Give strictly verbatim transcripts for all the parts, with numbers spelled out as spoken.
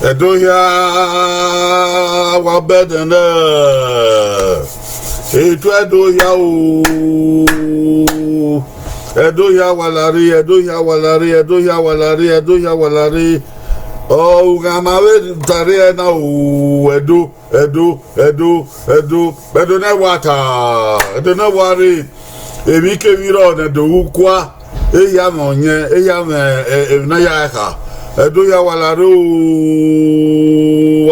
Ẹdo hia, wa bẹdẹ nẹ. Etu Ẹdo hia o. Ẹdo hia wa la rre, Ẹdo hia wa la rre, Ẹdo hia wa la rre, Ẹdo hia wa la rre. Ọ, u gha ma vbe ta rre ẹna o, Ẹdo, Ẹdo, Ẹdo, Ẹdo, Ẹdo ne wa ta, Ẹdo ne wa rre. Emwikemwi rrọọ ne Ẹdo ru kua, ehia mwẹ ọyẹn, ehia mwẹ, eh, emwi ne a ya kha. Ẹdo hia wa la rre o,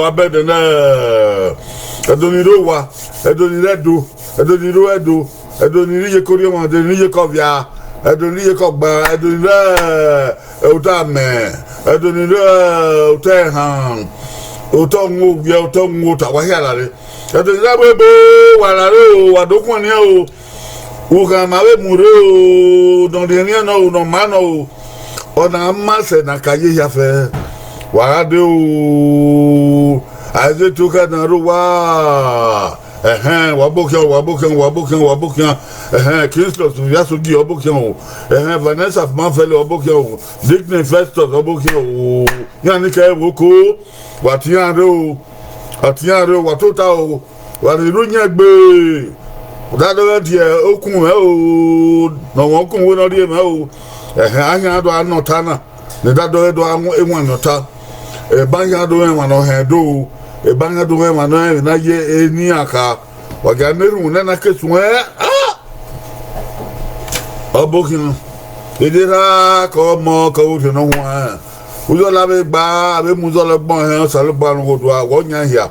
wa bẹdẹ nẹ. Ẹdo ni rre owa, Ẹdo ni rre Ẹdo, Ẹdo ni rre Ẹdo, Ẹdo ni rre iyeke orhiọnmwẹ, Ẹdo ni rre iyeke ọvia, Ẹdo ni rre iyeke ọgban, Ẹdo ni rre, eh, otọ amẹ, Ẹdo ni rre, eh, otọ ẹhan, otọ ọwẹn owiẹ, otọ ọwẹn ota, wa hia la rre. Ẹdo ni rre ẹvbo ebo, wa la rre o, wa do khuẹnniẹn o. U gha ma vbe mu rre o, ne ọ rhiẹnrhiẹn nọ o, ne ọ ma nọ o, ọ na ma sẹ ne a ka ye hia fẹ, wa gha dee o. Isaac Tokhẹ ne a rre owa, ẹhẹn, wa bọ khian, wa bọ khian, wa bọ khian, wa bọ khian. Ẹhẹn, Christus Ovia Sogie, ọ bọ khian o. Ẹhẹn, Vanessa Fumafẹlẹ, ọ bọ khian o. Dickney Festus, ọ bọ khian o. Iran ni kẹ vbe oko, wa tian rre o, wa tian rre o, wa tota o. Wa rhirhi uyẹn gbe, dadọghẹ die okun mwẹ o, ne ọmwa okun wẹ ne ọ rhie mwẹ o. Ẹhẹn, ahian do a nọ ọta na, ne dadọghẹ do a wan emwa nọ ọta. Eba ahian do mwẹ emwa ne ọ hẹn do, eba ahian do mwẹ emwa ne ọ hẹn vbe na ye eni iran kha. Wa gia na erhunmwu nẹ na ke suẹn, ah! Ọ bọ khian, ede erha ke ọmọ ke ọghe Orhiọn Ne Ọ Huanrẹn. Uzọla vbe gba, a vbe mu uzọla ọgbọn hẹn, Osanobua ne ọ ghodua, wẹ ọ yan hia.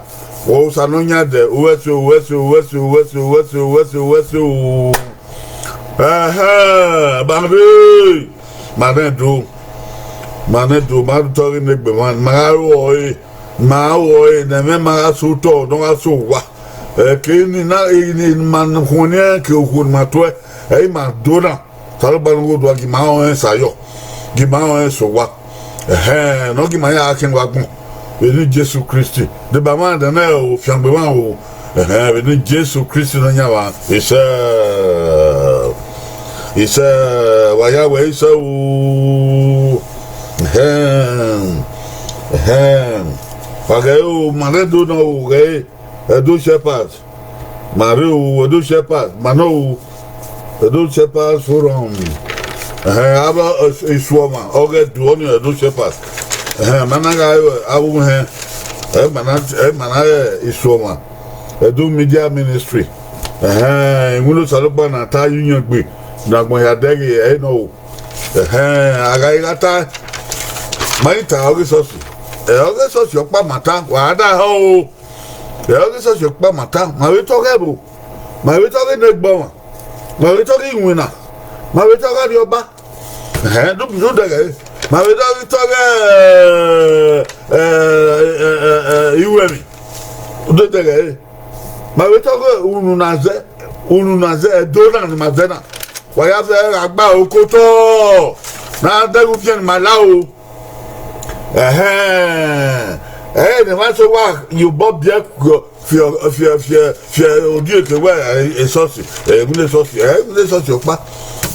Wẹ Osa ne ọ yan dẹ, u ru ẹse, u ru ẹse, u ru ẹse, u ru ẹse, u ru ẹse, u ru ẹse, u ru ẹse o. Ẹhẹn, ma rre, ma rẹn do, ma rẹn do, ma rẹn otọ ghe ne egbe mwa, ma gha ru ọre, ma ru ọre, ne ẹmwẹ ma gha so otọ, ne ọ gha so owa. Ẹke ni na, ni ma khuẹnniẹn ke okhuo ne ma tuẹ, ẹ i ma do na. Osanobua ne ọ ghodua gi ma rẹn ọnrẹn sẹ ayọ, gi ma rẹn ọnrẹn sẹ owa. Ẹhẹn, ne ọ gi ma ya khian vbe agbọn. Vbe eni Jesu Kristi. Deba mwa dẹ nẹ o, fiangbe mwa o. Ẹhẹn, vbe eni Jesu Kristi ne ọ yan vba. Isẹ. Isẹ, wa ya wẹ isẹ o. Ẹhẹn. Ẹhẹn. Wa ghẹ o, ma rẹn do na o, ghẹ. Edo Shepherds, ma rre o, Edo Shepherds, ma nọ o, Edo Shepherds Forum. Ẹhẹn, avbe Isuọmwa, ọghe Ẹdo ọnii Edo Shepherds. Ẹhẹn, ma na gha re avbe uhẹn, ẹ ma na, ẹ ma na re Isuọmwa, Edo Media Ministry. Ẹhẹn, iwinna Osanobua na ta ye uyẹn gbe, ne agbọn hia dẹghe ẹre nọ o. Ẹhẹn, a gha gha ta, ma i ta ọghe esọsi, ẹ, ọghe esọsi ọkpa ma ta, wa da hẹ o. Ẹ, ọghe esọsi ọkpa ma ta, ma vbe tọ ọghe ẹvbo, ma vbe tọ ọghe enegbe ọmwa, ma vbe tọ ọghe iwinna, ma vbe tọ ọghe arriọba. Ẹhẹn, do, do dẹghẹ re, ma vbe tọ ọghe, tọ ọghe, ẹ, ẹ, ẹ, ẹ, ẹ, iruẹmwi, do dẹghẹ re, ma vbe tọ ọghe unu na zẹ, unu na zẹ, Ẹdo na ne ima zẹ na. Wa ya zẹ gha gba oko otọ, ne a dẹghe ufiẹn ne ima la o. Ẹhẹn, ẹre ne emwa eso wa ye obọ biẹ fiọ, fiọ, fiọ, fiọ, fiọ odieke wẹ, ẹ, esọsi, ẹ, iwinna esọsi, ẹ, iwinna esọsi ọkpa,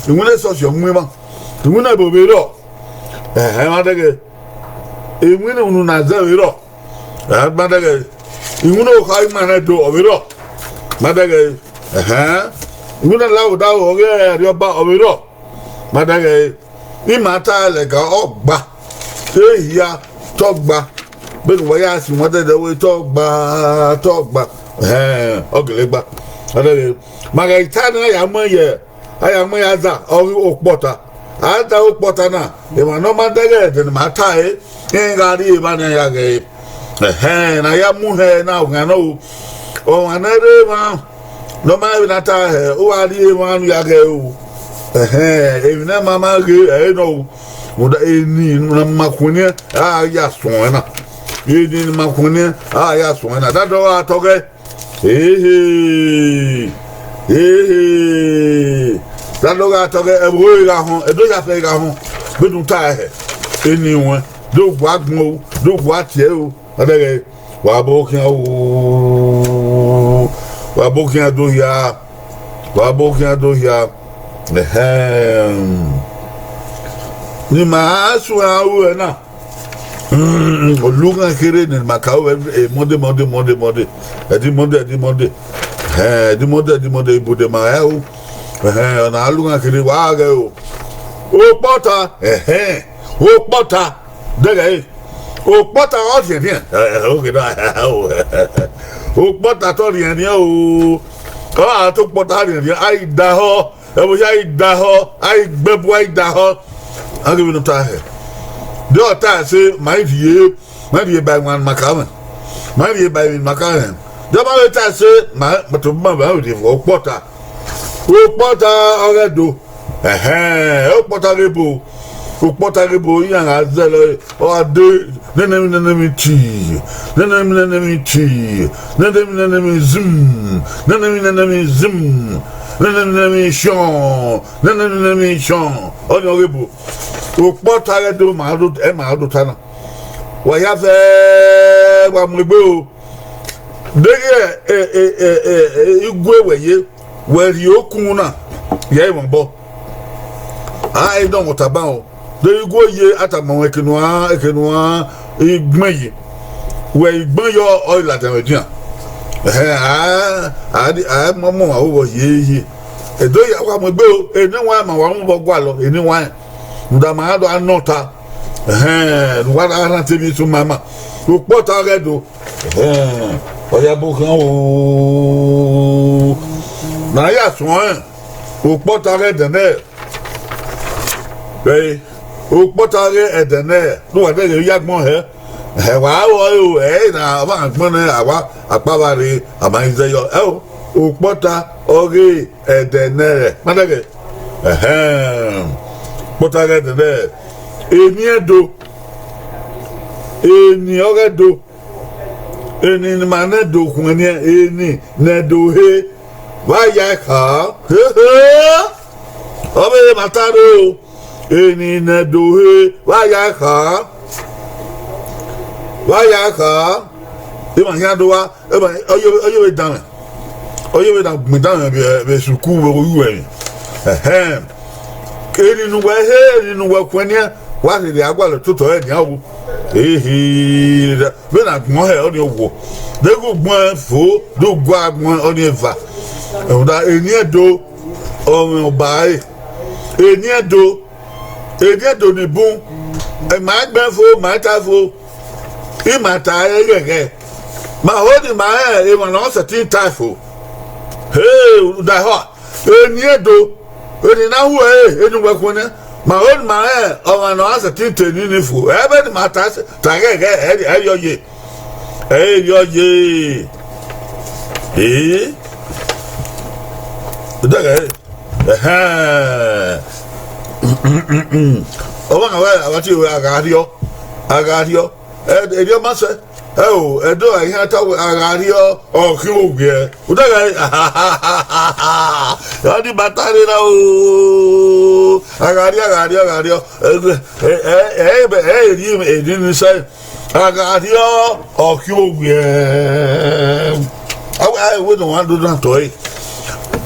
iwinna esọsi ọmwẹmwa, iwinna ebo vbe rrọọ. Ẹhẹn, ma dẹghe, iwinna unu na zẹ vbe rrọọ. Ẹ, ma dẹghe, iwinna okha ima nẹ do ọ vbe rrọọ. Ma dẹghe, ẹhẹn, iwinna lahọ odaro ọghe arriọba ọ vbe rrọọ. Ma dẹghe, ima ta lẹga ọgba, ehia tọgba, vbene uwa ya si wan dẹdẹ wẹ tọgba, tọgba, ẹhẹn, ọ gele gba. Ma dẹghe, ma ghẹ ta ne a ya mu ẹn ye, a ya mu ẹn ya za, ọ ghi okpọta. A da okpọta na, emwa ne ọ ma dẹghe ẹdẹ ne ima ta ẹre, iran gha rri evba ne a ya ghẹ ẹre. Ẹhẹn, ne a ya mu hẹ na, ọ ghan nọ o. Ọmwa ne rre emwa ne ọ ma vbe na ta hẹ, u wa rri emwa ne u ya ghẹ ẹre o. Ẹhẹn, emwi ne a ma ma ghe ẹre nọ o. Rhunmwuda eni ne ima khuẹnniẹn, a ya suẹn na. Eni ne ima khuẹnniẹn, a ya suẹn na. Dadọghe a tọghe. Ehe, ehe, dadọghe a tọghe, ẹvbo ẹre gha họn, Ẹdo ya fẹ gha họn, vbene u ta hẹ, eni ruẹn, do gua gbọn o, do gua tie o, ọ dẹghe, wa bọ khian o, wa bọ khian do hia, wa bọ khian do hia, ẹhẹn, ne ima suẹn aro ẹre na. Olughan kherhe ne ma ka ru vbe Monday, Monday, Monday, Monday. Ẹdẹ Monday, ẹdẹ Monday. Ẹhẹn, ẹdẹ Monday, ẹdẹ Monday, ibude ma rẹ o. Ẹhẹn, ọna olughan kherhe wa ghẹ o. Okpọta, ẹhẹn, okpọta, dẹghẹ ẹre. Okpọta ọ rhiẹnrhiẹn. Ẹ, ẹ, oke na, okpọta te ọ rhiẹnrhiẹn o. Ọ ra te okpọta rhiẹnrhiẹn, a i dahọ. Ẹvbo hia i dahọ, a i gbe ẹbu, a i dahọ. A ghi vbe ne ọ ta hẹ. De ọ ta ẹse, ma i rhie, ma i rhie ba iwan ne ma ka mwẹ. Ma i rhie ba emwi ne ma ka mwẹ. De ọ ma vbe ta ẹse, ma, ma tobọ ma vbe rhie vbe okpọta. Okpọta ọghe Ẹdo. Ẹhẹn, okpọta ghe ebo. Okpọta ghe ebo, iran gha zẹlẹ, ọ gha de, nene emwi, nene emwi ti, nene emwi, nene emwi ti, nene emwi, nene emwi zum, nene emwi, nene emwi zum, nene emwi, nene emwi shọn, nene emwi, nene emwi shọn. Ọnii ọghe ebo. Okpọta ghe Ẹdo ma do, ẹ ma do ta na. Wa hia fẹ, wa mu egbe o. Deghẹ, e, e, e, e, e, igue wẹ ye, wẹ rhie okun na, ya emwa obọ. A i dọmwẹ taba o. De igue ye, a tama ruẹn eke ne uan, eke ne uan i gbẹn yi. Wẹ i gbẹn yọ, ọ i ladian vbe edian. Ẹhẹn, a, a, a ma mu ọmwa vbe ye ye. Edo ya wa mu egbe o, eni wa ma wa mu vbe gualọ, eni wa. Rhunmwuda ma do a nọ ta. Ẹhẹn, ne uwa na rhan te emwi sunu ma ma. Okpọta ghe Ẹdo. Ẹhẹn, ọ ya bu khian o. Na ya suẹn, okpọta ghe Ẹdẹnẹrẹ. Ẹ, okpọta ghe Ẹdẹnẹrẹ, ne uwa dẹghe ya agbọn hẹ. Ẹ, wa ru ẹre o, ẹ, na ọmwa agbọn nẹ, a wa akpavba rre, a ma i zẹ yọ. Ẹ o, okpọta ọghe Ẹdẹnẹrẹ. Ma dẹghe. Ẹhẹn. Okpọta ghe Ẹdẹnẹrẹ. Eni Ẹdo. Eni ọghe Ẹdo. Eni ne ima nẹ Ẹdo khuẹnniẹn, eni ne Ẹdo he, vbe a ya kha. Hehe. Ọ vbe ma ta rre o. Eni ne Ẹdo he, vbe a ya kha. Vbe a ya kha. Ima khian do wa, ima, ọ ye, ọ ye vbe danmwẹ. Ọ ye vbe na gbẹn danmwẹ vbe, vbe sukuu vbe oruẹ emwi. Ẹhẹn. Eni ne uwẹ he, eni ne uwẹ khuẹnniẹn, wa rherhe a gualọ totọ ẹre nian wu. Ehe, vbene agbọn hẹ ọnii owo, deghẹ ugbẹn fo, do gua agbọn ọnii eva. Rhunmwuda eni Ẹdo, ọ mwẹ ọba ẹre. Eni Ẹdo, eni Ẹdo ni bun, ma i gbẹn fo, ma i ta fo, ima ta ẹre ghẹghẹ. Ma ho ne ima rẹn emwa ne ọ sẹtin ta fo. He, udaehọ, eni Ẹdo, eni na hu ẹre, eni uwẹ khuẹnniẹn, ma ho ne ima rẹn ọmwa ne ọ sẹtin te eni ni fo. Ẹmwẹ ne ima ta, ta ghẹghẹ, ẹ, ẹ rhie ọ ye. Ẹ i rhie ọ ye. Ee. Dẹghẹ, ẹhẹn. Ọmwa na wa, a wa tie wẹ, a gha rhiọ, a gha rhiọ. Ẹ, erriọ ma sẹ. Ẹ o, Ẹdo a i khian ta wẹ, a gha rhiọ, ọ khian owiẹ. Uda gha, a ni ba ta rre na o. A gha rhiọ, a gha rhiọ, a gha rhiọ. Ẹ, ẹ, ẹ, ẹ, ẹ, eni, eni ni sẹ. A gha rhiọ, ọ khian owiẹ. A wẹ, a wẹ ne ọmwa do na tọ ẹre.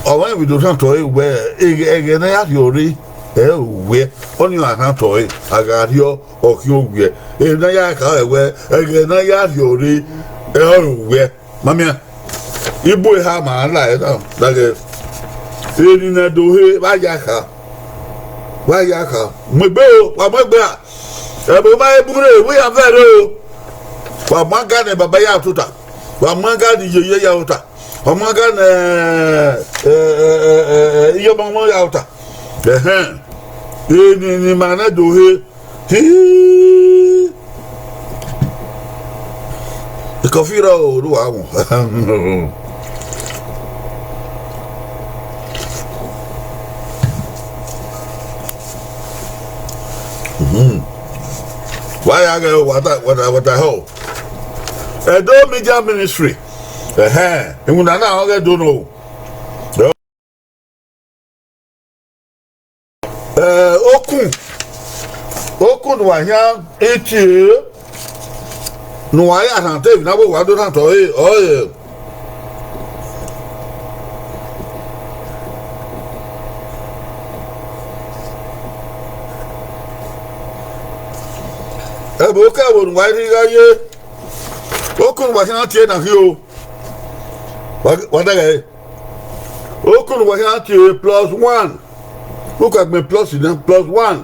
Ọmwa vbe do na tọ ẹre wẹ, ẹghẹ, ẹghẹ ne a ya rhiọ rre, ẹ owiẹ. Ọnii a na tọ ẹre, a gha rhiọ, ọ khian owiẹ. Emwi ne a ya kha ẹre wẹ, ẹghẹ ne a ya rhiọ rre, ẹ ọre owiẹ. Ma miẹn. Ibu eha ma la ẹre na, daghe. Eni ne Ẹdo he, vbe a ya kha. Vbe a ya kha. Mu egbe o, wa mu egbe a. Ẹvbo ma he bun rre, wẹ ya vẹ rre o. Wa mu aga ne baba ya tota. Wa mu aga ne iyeye ya tota. Wa mu aga ne, ẹ, ẹ, iyọmọmọ ya tota. Ẹhẹn. Eni ne ima nẹ do he. Hii. Ikọfi rọ o, do wa wọn. Mhm. Wa ya ghẹ o, wa ta, wa ta, wa ta hẹ o. Edo Media Ministry. Ẹhẹn, iwinna na ọ ghẹ do no. Ẹ, okun, okun ne uwa khian tie, ne uwa ya rhan te emwi na vbe uwa do rhan tọ ẹre, ọre. Ẹvbo ke ẹvbo ne uwa rhirhi gha ye, okun ne uwa khian tie na khin o. Wa, wa daghẹ. Okun ne uwa khian tie plus one. U ka gbẹn plus na, plus one,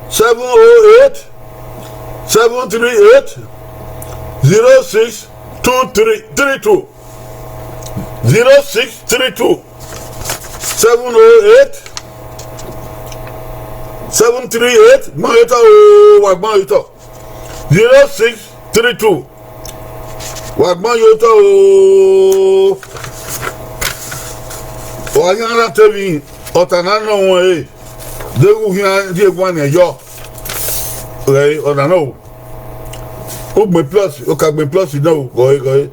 seven oh eight, seven three eight, zero six two three three two. Zero six three two, seven oh eight, seven three eight. Gbẹn ye otọ o, wa gbẹn ye otọ. Zero six three two. Wa gbẹn ye otọ o. Wa khian na te vbe ọta na nọ ruẹn re. Deghẹ u khian rhie guan nian yọ. Ghẹ ọna nọ o. U gbẹn plus, u ka gbẹn plus nọ o, gọe, gọe.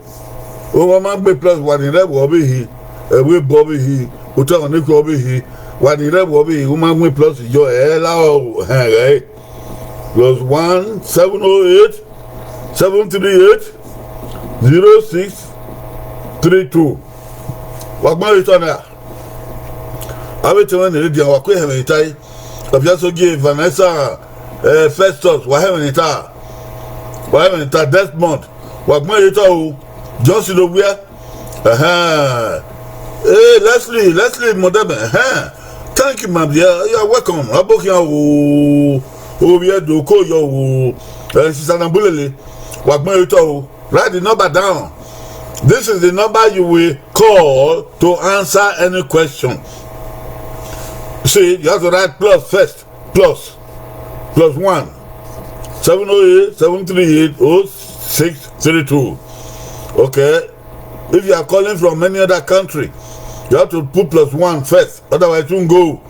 U ma gbẹn plus, wa ni rre ẹvbo ọvbehe, ẹvbo ebo ọvbehe, otọ ne khu ọvbehe, wa ni rre ẹvbo ọvbehe, u ma gbẹn plus yọ, ẹ la ọ hẹn ghẹ. Plus one seven oh eight, seven three eight, zero six three two. Wa gbẹn ye otọ na. Avbe etẹn mwẹ ne rre dia, wa ku ehẹn mwẹ ne I ta ẹe. Ọviasoggie, Vanessa, eh, Festus, wa hẹn mwẹ ne I ta. Wa hẹn mwẹ ne I ta, Desmond, wa gbẹn ye otọ o. Johnson Owiẹ. Ẹhẹn. Eh, Leslie, Leslie Modebe. Ẹhẹn. Thank you, my dear. You are welcome. Abokhian o. Ovbi Ẹdo ko yọ o. Eh, Sister Nabulele, wa gbẹn ye otọ o. Write the number down. This is the number you will call to answer any question. See, you have to write plus first. Plus, plus one, seven oh eight, seven three eight, oh six three two. Okay? If you are calling from any other country, you have to put plus one first. Otherwise, you won't go.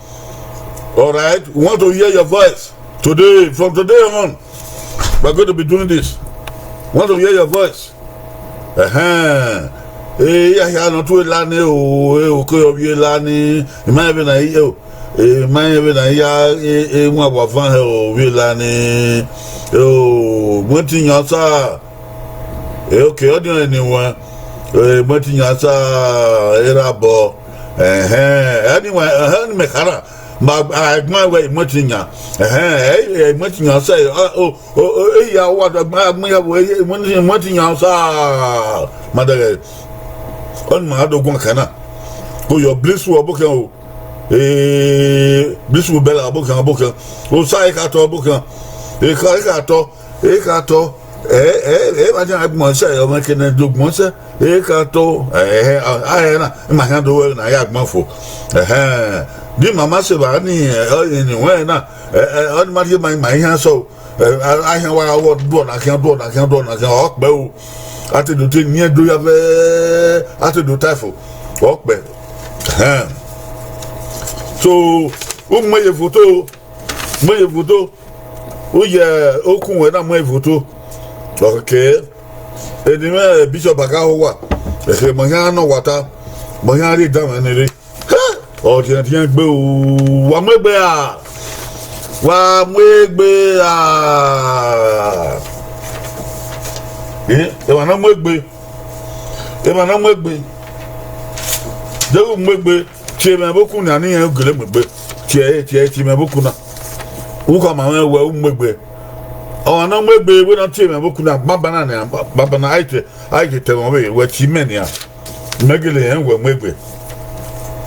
All right? We want to hear your voice. Today, from today on, we're going to be doing this. Want to hear your voice. Ẹhẹn. Eh, ya hia nọ tu elani o, eh, oko ovbi elani. Ima ebe na i o. Eh, ima ebe na ya, eh, eh, wa wa van he o, ovbi elani. Eh, o, mo ti yan sa. Eh, okay, ọdiọn ni wan. Eh, mo ti yan sa, era bọ. Ẹhẹn. Ẹni wa, ẹhẹn, ni mẹ khara. Ma, a, ẹgbọn wẹ imọtiyan. Ẹhẹn, ẹ, ẹ, imọtiyan sẹ, ọ, o, o, o, eya wa da gba, gba ya bo, e, imọtiyan sa. Ma dẹghẹ. Ọni ma do guan kan na. Ko yọ Blisu ọbokẹn o. Eh, Blisu Bella ọbokẹn, ọbokẹn. Osa e ka tọ ọbokẹn. E ka, e ka tọ, e ka tọ. Ẹ, ẹ, ẹ, ma dia gbọn sẹ, ọmọ kene do gbọn sẹ, e ka to, ẹ, ẹ, a, a, ẹ na, ma hia do wẹ na ya gbọn fo. Ẹhẹn, di mama se ba ni, ẹ, ọ, ni wẹ na, ẹ, ẹ, ọ ni ma die ma, ma hia sọ, ẹ, a, a hia wa wọ, duọ na khian, duọ na khian, duọ na khian, ọ kpẹ o. A te do te ni do ya vẹ, a te do ta fo, ọ kpẹ. Ẹhẹn. So, u mu ye foto, mu ye foto. U ye okun wẹ na mu ye foto. Okay. Eni mwẹ Bishop Akahowa. Ẹhẹ, mọ hia nọ wata. Mọ hia rhie dan mwẹ ni rre. Ọ diẹndiẹn gbe o. Wa mu egbe a. Wa mu egbe a. Eh, emwa na mu egbe. Emwa na mu egbe. Deghẹ u mu egbe, tie mwẹ vbe okun na ne irẹn gele mu egbe. Tie ẹre, tie ẹre, tie mwẹ vbe okun na. U khama mwẹ wẹ u mu egbe. Ọmwa ne ọ mu egbe, wẹ ne ọ tie mwẹ vbe okun na, banbanna nian, banbanna, a i te, a i te tẹ mwẹ ọvbehe, wẹ tie mẹ nian. Mẹ gele rẹn wẹ mu egbe.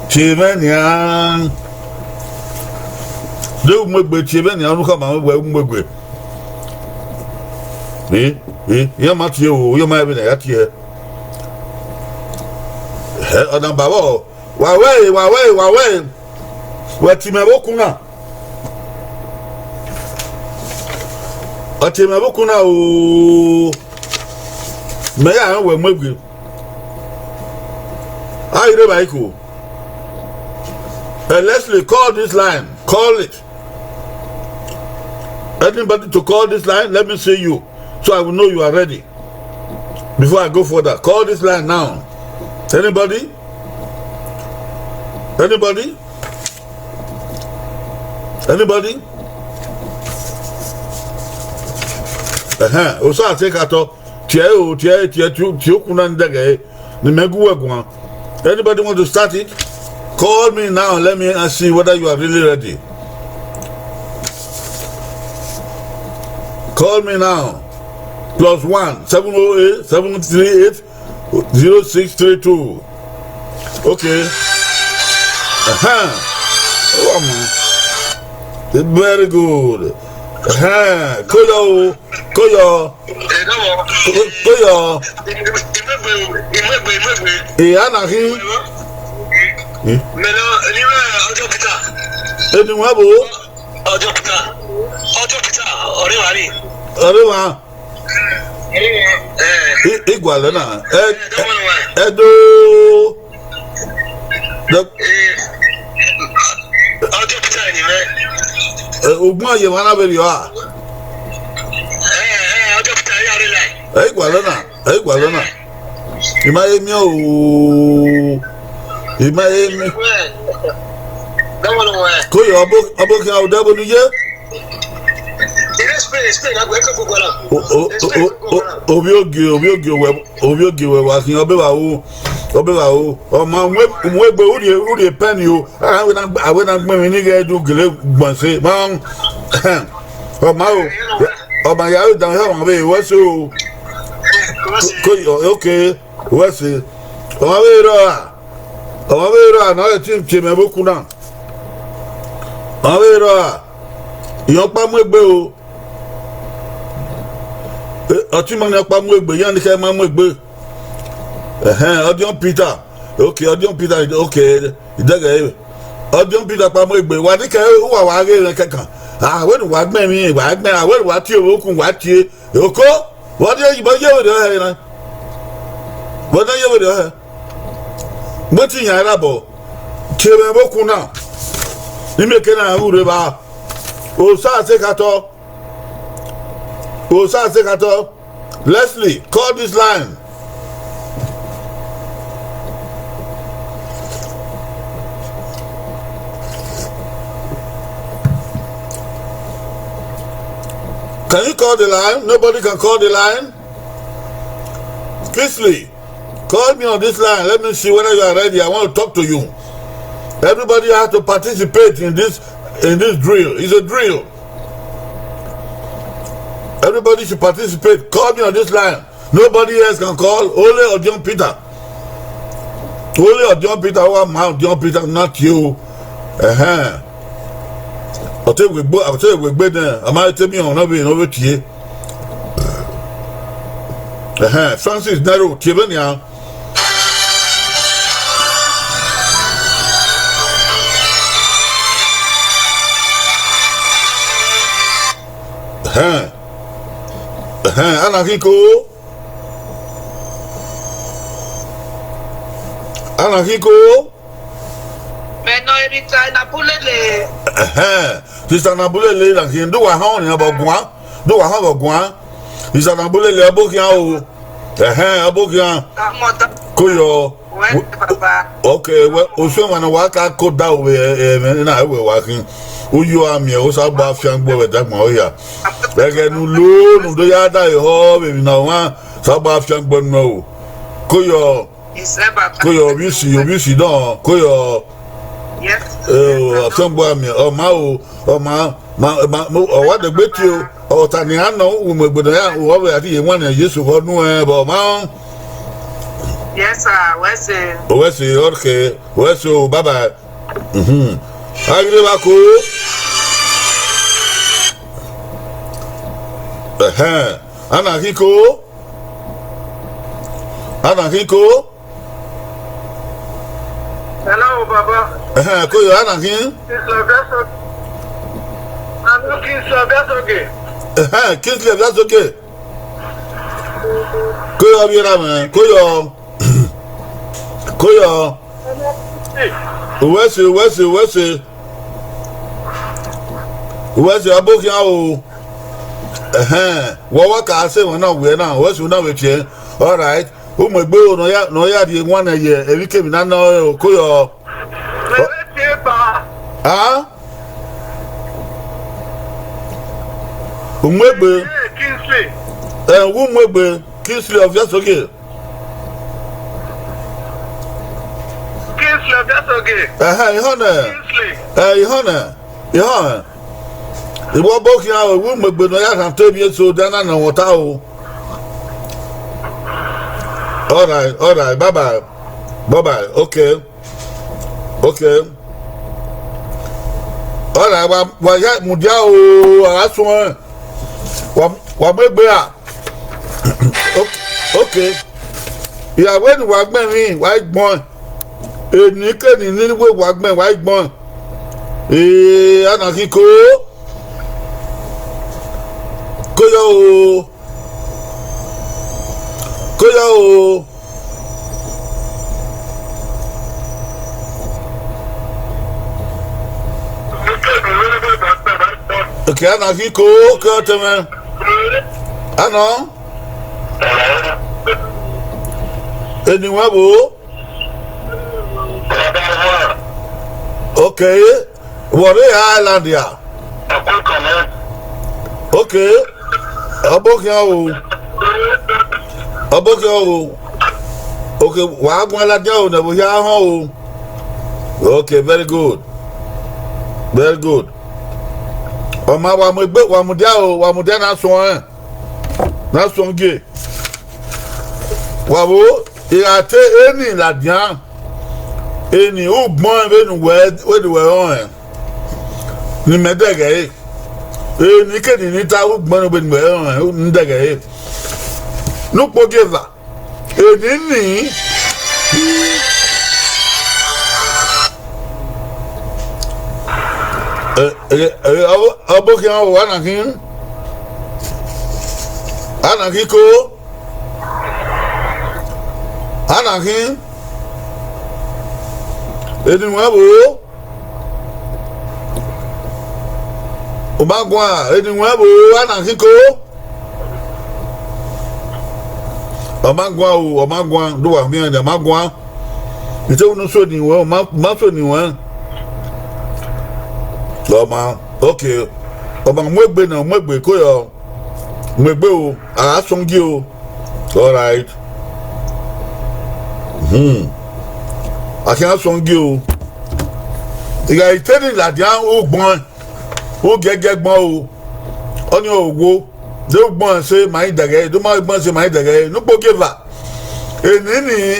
Tie mwẹ nian. Deghẹ u mu egbe, tie mwẹ nian, u khama mwẹ wẹ u mu egbe. Eh, eh, iran ma tie o, iran ma vbe ne a ya tie. Hẹ, ọna ba vbọ, wa wẹ, wa wẹ, wa wẹ, wẹ tie mẹ vbe okun na. Ọ tie mẹ vbe okun na o. Mẹ ya rẹn wẹ mu egbe. A i rre evba iko. Eh, Leslie, call this line. Call it. Anybody to call this line? Let me see you, so I will know you are ready. Before I go further, call this line now. Anybody? Anybody? Anybody? Ẹhẹn, osa ase ka tọ. Tie o, tie, tie, tie, tie okun na ni dẹgẹ, ne mẹ gu wẹ guan. Anybody want to start it? Call me now. Let me, uh, see whether you are really ready. Call me now. Plus one, seven oh eight, seven three eight, zero six three two. Okay. Uh-huh. Oh, man. Very good. Uh-huh. Koyo, koyo, koyo. Ìyá nàkí. Eni wọn bò. Ọjọ́ Peter. Ọjọ́ Peter. Ọ̀rẹ́ wa ni. Ọ̀rẹ́ wa. Igualọ na. Ẹdo. Ọjọ́ Peter ni mẹ. Ogun aye wa na vbe rriọ a. Ọjọ́ Peter ya rre la. Igualọ na. Igualọ na. I ma he miẹn o. I ma he miẹn. Koyo, ọbo khian odẹ vbonu ye. Ovbiogie, ovbiogie wẹ, ovbiogie wẹ wa khian, ọbe vbe aro, ọbe vbe aro. Ọ ma mu egbe urrie, urrie pẹn ni o. Avbe na gbẹn emwi ni ghẹ do gele gbọn ẹse. Ma, ọ ma o. Ọ ma ya ru dan hẹ ọmwa vbe wẹ so. Koyo, okay. Wẹ se, ọmwa vbe rrọọ ra, ọmwa vbe rrọọ ra ne ọ tie mẹ vbe okuna. Ọmwa vbe rrọọ ra, irẹn ọkpa mu egbe o. Ọtẹn ima ni ọkpa mu egbe, iran ni khẹ ma mu egbe. Ẹhẹn, Ọdiọn Peter. Okay, Ọdiọn Peter, okay, idẹghẹ ẹre. Ọdiọn Peter ọkpa mu egbe, wa ni kẹ uwa wa ghe mwẹ kẹkan. A wẹ ne uwa gbẹn emwi, wa gbẹn, a wẹ ne uwa tie vbe okun, wa tie. Oko, vbe ọ ye, vbe ọ ye vberriọ hẹ na? Vbe ọ ye vberriọ hẹ? Wẹ te iran ra bọ, tie mwẹ vbe okun na, ne I mieke na ru rre evba. Osa sekatọ, Osa sekatọ. Leslie, call this line. Can you call the line? Nobody can call the line? Kingsley, call me on this line. Let me see whether you are ready. I want to talk to you. Everybody has to participate in this, in this drill. It's a drill. Everybody should participate. Call me on this line. Nobody else can call. Only Odion Peter. Only Odion Peter. Who am I? Odion Peter, not you. Uh-huh. Ọtẹn wegbe, ọtẹn wegbe nẹ, a ma te miẹn ọna vbe, ọna vbe tie. Ẹhẹn, Francis Nero, tie vbenian. Ẹhẹn, ẹhẹn, a na khin ko. A na khin ko. Mẹ nọ Rita Nabulele. Ẹhẹn, Rita Nabulele na khin, do wa họn ọnii vbe guan, do wa họn vbe guan. Rita Nabulele, ọbo khian o. Ẹhẹn, ọbo khian. Koyọ. Wẹ, baba. Okay, wẹ, osuẹn wa na wa ka ko da ove ẹmwẹ na wẹ wa khin. Uyo a miẹn, Osanobua fiangbe wẹ dagba ọya. Ẹghẹ ne u lo, ne u do ya da ehọ vbe emwi na ọmwa, Osanobua fiangbe nuẹn o. Koyọ. Koyọ, ovbi usi, ovbi usi nọ, koyọ. Yes. Eh, afiangbe a miẹn, ọ ma o, ọ ma, ma, ma, ọ wa degbe tie o, ọ ta ne iran nọ, u mu egbe nọ ya, u vbe a ti ye wan ne Jesu vbe ọ nuẹn, vbe ọ ma. Yes, sir. Wẹ se. Wẹ se, okay. Wẹ se o, bye bye. Mhm. A ghi rre evba ko. Ẹhẹn. A na khin ko. A na khin ko. Hello, Baba. Ẹhẹn, koyọ, a na khin. Kingsley Obiasoge. Anu Kingsley Obiasoge. Ẹhẹn, Kingsley Obiasoge. Koyọ, vbe ra mwẹ, koyọ. Koyọ. Uwẹ se, uwẹ se, uwẹ se. Uwẹ se, ọbo khian o. Ẹhẹn, wẹ wa ka sẹ emwa na wiẹ na, uwẹ se na vbe tie. All right. U mu egbe ro ne ọ ya, ne ọ ya rhie wan nẹ ye emwikemwi na nọ, koyọ. Mẹ vbe tie ba. A? U mu egbe. Eh, Kingsley. Eh, u mu egbe, Kingsley Obiasoge. Kingsley Obiasoge. Ẹhẹn, ihọn nẹ. Kingsley. Eh, ihọn nẹ. Ihọn nẹ. Ivbi ọbokhian o, wu mu egbe ne ọ ya rhan te emwi eso, da na nọ mwẹ ọta o. All right, all right, bye bye. Bye bye. Okay. Okay. All right, wa, wa ya mudia o, a gha suẹn. Wa, wa mu egbe a. Okay. Okay. Ya wẹ ne wa gbẹn emwi, wa i gbẹn. Eni keni ni wẹ wa gbẹn, wa i gbẹn. Ee, a na khin ko. Ko yọ o. Ko yọ o. Okay, a na khin ko, ke ọ tẹ mwẹ. A nọ? Eni wẹ vbo? Okay. Vbe ọ rre island ra? Okay. Ọbokhian o. Ọbokhian o. Okay, wa guan ladian o, ne ẹvbo hia họn o. Okay, very good. Very good. Ọ ma wa mu egbe, wa mudia o, wa mudia na suẹn. Na suẹn gie. Wa vbo, I gha te eni ladian, eni ugbẹn vbene uwẹ, vbene uwẹ rọnrẹn, ne imẹ dẹghe ẹre. Eni keni ni ta ugbẹn vbene uwẹ rọnrẹn, ne dẹghe ẹre. Ne ukpogieva, eni ni. Ẹ, ẹ, ẹ, ọ, ọbokhian o, a na khin. A na khin ko. A na khin. Eni wẹ vbo? U ma guan, eni wẹ vbo, a na khin ko. Ọ ma guan o, ọ ma guan, do wa miẹn nẹ, ọ ma guan. I te unu so ni wẹ, ọ ma, ma so ni wẹ. Ọ ma, okay. Ọ ma mu egbe na, mu egbe ko yọ. Mu egbe o, a gha sọn gie o. All right. Hmm. A khian sọn gie o. I gha i te ni ladian ugbọn, u giẹgiẹ gbọn o. Ọni ọ wo, de ugbọn ẹse ma i dẹghẹ, de u ma ugbọn ẹse ma i dẹghẹ, ne ukpogieva. Eni ni.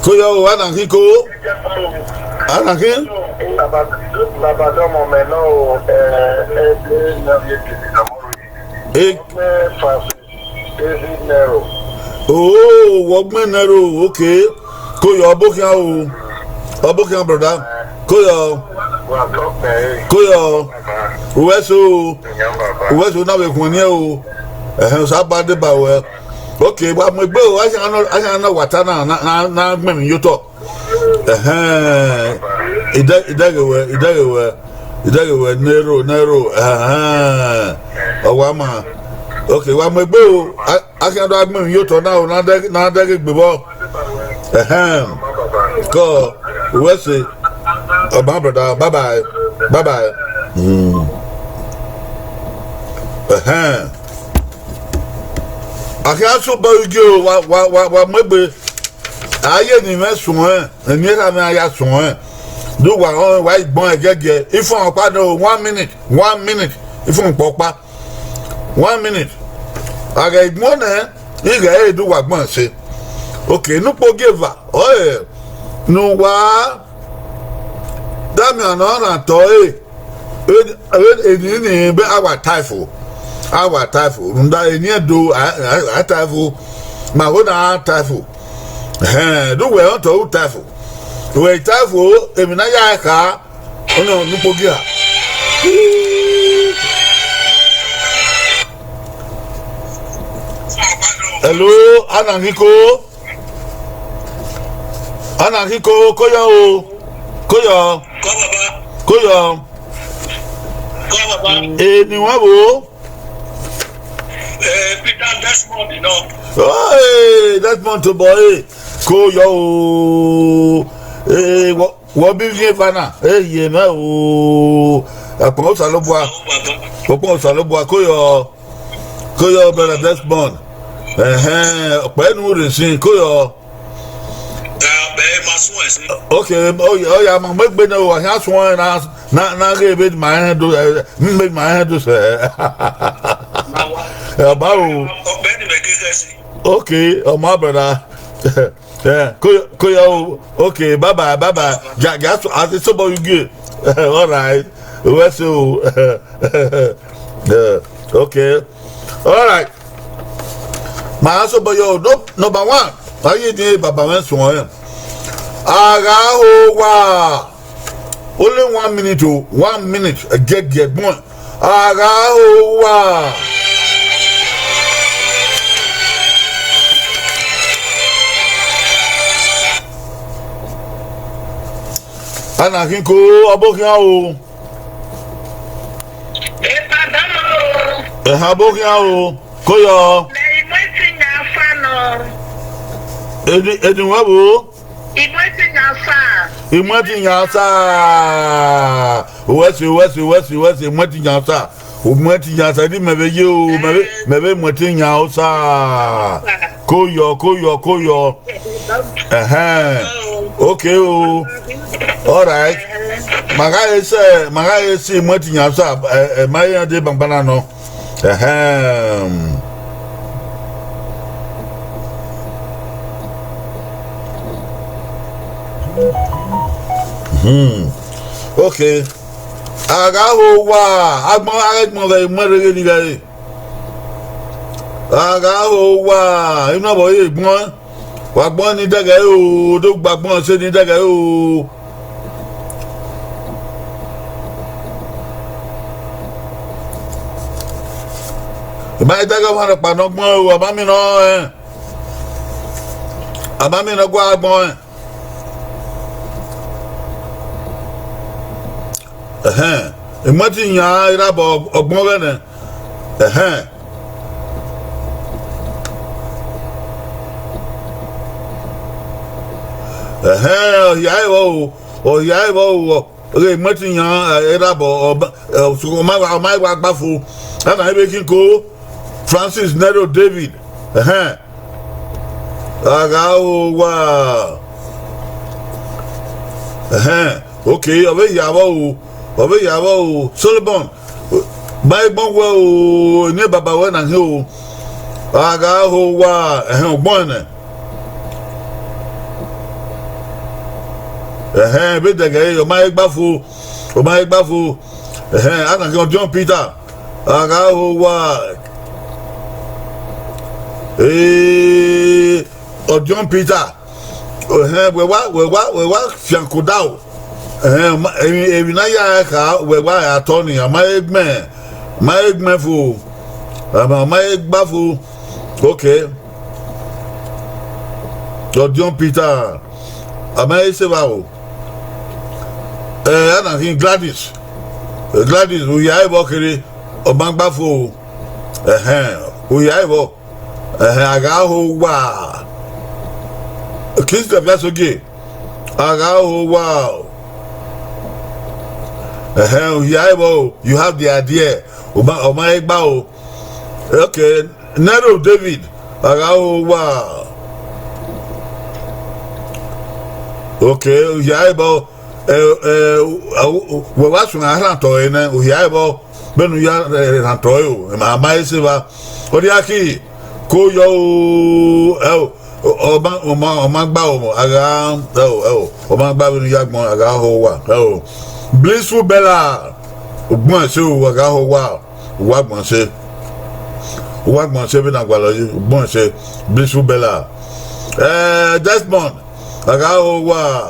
Ko yọ o, a na khin ko. A na khin. Baba, baba dọmọ mẹ nọ o, ẹ, ẹ, ẹ, ẹ, ẹ, ẹ, ẹ, ẹ, ẹ, ẹ, Francis David Nero. Oo, wọ gbẹn Nero, okay. Ko yọ, ọbokhian o. Ọbokhian, brother. Ko yọ. Wa tọ pẹ. Ko yọ. Uwẹ so. Yan baba. Uwẹ so na vbe khuẹnniẹn o. Ẹhẹn, Osa ba deba ruẹ. Okay, wa mu egbe o, a khian nọ, a khian nọ wa ta na, na, na, na gbẹn emwi ye otọ. Ẹhẹn. Idẹ, idẹghe wẹ, idẹghe wẹ, idẹghe wẹ, Nero, Nero. Ẹhẹn. Ọ wa ma. Okay, wa mu egbe o. A, a khian do a gbẹn emwi ye otọ na o, na dẹ, na dẹghe egbe vbọ. Ẹhẹn. Kọ, uwẹ se. Ọ ma, brother. Bye bye. Bye bye. Mm. Ẹhẹn. A khian sẹ obọ gie o, wa, wa, wa, wa mu egbe. A ye ne imẹ suẹn, eni erha mwẹ a ya suẹn. Do wa rọnrẹn, wa i gbọn ẹgiẹgiẹ. Ifọn ọkpa nẹ o, one minute, one minute. Ifọn ọkpa. One minute. A ghẹ i gbọn nẹ, I ghẹ ẹre do wa gbọn ẹse. Okay, ne ukpogieva, ọre ne uwa damian ne ọ rhan otọ ẹre. Eni, eni, eni ni be a wa tae fo, a wa tae fo, rhunmwuda eni Ẹdo, a, a, a tae fo, ma ho na a tae fo. Ẹhẹn, do wẹ otọ u tae fo. Wẹ i tae fo, emwi ne a ya kha, ọnọ ne ukpogieva. Hello, a na khin ko? A na khin ko, ko yọ o. Ko yọ. Ko baba. Ko yọ. Ko baba. Eni wẹ vbo? Eh, Peter Desmond nọ. Hey, Desmond to boy. Ko yọ o. Eh, wọ, wọ bi viẹ eva na. Eh, ye mẹ o. Ọkpọn Osanobua. Ọkpọn Osanobua, ko yọ. Ko yọ, brother Desmond. Ẹhẹn, ọkpẹ nu rre sin, ko yọ. Ẹ, ẹ ma suẹn sin. Ok, ọ ya, ọ ya ma mu egbe nẹ o, wa khian suẹn na, na, na ghe vbe ma rẹn do, ẹ, vbe ma rẹn do sẹ. Ẹ, ọba o. Ọkpẹ ni vbe keghe sin. Ok, ọ ma brother. Yeah, ko, ko yọ o. Okay, bye bye, bye bye. Ja, ja, so, I say, so, but you get. All right. Well, so, yeah, okay. All right. My answer, but yo, no, number one. How you doing, Baba? When so, eh? Agha ho wa. Only one minute, oh, one minute. Get, get, one. Agha ho wa. Ana khin ko ọbo khian o. Epa dama o. Ẹhan ọbo khian o. Ko yọ. Mẹ imọ etinya fa nọ. Edi, edi wa bo. Imọ etinya fa. Imọ etinya fa. Wẹsi, wẹsi, wẹsi, wẹsi, imọ etinya fa. Imọ etinya fa, di mẹ vbe ye o, mẹ vbe, mẹ vbe imọ etinya fa. Ko yọ, ko yọ, ko yọ. Ẹhẹn. Okay o. All right. Ma gha re sẹ, ma gha re si imọ etinya fa, ẹ, ẹ, ma iran de bangbana nọ. Ẹhẹn. Hmm. Okay. Agha ho wa, agbọn, agbọn ghẹ mu ẹre ghe ni ghe. Agha ho wa, inu ọvọ ye gbọn. Wa gbọn ni dẹgẹ o, do gba gbọn se ni dẹgẹ o. I ma dẹgẹ ọmwa nọkpa nọ gbọn o, a ma miẹn nọ rẹn. A ma miẹn nọ gua agbọn rẹn. Ẹhẹn, imọ etinya irabọ ọgbọn ghẹ nẹ. Ẹhẹn. Ẹhẹn, ọ hia ẹre vbọ o, ọ hia ẹre vbọ o, ọ ghe imọ etinya, eh, irabọ, ọ ma, eh, ọ ma wa, ọ ma wa gba fo. Ẹna ebe khin ko, Francis Nero David. Ẹhẹn. Agha ho wa. Ẹhẹn. Okay, ọ vbe hia vbọ o. Ọ vbe hia vbọ o. Solomon. Ba egbọn wẹ o. Eni baba wẹ na hin o. Agha ho wa. Ẹhẹn, ọgbọn nẹ. Ẹhẹn, vbe dẹgẹ re, ọ ma he gba fo. Ọ ma he gba fo. Ẹhẹn, a na khin Ọdiọn Peter. Agha ho wa. Ee, Ọdiọn Peter. Ẹhẹn, wẹ wa, wẹ wa, wẹ wa fian koda o. Ẹhẹn, ma, emwi, emwi na ya kha, wẹ wa atọ ni, a ma he gbẹn, ma he gbẹn fo. A ma, ma he gba fo. Okay. Ọdiọn Peter. A ma he se vba o. Eh, a na khin Gladys. Eh, Gladys, u hia ẹre vbọ kherhe, ọ ma gba fo o. Ẹhẹn, u hia ẹre vbọ. Ẹhẹn, agha ho wa. Christian Biasogie, agha ho wa o. Ẹhẹn, u hia ẹre vbọ o. You have the idea. Ọ ma, ọ ma he gba o. Okay, Nero David, agha ho wa. Okay, u hia ẹre vbọ, eh, eh, u, u, wẹ wa suẹn a rhan otọ ẹre nẹ, u hia ẹre vbọ, vbene u ya, eh, rhan otọ ẹre o, a ma, a ma he se vba. Ọ dia ki, ko yọ o, ẹ o, ọ ma, ọ ma, ọ ma gba o, agha, ẹ o, ẹ o, ọ ma gba vbene u ya gbọn, agha ho wa, ẹ o. Blissful Bella, ugbọn ẹse o, agha ho wa. Uwa gbọn se, uwa gbọn se vbene a gualọ yi, ugbọn se, Blissful Bella. Eh, Desmond, agha ho wa.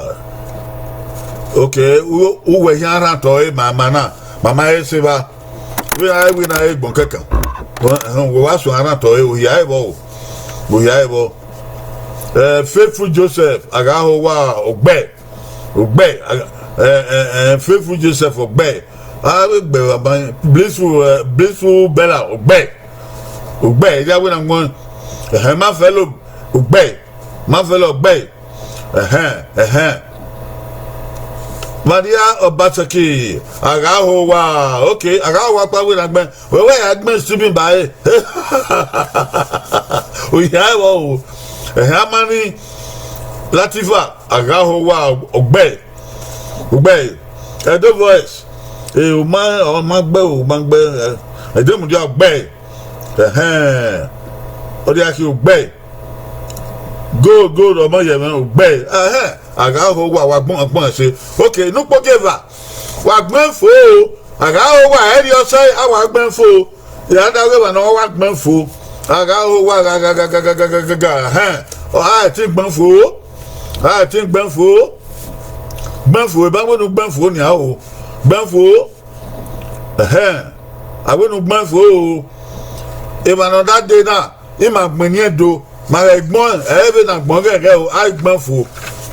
Okay, u, uwẹ khian rhan otọ ẹre ma, ma na, ma ma he se vba. Vbe a we na he gbọn kẹkan. Wẹ wa suẹn a rhan otọ ẹre, u hia ẹre vbọ o. U hia ẹre vbọ. Eh, Faithful Joseph, agha ho wa, ọgbẹ. Ọgbẹ, eh, eh, eh, Faithful Joseph ọgbẹ. A vbe gbe baba, Blissful, eh, Blissful Bella ọgbẹ. Ọgbẹ, ya wẹ na gbọn. Ẹhẹn, ma fẹ lo ọgbẹ. Ma fẹ lo ọgbẹ. Ẹhẹn, ẹhẹn. Maria Obaseki, agha ho wa. Okay, agha ho wa kpa wẹ na gbẹn. Wẹ wẹ ya gbẹn Stephen ba e. Oya vbọ o. Ẹhẹn, a ma ni Latifa, a gha ho owa, ọgbẹe, ọgbẹe. Edo Voice, e, u ma, ọ ma gbe, u ma gbe, ẹ, Edo Mudia, ọgbẹe. Ẹhẹn, ọ dia khin, ọgbẹe. Gold, gold, ọmọ yẹ mwẹ, ọgbẹe. Ẹhẹn, a gha ho owa, wa gbọn, gbọn ẹse. Okay, ne ukpogieva, wa gbẹn fo o. A gha ho owa, ẹ rhie ọsẹ, a wa gbẹn fo. Ya da ghe emwa ne ọ wa gbẹn fo. A gha ho owa gha, gha, gha, gha, gha, gha, gha, gha, ẹhẹn. Ọ, a ti gbẹn fo. A ti gbẹn fo. Gbẹn fo, eba wẹ ne u gbẹn fo nian o. Gbẹn fo. Ẹhẹn. A wẹ ne u gbẹn fo o. Emwa ne ọ da dee na, ima gbẹn eni Ẹdo. Ma ghẹ gbọn, ẹ i vbe na gbọn ghẹghẹ o, a i gbẹn fo.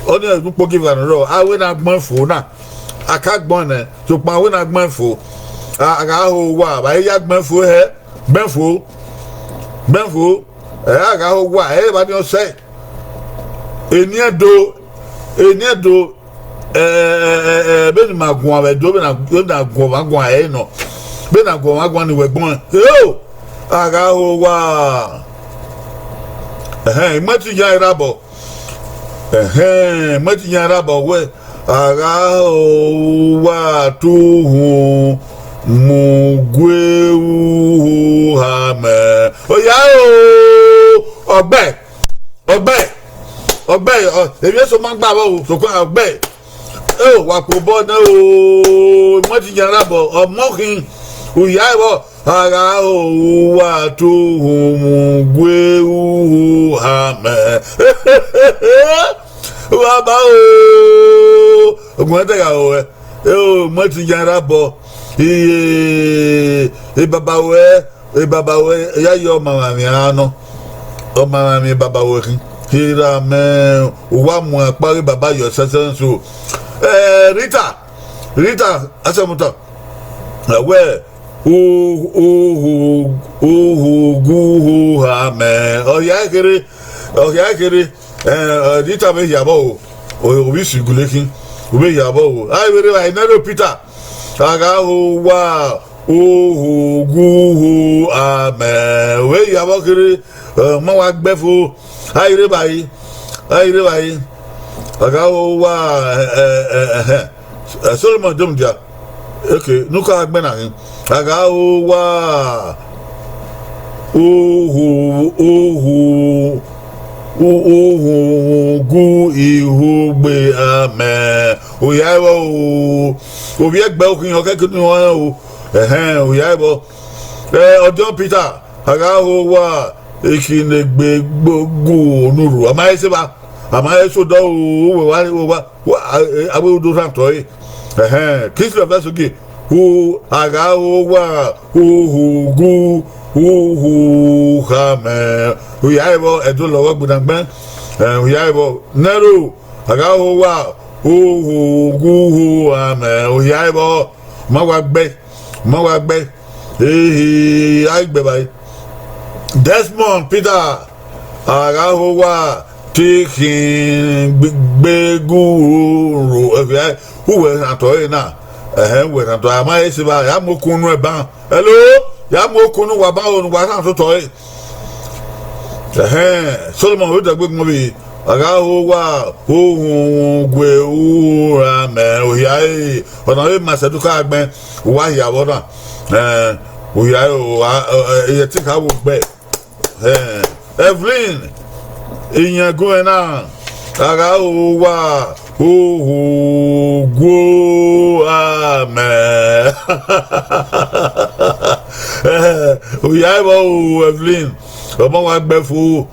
Ọnii ne ukpogieva ne ọ rrọọ, a wẹ ne a gbẹn fo na. A ka gbọn nẹ, sokpan a wẹ ne a gbẹn fo. A, a gha ho owa, vbe a i ya gbẹn fo hẹ, gbẹn fo, gbẹn fo, ẹ, a gha ho owa, ẹ i vba ni ọsẹ. Eni Ẹdo, eni Ẹdo, ẹ, ẹ, ẹ, ẹ, vbene ima guan vbe Ẹdo, vbene a, vbene a guan ọmwa guan ẹre nọ, vbene a guan ọmwa guan ni wẹ gbọn, eo, a gha ho owa. Ẹhẹn, I mu ẹtin yan erha obọ. Ẹhẹn, I mu ẹtin yan erha obọ wẹ, a gha ho owa, tu uhunmwu gue uhu ha mẹ. Oya o, ọgbẹe, ọgbẹe, ọgbẹe, ọ, emwi eso ma gba vbọ o, sokpan ọgbẹe. Eo, wa kpe obọ nẹ o, I mu ẹtin yan erha obọ, ọmọ khin, oya vbọ, a gha ho owa, tu uhunmwu gue uhu ha mẹ. Baba o, ogun ẹdẹ gha ho ẹ. Eo, I mu ẹtin yan erha obọ. Iye, e baba wẹ, e baba wẹ, ya ye ọmamwaemwi a nọ. Ọmamwaemwi baba wẹ khin. Hira mẹ, u wa mu akpa ghe baba yọ sẹsẹn so. Eh, Rita, Rita, Asẹmuta. Ẹ wẹ, u, u, u, u gu uhu ha mẹ. Ọ hia kherhe, ọ hia kherhe. Eh, Rita vbe hia vbọ o, o, ovbi Isigule khin, u vbe hia vbọ o. A i vbe rre evbare nẹ ẹro Peter, a gha ho owa, uhu gu uhu, amẹ. U vbe hia vbọ kherhe, eh, ma wa gbe fo, a i rre evbare, a i rre evbare, a gha ho owa, eh, eh, eh, eh, eh. Eh, Solomon Domudia. Okay, ne u ka gbẹn na hin. A gha ho owa, uhu, uhu, u-, uhu gu ihu gbe, amẹ. Oya vbọ o, ovbi ẹgbẹ okhin, ọ kẹke ne ọ rẹn o. Ẹhẹn, oya vbọ. Eh, ọdiọn Peter, a gha ho owa, ekhinegbe gbo gu onurhu. A ma he sẹ evba, a ma he sẹ odọ o, uwẹ wa, uwẹ wa, wa, a, a, avbe udo rhan otọ ẹre. Ẹhẹn, Kingsley Ọvẹsogie, u, a gha ho owa, uhu gu, uhu kha mẹ. Oya vbọ, Ẹdo lọghọ gbedangbẹn. Eh, oya vbọ, nẹrhẹ o, a gha ho owa, uhu gu, uhu kha mẹ. Oya vbọ, ma wa gbe, ma wa gbe. Ehe, a i gbe evbare. Desmond Peter, a gha ho owa, te khin gbe, gbe gu ro, ẹghẹ uwẹ rhan otọ ẹre na, ẹhẹn, uwẹ rhan otọ, a ma he sẹ evba, ya mu okun unu ẹban. Hello, ya mu okun unu wa ban o, ne uwa rhan otọ ẹre. Ẹhẹn, Solomon, odẹ gbe gbọn vbe, a gha ho owa, uhunmwu gue uhu ra mẹ, ohiare, ọna vbe ma sẹ do ka gbẹn, uwa hia vbọ na, eh, ohiare, o, a, ẹ, ẹ, ẹ, te ka wo gbe. Eh, Evelyn, iyẹn gun ẹn na, a gha ho owa, uhu guo, amẹ. Eh, oya vbọ o, Evelyn, ọmọ wa gbe fo,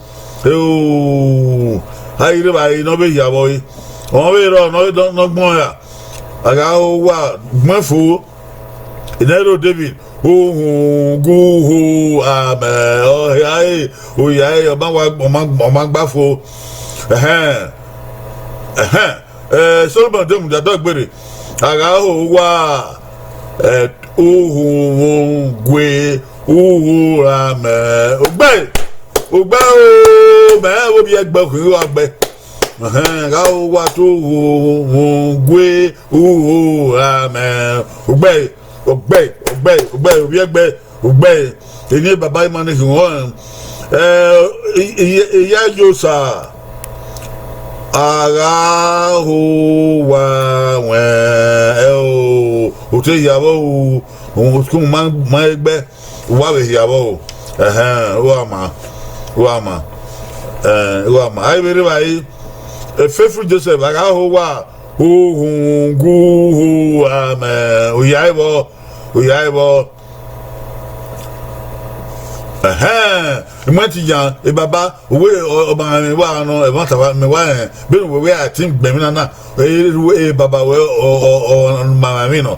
eo, a i rre evbare ne ọ vbe hia vbọ re, ọ vbe rrọọ ne ọ vbe dọ, ne ọ gbọn ra, a gha ho owa, gbẹn fo. Nẹrhẹ David, uhunmwu gu uhu, amẹ, ọ hia re, oya re, ọ ma wa, ọ ma, ọ ma gba fo. Ẹhẹn, ẹhẹn, eh, Solomon Domudia dọgbere, a gha ho owa, eh, uhunmwu gue uhu ra mẹ. Ogbe, ogbe o, mẹ vbe ovbi ẹgbẹ khin wa gbe. Ẹhẹn, gha ho owa, tu uhunmwu gue uhu ra mẹ. Ogbe, ogbe, ogbe, ogbe, ovbi ẹgbẹ, ogbe. Eni baba ima ne khin wọn, Ẹ, I, I, Iya Iyosa, a gha ho uwa wẹn, ẹ o, u te hia vbọ o, u, u ma, ma egbe, uwa vbe hia vbọ o. Ẹhẹn, uwa ma, uwa ma, ẹ, uwa ma. A i vbe rre evbare, e Faithful Joseph, a gha ho uwa, uhunmwu gu uhu, amẹn. U hia vbọ, u hia vbọ. Ẹhẹn, I ma ti yan, e baba, uwẹ, ọ, ọ ma mwẹ wa nọ, ẹmwata mẹ wa rẹn, bene uwẹ wẹ a ti gbẹn emwi na na, e, e baba wẹ, ọ, ọ, ọ, ọ ma mwẹ emwi nọ.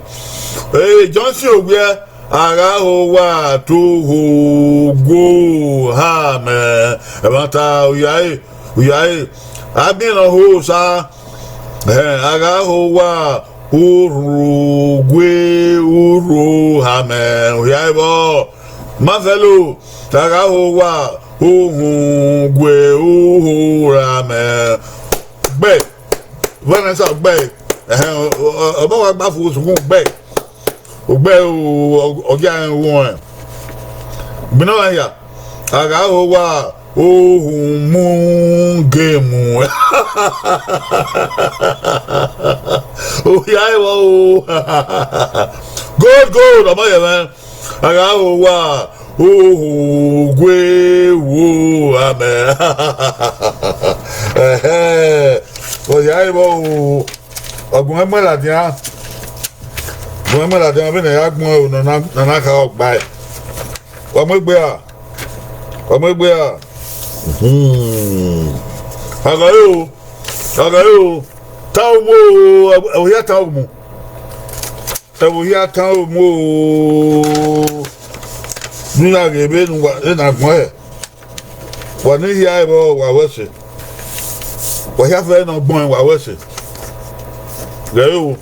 E, Johnson Owiẹ, a gha ho uwa, tu hu gu ha mẹ, ẹmwata, u hia re, u hia re, a miẹn ne ọ ho sa, ẹhẹn, a gha ho uwa, urhu gue urhu ha mẹ, u hia re vbọ. Ma fẹlo, a gha ho uwa, uhunmwu gue uhu ra mẹ. Gbe, Vanessa, gbe. Ẹhẹn, ọ, ọ, ọ, ọmọ wa gba fu sukun, gbe. Ogbe o, ọ, ọ gia rẹn ruẹn. Gbinna ọmwa hia, a gha ho uwa, uhunmwu gemu. U hia re vbọ o. Gold, gold, ọmọ yẹ mwẹ. A gha ho uwa, uhunmwu gue wo, amẹn. Ẹhẹn, u hia re vbọ o. Ọgbẹn mwẹ ladian, ọgbẹn mwẹ ladian, vbene a ya gbẹn o, ne a na, ne a na kha ọgbae. Wa mu egbe ra, wa mu egbe ra. Hmm. A gha re o, a gha re o, tan omu o, ẹvbo hia tan omu. Ẹvbo hia tan omu o. Ne u ya ghe vbene uwa, vbene a gbẹn hẹ. Wa ni hia ẹvbo, wa ru ẹse. Wa hia fẹ ne ọ gbẹn, wa ru ẹse. Ghẹ o.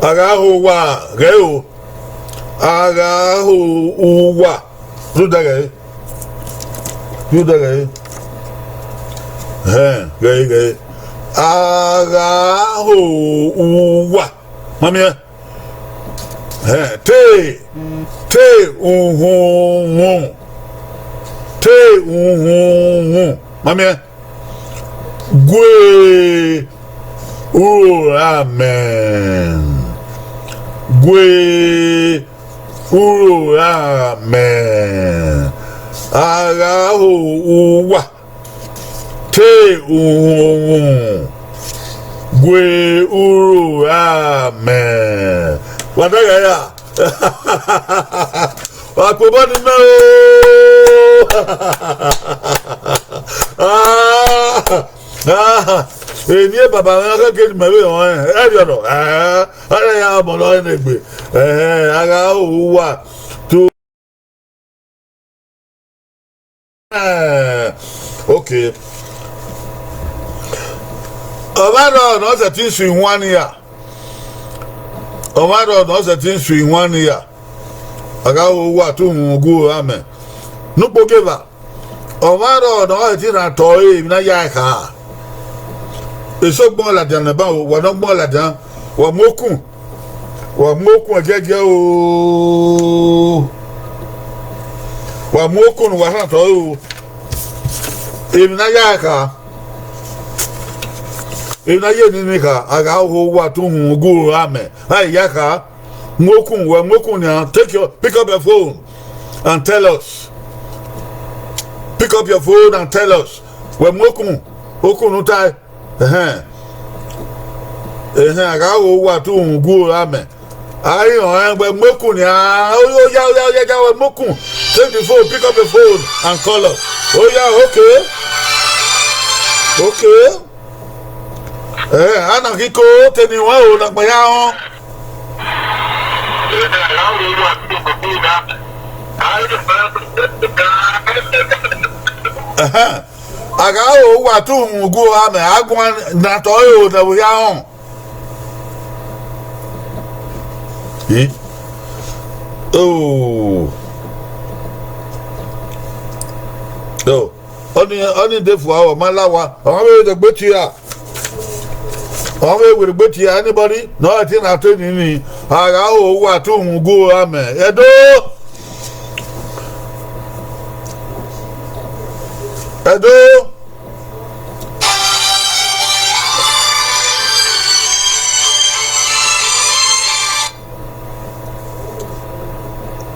A gha ho uwa, ghẹ o. A gha ho uwa. Rhunmwuda ghẹ. Rhunmwuda ghẹ. Hẹn, ghẹ, ghẹ. A gha ho uwa. Ma miẹn. Hẹn, te, te uhunmwu. Te uhunmwu. Ma miẹn. Gue uro ra mẹ. Gue uro ra mẹ. A gha ho uwa. Te uhunmwu. Gue uro ra mẹ. Wa da gha ya. Wa kpe obọ ne imẹ o. Ah, ah, eni e baba mwẹ, ọ khẹke ne imẹ vbe rẹn ọnrẹn, ẹrriọ nọ, eh, ọ rẹ ya bọlọ ẹre ne egbe, eh, a gha ho uwa. To, eh, okay. Ọmwa rrọọ ne ọ sẹtin su ihuan ni ya. Ọmwa rrọọ ne ọ sẹtin su ihuan ni ya. A gha ho uwa, tu uhunmwu gu aro amẹ. Ne ukpogieva, ọmwa rrọọ ne ọ sẹtin rhan otọ ẹre, emwi ne a ya ẹre kha. Eso gbẹn ladian nẹ, ban wa ne ọ gbẹn ladian, wa mu okun, wa mu okun ẹgiẹgiẹ o. Wa mu okun ne uwa rhan otọ ẹre o. Emwi ne a ya ẹre kha. Emwi ne a ye nene kha, a gha ho uwa, tu uhunmwu gu aro amẹ. A i ya kha, mu okun, wẹ mu okun nian, take your, pick up your phone and tell us. Pick up your phone and tell us. Wẹ mu okun, okun ne u tae. Ẹhẹn. Ẹhẹn, a gha ho uwa, tu uhunmwu gu aro amẹ. A i rẹn ọnrẹn, wẹ mu okun nian. Oya, oya, oya, oya, wẹ mu okun. Take the phone, pick up the phone and call us. Oya, okay. Okay. Eh, a na ghi ko te ne iruẹn ro ne a gba ya rẹn. Ẹhẹn. A gha ho uwa, tu uhunmwu gu aro amẹ, a guan ne otọ ẹre ro ne ẹvbo hia họn. Eh? Oh. Oh. Ọni, ọni de fua, ọ ma la wa. Ọmwa vbe degbe tie a. Ọmwa vbe werriegbe tie a, anybody? Ne ọ sẹtin rhan otọ nini, a gha ho uwa, tu uhunmwu gu aro amẹ. Ẹdo! Ẹdo.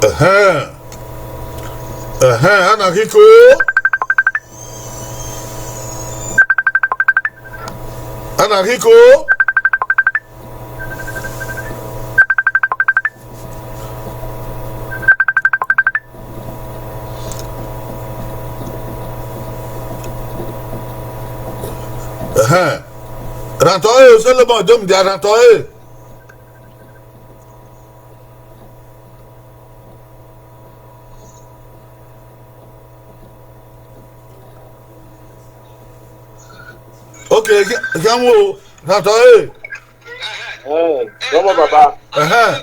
Ẹhẹn. Ẹhẹn, a na khin ko. A na khin ko. Ẹhẹn. Rhan otọ ẹre, Solomon, do mudia rhan otọ ẹre. Ok, khian mu o, rhan otọ ẹre. Ẹ, ọmọ baba. Ẹhẹn.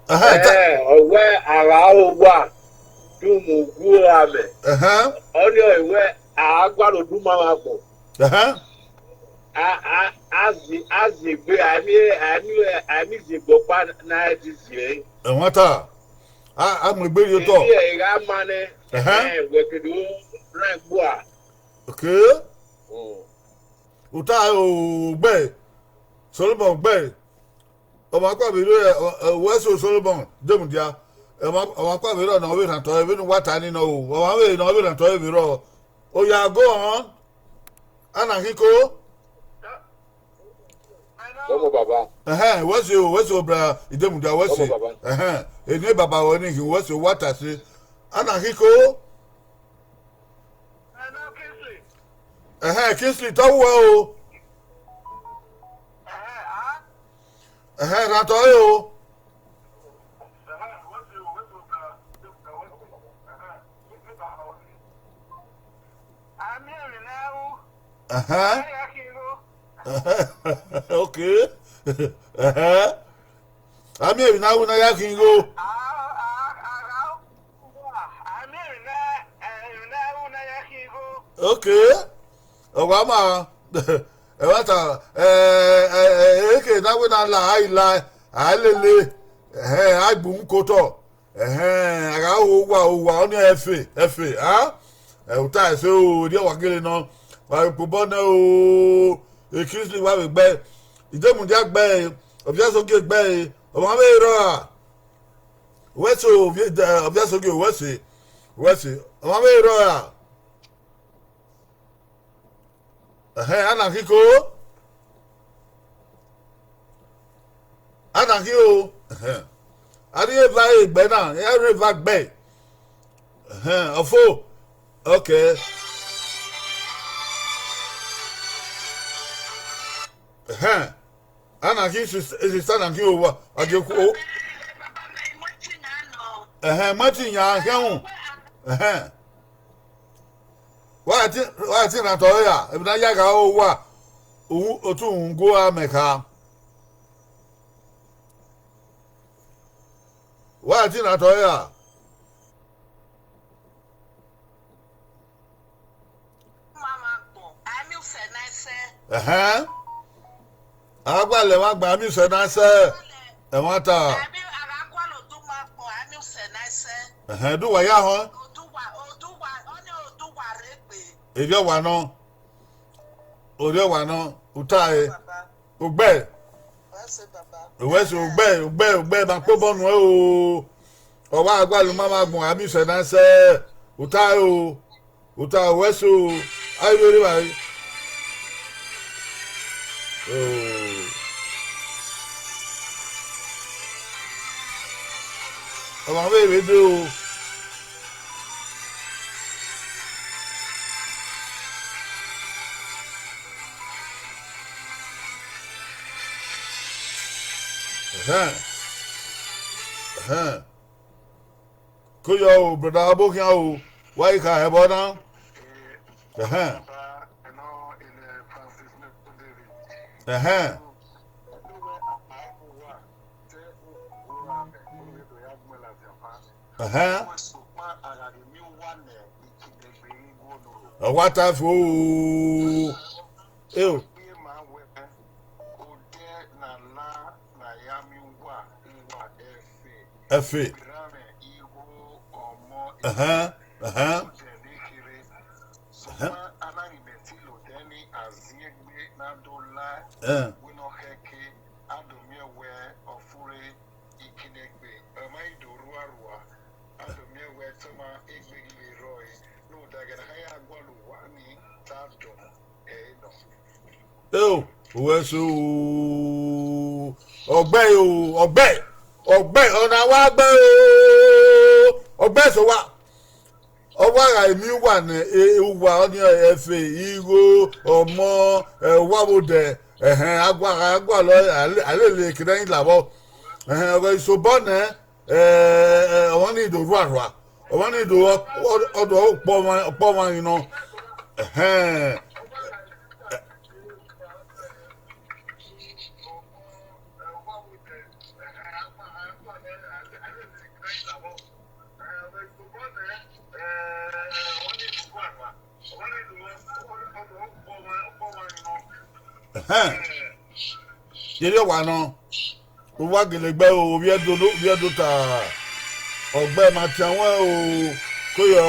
Ẹhẹn, ta- Ẹ, ọ wẹ a gha ho owa, du mu uwu amẹ. Ẹhẹn. Ọnii ọ wẹ a gualọ oduma vbe agbọn. Ẹhẹn. A, a, a zi, a zi egbe, a i miẹn, a i miẹn, a i miẹn iziegbe ọkpa ne a i di zi ẹre. Ẹmwata, a, a mu egbe rhie otọ. Erriọ ẹ gha ma nẹ, Ẹhẹn. Ẹ, wẹ ke do rhan egbe ua. Ok. Mm. Uta o, gbẹ, Solomon gbẹ. Ọmwa kpa vbe rre, ẹ, ẹ, wẹ so Solomon, de mudia. Ọmwa, ọmwa kpa vbe rre ọna, ọ vbe rhan otọ, vbene uwa ta ni nọ o. Ọmwa vbe nọ, ọ vbe rhan otọ, vbe rrọọ. Oya, go on. A na khin ko. Ọmọ baba. Ẹhẹn, wẹ so, wẹ so, bra, Idemudia, wẹ so. Ọmọ baba. Ẹhẹn, eni baba wẹ ni khin, wẹ so, wa ta se. A na khin ko. Ẹhẹn, Kingsley, tọ wẹ o. Ẹhẹn, rhan otọ ẹre o. Ẹhẹn. Ok. Ẹhẹn. A miẹn emwi ne a ru ne a ya khin igho. Ok. Ọ wa ma. Ẹmwata, ẹ, ẹ, ẹ, eke ne a wẹ ne a la, a i la, a lele, ẹhẹn, a gbe uhunmwu ke otọ. Ẹhẹn, a gha ho owa, owa, ọnii ẹfe, ẹfe, a? Ẹ, uta ẹse o, erriọ wa gele nọ. Wa vbe kpobọ nẹ o, Kingsley wa vbe gbe, Idemudia gbe, Ọviasogie gbe, ọmwa vbe rrọọ ra? Wẹ so, Ovie-, ẹ, Ọviasogie, wẹ se, wẹ se, ọmwa vbe rrọọ ra? Ẹhẹn, a na khin ko? A na khin o? Ẹhẹn. A rhie eva ẹre gbe na, a rhie eva gbe. Ẹhẹn, ọfo. Ok. Ẹhẹn. A na khin sis-, sista na khin owa, a je ku o. Ẹhẹn, mati yan khian wu. Ẹhẹn. Wa ti, wa ti na tọ ya, emwi na ya gha owa, u, otu uhunmwu gu amẹ kha. Wa ti na tọ ya. Ẹhẹn. A gbalẹ emwa gba, a miẹn usẹ na sẹ. Ẹmwata. Ẹhẹn, do uwa ya họn. Erriọ wa nọ. Orhiọn wa nọ, uta ẹre. Ugbẹ. Wẹ sẹ ugbẹ, ugbẹ, ugbẹ, ma kpobọ nuẹn o. Ọ wa gualọ uma mwa agbọn, a miẹn usẹ na sẹ. Uta ẹre o. Uta wẹ so. A i vbe rre evbare. Oh. Ọmwa vbe vbe de o. Ẹhẹn. Ẹhẹn. Ko yọ o, brother Obokhian o, wa i kha ẹbọ na. Ẹhẹn. Ẹhẹn. Ẹhẹn. Ọ wa ta fo o. Eo. Ẹfe. Ẹhẹn. Ẹhẹn. Ẹhẹn. Ẹhẹn. Eo, uwẹ so o, ọgbẹe o, ọgbẹe, ọgbẹe, ọna wa gbe o, ọgbẹe so wa. Ọ wa gha emi uwa ne e, uwa ọnii ẹfe, igho, ọmọ, ẹ, uwa vbe odẹ, ẹhẹn, a gua, a gualọ, a le, a lele kene ẹ i lavbọ. Ẹhẹn, ọghe isobọ nẹ, ẹ, ẹ, ọmọ ni do rhuarhua, ọmọ ni do, ọ, ọ, ọ do ọkpọ ọmwa, ọkpọ ọmwa ni nọ. Ẹhẹn. Ẹhẹn. Yevbe ọwa nọ, uwa gele gbe o, ovbi Ẹdo, ovbi Ẹdo ta, ọgbẹe ma tian wẹn o, koyọ,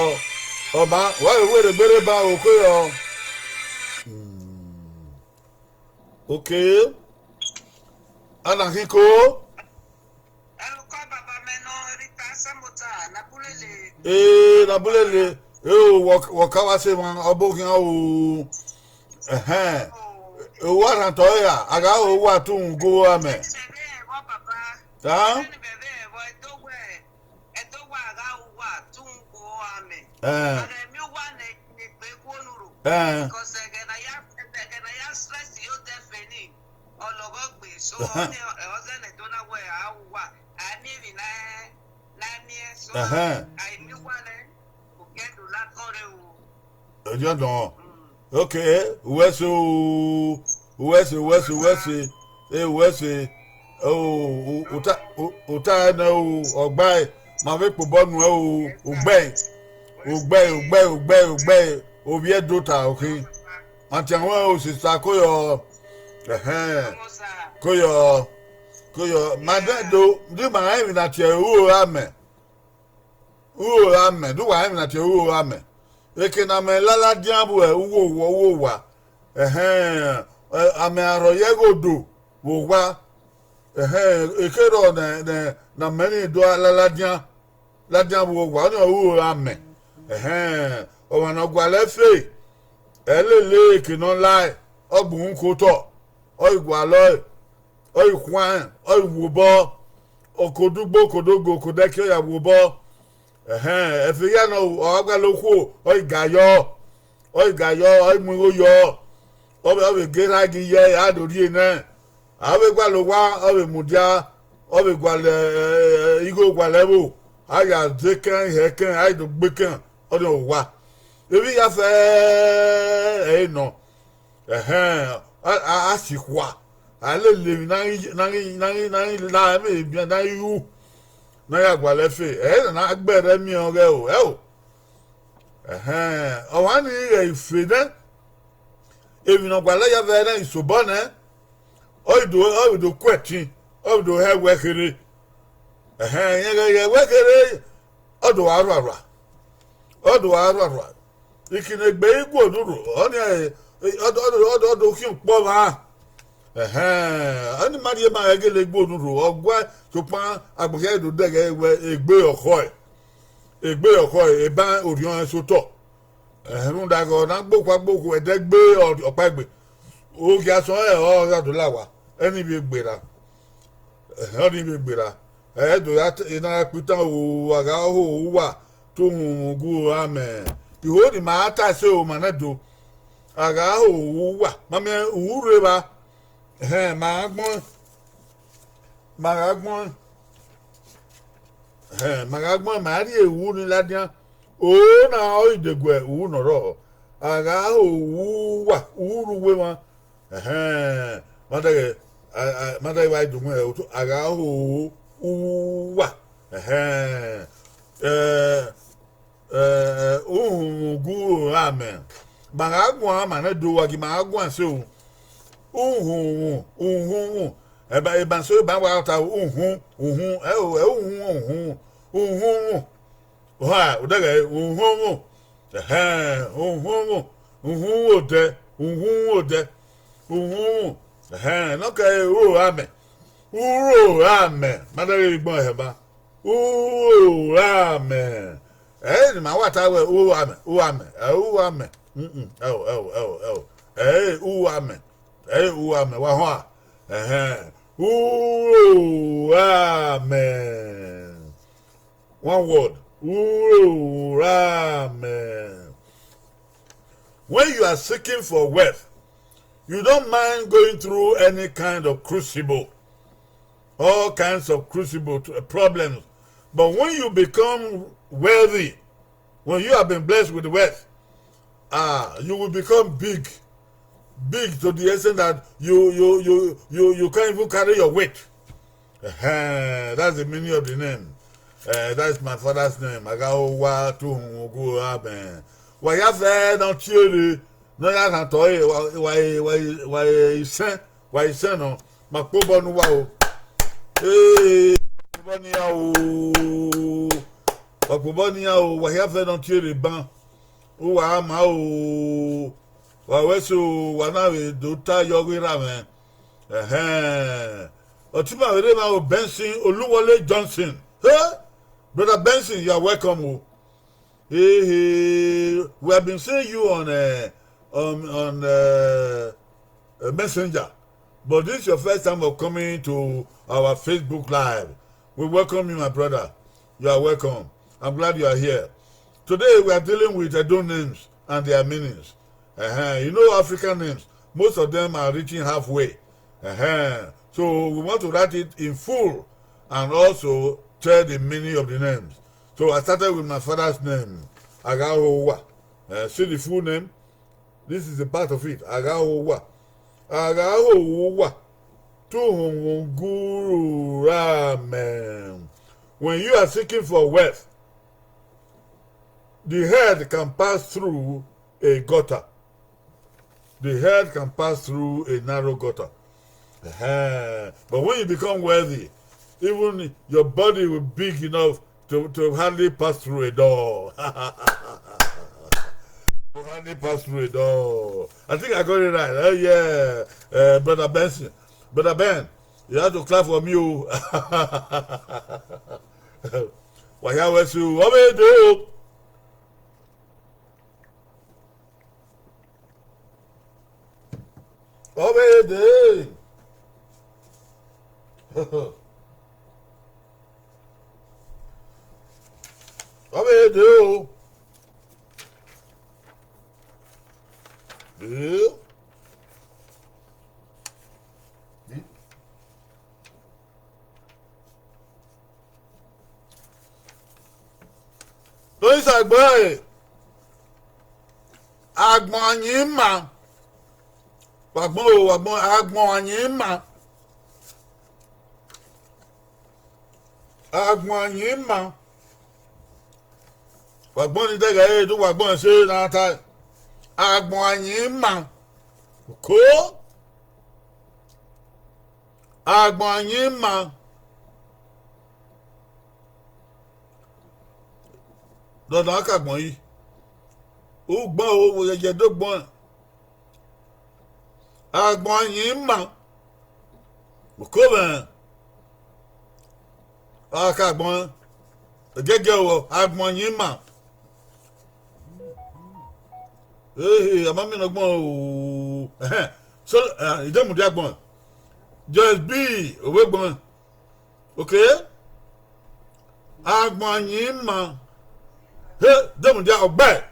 ọba, wa vbe werriegbe rre ba o, koyọ. Hmm. Okay. Ana khin ko? Ẹlukọ baba mẹ nọ, Rita Sẹmota, ne Abulele. Ee, ne Abulele. Eo, wọ, wọ ka wa se emwa, ọ bọ khian o. Ẹhẹn. O wa rhan tọ ya, a gha ho uwa tu uhunmwu gu amẹ. Ẹvbo baba. Ta? Ẹvbo ẹvbo ẹdo wẹ, ẹdo wa gha ho uwa tu uhunmwu gu amẹ. Ẹn. A ghẹ miẹn uwa nẹ, egbe guo nurho. Ẹn. Because ẹghẹ ne a ya, ẹghẹ ne a ya stress ye odẹ feni, ọ lọghọ gbe. So, ọni, ọ zẹ ne ẹdo na wẹ a ho uwa, a miẹn emwi na, na miẹn. So, ẹhẹn, a i miẹn uwa nẹ, okẹ do la kọn rre o. Ẹjọ dọn. Okay, uwẹ se o, uwẹ se, uwẹ se, uwẹ se, e uwẹ se, o, u, u ta, u, u ta ẹnẹ o, ọgbae, ma vbe kpobọ nuẹ o, ugbẹe, ugbẹe, ugbẹe, ugbẹe, ugbẹe, ovbi Ẹdo ta okhin. Antian wẹ o, sista, koyọ, ẹhẹn, koyọ, koyọ, ma dẹ do, di ma rẹn emwi na tie uro ra mẹ. Uro ra mẹ, do wa rẹn emwi na tie uro ra mẹ. Eke ne amẹ lala dian vbe uwu owa, uwu owa, ẹhẹn, ẹ, amẹ arhọ ye ẹghodo vbe owa, ẹhẹn, eke rrọọ ne, ne, ne amẹ ni do lala dian, ladian vbe owa, ọnii ọre uro ra mẹ. Ẹhẹn, ọmwa ne ọ gualọ ẹfe, ẹ lele eke ne ọ lae, ọ gbe uhunmwu ke otọ, ọ ghi gualọ ẹe, ọ ghi khuan, ọ ghi wu obọ, okodugbo, okodogo, okodẹki, ọ ya wu obọ. Ẹhẹn, ẹfe hia nọ, ọ gha gualọ okhuo, ọ ghi ga yọ, ọ ghi ga yọ, ọ ghi mu igho yọ, ọ vbe, ọ vbe ghe erha ghi ye ẹre, a do rhie nẹ. A vbe gualọ owa, ọ vbe mudia, ọ vbe gualọ, ẹ, ẹ, igho gualọ ẹvbo, a ya de ekẹn, hẹ ekẹn, a do gbe ekẹn, ọnii ọre owa. Emwi hia fẹẹrẹ ẹre nọ. Ẹhẹn, a, a, a si khua, a lele emwi ne a ghi, ne a ghi, ne a ghi, ne a ghi la ẹmwẹ ebian ne a ghi ru, ne a ya gualọ ẹfe, ẹre na na gbe ẹre miẹn ọghẹ o, ẹo. Ẹhẹn, ọmwa ni ghẹ ife nẹ, emwi ne ọ gualọ ya vbe ẹre isobọ nẹ, ọ ghi do, ọ ghi do ku ẹtin, ọ ghi do hẹ ẹwẹ kherhe. Ẹhẹn, irẹn ghẹ ye ẹwẹ kherhe, ọ do wa rhuarhua, ọ do wa rhuarhua. Iki ne egbe i guo nurho, ọnii, ọ do, ọ do, ọ do, ọ do khian ukpọ mwa. Ẹhẹn, ọnii ma rhie ma ghẹ gele guo nurho, ọ guẹ, sokpan agbọn hia do dẹghe wẹ egbe ọkhọe, egbe ọkhọe, eban orhiọn ẹn sẹ otọ. Ẹhẹn, rhunmwuda ẹghẹ ọ na gbe okhuo, a gbe okhuo, ẹdẹ gbe ọ, ọkpa egbe. Ogie asọn ẹre ọ gha do la owa, ẹni vbe gberra. Ẹhẹn, ọnii vbe gberra. Ẹ do ya te, ne a ya kpe itan o, a gha ho uwa, te uhunmwu gu amẹ. Iho ni ma ta ẹse o, ma nẹ do. A gha ho uwa, ma miẹn uwu rre evba. Ẹhẹn, ma gha gbọẹn, ma gha gbọẹn, ẹhẹn, ma gha gbọẹn, ma rhie uwu ni ladian. O na ọ i deguẹ uwu ne ọ rrọọ. A gha ho uwu uwa, uwu rre uwu emwa. Ẹhẹn, ma dẹghe, a, a, ma dẹghe wa i do mu ẹre, a gha ho uwu uwa. Ẹhẹn, ẹ, ẹ, uhunmwu gu amẹ. Ma gha guan, ma nẹ do, wa gi ma gha guan ẹse o. Uhunmwu, uhunmwu. Eba, eba so, eba wa ta uhun, uhun, ẹ o, ẹ uhun, uhun, uhunmwu. Oha, odẹ ghẹ, uhunmwu. Ẹhẹn, uhunmwu. Uhunmwu odẹ, uhunmwu odẹ. Uhunmwu. Ẹhẹn, ne ọ kẹre uro amẹ. Uro amẹ. Ma dẹghe vbe gbọn ẹhẹ ba. Uro amẹ. Ẹre ne ima wa ta wẹẹ uro amẹ, uro amẹ, ẹ, uro amẹ. Mm-mm, ẹo, ẹo, ẹo, ẹo. Ẹre uro amẹ. Ẹre uro amẹ, wa họn a. Ẹhẹn. Uro amẹ. One word. Uro amẹ. When you are seeking for wealth, you don't mind going through any kind of crucible, all kinds of crucible, uh, problems. But when you become wealthy, when you have been blessed with wealth, ah, you will become big, big to the extent that you you you you you can't even carry your weight. Ehen, that's the meaning of the name. Uh, that's my father's name. Aghahowa Tuhunmwu Uguramẹ. Wa ya fẹ ne ọ tie rre, ne ọ ya khan tọ ẹre, wa wa wa wa isẹn, wa isẹn nọ. Ma kpe obọ ne uwa o. Ee, obọ ne iran o. Wa kpe obọ ne iran o, wa ya fẹ ne ọ tie rre ban. Uwa ma o. Wa wẹ so, wa na vbe do ta yọ ghi ra mwẹ. Ẹhẹn. Ọtẹn ima vbe rre emwa o, Benson Oluwole Johnson. Hey! Brother Benson, you are welcome o. Hey, hey, we have been seeing you on, uh, on, on, uh, uh, Messenger, but this is your first time of coming to our Facebook Live. We welcome you, my brother. You are welcome. I'm glad you are here. Today we are dealing with Edo names and their meanings. Uh-huh. You know African names, most of them are reaching halfway. Uh-huh. So we want to write it in full and also tell the meaning of the names. So I started with my father's name, Aghahowa. Uh, see the full name? This is a part of it. Aghahowa. Aghahowa. Tuhunmwu Uguramẹ. When you are seeking for wealth, the head can pass through a gutter. The head can pass through a narrow gutter. Ehen. But when you become wealthy, even your body will big enough to, to hardly pass through a door. To hardly pass through a door. I think I got it right. Oh, yeah. Uh, Brother Benson. Brother Ben, you have to clap for me o. Wa ya wẹ so, ọ vbe dee o. Ọ vbe dee. Ọ vbe dee o. Ee. Osagbọn ẹre, agbọn ayin ima. Wa gbọn o, wa gbọn, agbọn ayin ima. Agbọn ayin ima. Wa gbọn ni dẹghe ẹre, do wa gbọn ẹse ne a ta. Agbọn ayin ima. Ko. Agbọn ayin ima. Dọdọ a ka gbọn yi. Ugbọn o, wo yẹyẹ do gbọn. Agbọn ayin ima. Uko mwẹ. A ka gbọn. Gẹgẹ o, agbọn ayin ima. Ehe, a ma miẹn ne ọ gbọn o. Ẹhẹn. So, eh, I de mudia gbọn. Joyce B, ovbe gbọn. Okay? Agbọn ayin ima. He, de mudia ọgbẹ.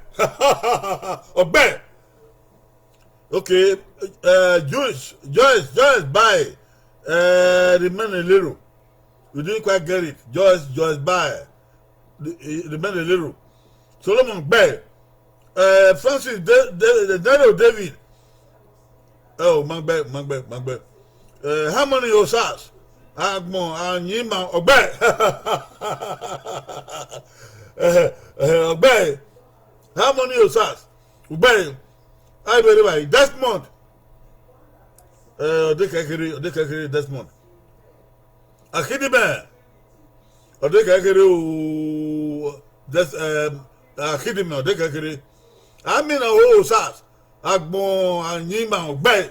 Ọgbẹ. Okay, uh, Joyce, Joyce, Joyce by, uh, remain a little. You didn't quite get it. Joyce, Joyce by, the, the remain a little. Solomon by, uh, Francis, De, De, Daniel David. Oh, my bad, my bad, my bad. Uh, how many Osas? Agbọn ayin ima ọgbẹ. Uh, uh, ọgbẹ. How many Osas? Ọgbẹ. I very by Desmond. Eh, Odekekere, Odekekere Desmond. Akidime. Odekekere o, Des-, eh, Akhidimẹ Ọdekẹkere. Amina Osas, agbọn Ayinma Ọgbẹe.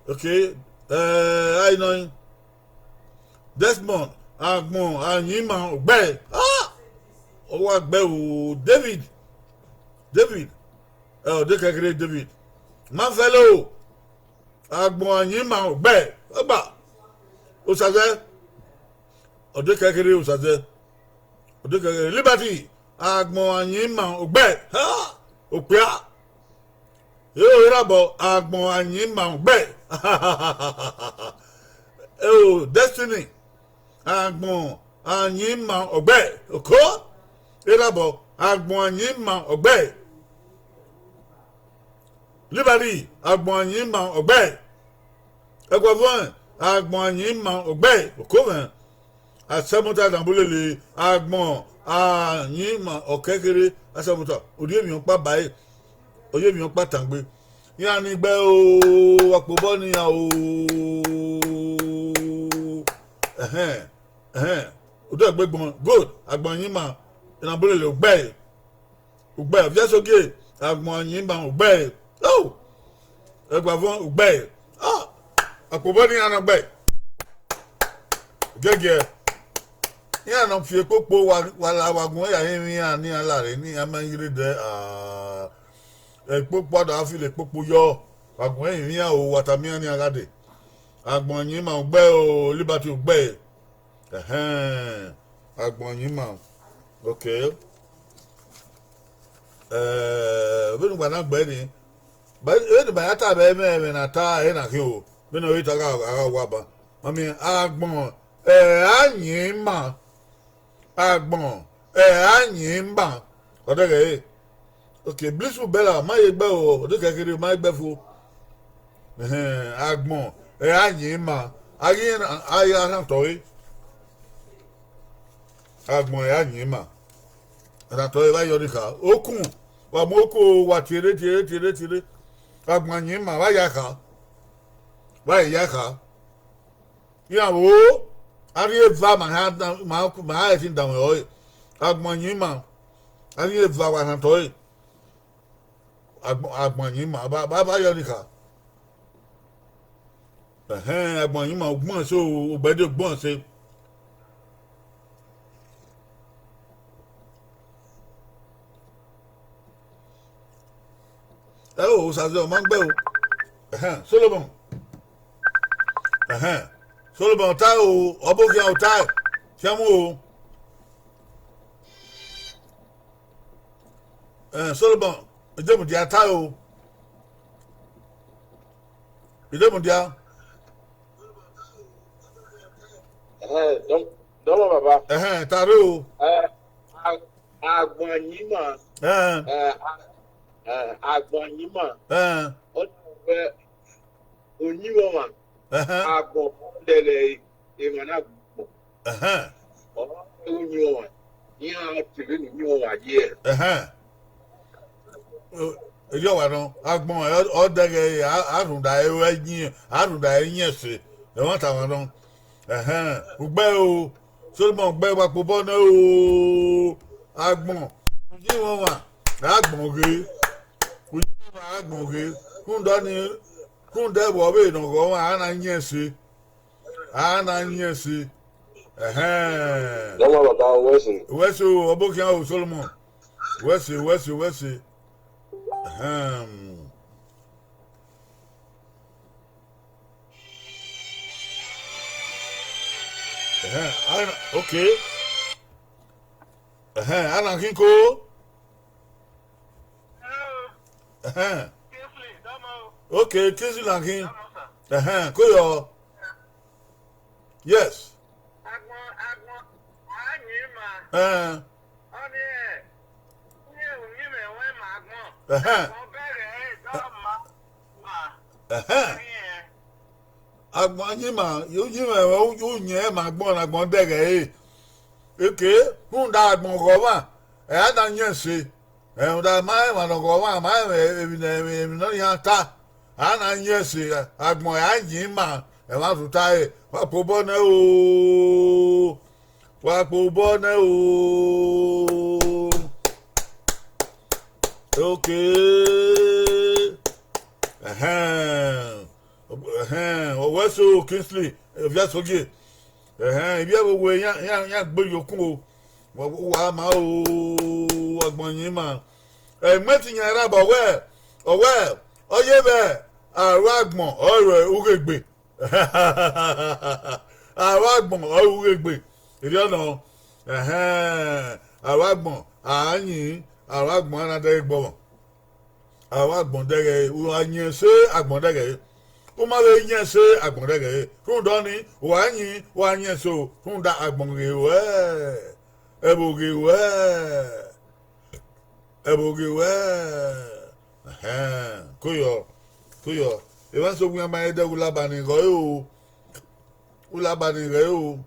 Okay, eh, I know him. Desmond, agbọn Ayinma Ọgbẹe. Ah! Ọ wa gbe o, David. David, eh, Ọdekẹkere David. Marcelo, agbọn Ayinma Ọgbẹe. Ọgba. Osazẹ. Ọdekẹkere Osazẹ. Ọdekẹkere Liberty, agbọn Ayinma Ọgbẹe. Ha! Okpia. Ero erabọ, agbọn Ayinma Ọgbẹe. Ero Destiny, agbọn Ayinma Ọgbẹe. Oko. Erabọ, agbọn Ayinma Ọgbẹe. Liberty, agbọn Ayinma Ọgbẹe. Ẹguavuọn, agbọn Ayinma Ọgbẹe. Oko mwẹ. Asẹmọta Danbulele, agbọn Ayinma Ọkẹkere. Asẹmọta, ọ rhie emwi ọkpa ba ẹre, ọ rhie emwi ọkpa tangbe. Iran ni gbe o, wa kpe obọ ne iran o. Ẹhẹn, ẹhẹn, odẹ gbe gbọn, good, agbọn Ayinma, Danbulele, Ọgbẹe. Ọgbẹe, Ọviẹsogie, agbọn Ayinma, Ọgbẹe. Oh! Ẹguavuọn, Ọgbẹe. Ah! Wa kpe obọ ne iran nọ gbe. Gẹgiẹ. Iran ne ọ fi ekpokpo wa, wa la, wa gun ya emwi iran ne iran la rre, ne iran ma ghi rre dẹ, ah, ekpokpo a do fi le ekpokpo yọ. Wa gun emwi iran o, wa tama iran ne iran gha dee. Agbọn Ayinma Ọgbẹe o, Liberty Ọgbẹe. Ẹhẹn, agbọn Ayinma. Okay. Eh, vbene uwa na gbe ni, ba, vbene ma ya ta vbe ẹmwẹ, ẹmwẹ na ta, ẹ na khian o. Vbene ọ rre ta gha, gha wa ba. Ma miẹn, agbọn, eh, Ayinma. Agbọn, eh, Ayinma. Ọdẹghẹ ẹre. Okay, Blisu Bella, ma ye gbe o, Ọdekẹkere, ma ye gbe fo. Ẹhẹn, agbọn, eh, Ayinma. A ghi, a ghi a rhan otọ ẹre. Agbọn, eh, Ayinma. Ẹna tọ evba yọ ni kha. Okun, wa mu okun, wa tiere, tiere, tiere, tiere. Agbọn Ayinma, vba ya kha. Vba ya kha. Iran vbo, a rhie eva ma ha da, ma, ma ha ẹtin danmwẹ ọre. Agbọn Ayinma, a rhie eva wa na tọ ẹre. Agbọn, agbọn Ayinma, ba, ba, ba yọ ni kha. Ẹhẹn, agbọn Ayinma, ugbọn ẹse o, ugbẹdẹ ugbọn ẹse. Ẹ o, Osaze, ọ ma gbe o. Ẹhẹn, Solomon. Ẹhẹn, Solomon, ọ ta o, ọ bọ khian, ọ ta, fianmu o. Ẹhẹn, Solomon, Idemudia, ta o. Idemudia. Ẹhẹn, dọmọ, dọmọ baba. Ẹhẹn, ta rre o. Ẹ, a-, agbọn Ayinma. Ẹhẹn. Ẹ, a-, ẹ, agbọn Ayinma. Ẹhẹn. Ọ na wẹ Uyinmwẹ ọmwa. Ẹhẹn. Agbọn lẹghẹ emwa na gbọn. Ẹhẹn. Ọ na wẹ Uyinmwẹ ọmwa. Iran te vbene Uyinmwẹ ọmwa ye. Ẹhẹn. Erriọ wa nọ, agbọn ọ, ọ dẹghe a, a rhunmwuda ẹre yin, a rhunmwuda ẹre yin ẹse, ẹmwata wa nọ. Ẹhẹn, ugbẹe o, Solomon, ugbẹe, wa kpe obọ nẹ o, agbọn, Uyinmwẹ ọmwa, agbọn ghe, Uyinmwẹ ọmwa, agbọn ghe, rhunmwuda ọnii, rhunmwuda ẹvbo vbene ọ ghọ ọmwa, a na yin ẹse. A na yin ẹse. Ẹhẹn. Dọmọ baba, wẹ se. Wẹ se o, ọ bọ khian o, Solomon. Wẹ se, wẹ se, wẹ se. Ẹhẹn. Ẹhẹn, a na, okay. Ẹhẹn, a na khin ko. Ẹhẹn. Okay, Kingsley na khin. Ẹhẹn, ko yọ. Yes. Ẹhẹn. Ẹhẹn. Ẹhẹn. Agbọn Ayinma, Uyinmwẹ, u yin ẹmwẹ agbọn ne agbọn dẹghe ẹre. Eke, rhunmwuda agbọn ghọ ọmwa, ẹ a na yin ẹse. Rhunmwuda ma rẹn emwa ne ọ ghọ ọmwa, ma rẹn emwi ne, emwi ne ọ yan ta, a na yin ẹse, agbọn ẹ a yin ima, ẹmwata ẹre, wa kpe obọ nẹ o. Wa kpe obọ nẹ o. Okay. Ẹhẹn. Ẹhẹn, ọ wẹ so Kingsley, Oviasogie. Ẹhẹn, ivbi ẹvbo wẹ iran, iran, iran gbe ye okun o. Wa, wa ma o, agbọn yin ima. Ẹ, imẹ ti yan ra ba wẹ, ọ wẹ, ọ ye vbe aro agbọn, ọ rẹ ughegbe. Aro agbọn, ọ rẹ ughegbe. Erriọ nọ, ẹhẹn, aro agbọn, a yin, aro agbọn a na dẹghe gbọmọ. Aro agbọn dẹghe, u gha yin ẹse agbọn dẹghe. U ma vbe yin ẹse agbọn dẹghe. Rhunmwuda ọnii, u gha yin, u gha yin ẹse o, rhunmwuda agbọn ghe ruẹ, ẹvbo ghe ruẹ, ẹvbo ghe ruẹ. Ẹhẹn, koyọ, koyọ. Emwa eso wian ma he dẹghe u laba ni ghẹ o, u laba ni ghẹ o.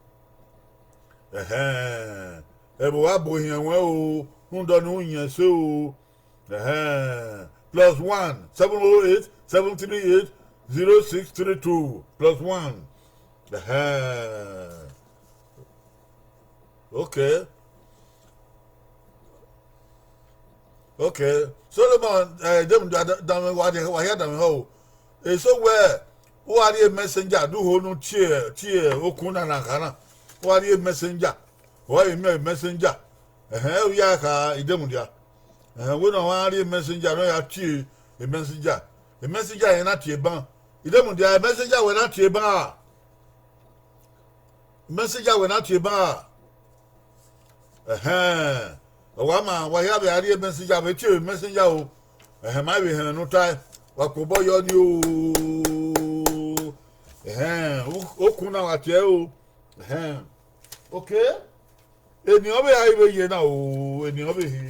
Ẹhẹn, ẹvbo wa bu ohiẹn ruẹ o, rhunmwuda ọnii u yin ẹse o. Ẹhẹn, plus one, seven oh eight, seven three eight, zero six three two, plus one. Ẹhẹn. Okay. Okay. Solomon, eh, dem da, da, da, wa de, wa hia da me ho. Eso wẹ, u wa rhie messenger, du ho nu tie, tie okun na na kha na. U wa rhie messenger. Wa email messenger. Ẹhẹn, u ya kha Idemudia. Ẹhẹn, wẹ ne ọ wa rhie messenger, ne ọ ya tie messenger. Messenger yẹn na tie ban. Idemudia, messenger wẹ na tie ban. Messenger wẹ na tie ban. Ẹhẹn, ọ wa ma, wa hia vbe a rhie messenger, vbe tie messenger o. Ẹhẹn, ma vbe hẹn ne u tae, wa kpe obọ yọ ni o. Ẹhẹn, u-, okun na wa tie o. Ẹhẹn. Okay. Eni ọvbehe a ghi vbe rhie na o, eni ọvbehe.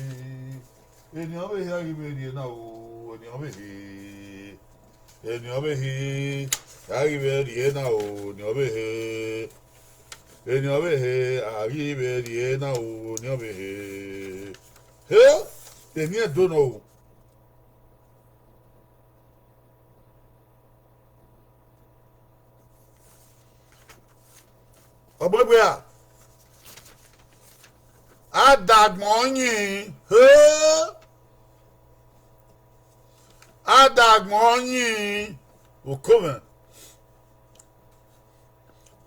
Eni ọvbehe a ghi vbe rhie na o, eni ọvbehe. Eni ọvbehe a ghi vbe rhie na o, eni ọvbehe. Eni ọvbehe a ghi vbe rhie na o, eni ọvbehe. He, eni Ẹdo nọ o. Ọ mu egbe ra? Adagbọn ọyìn, he! Adagbọn ọyìn, oko mwẹ.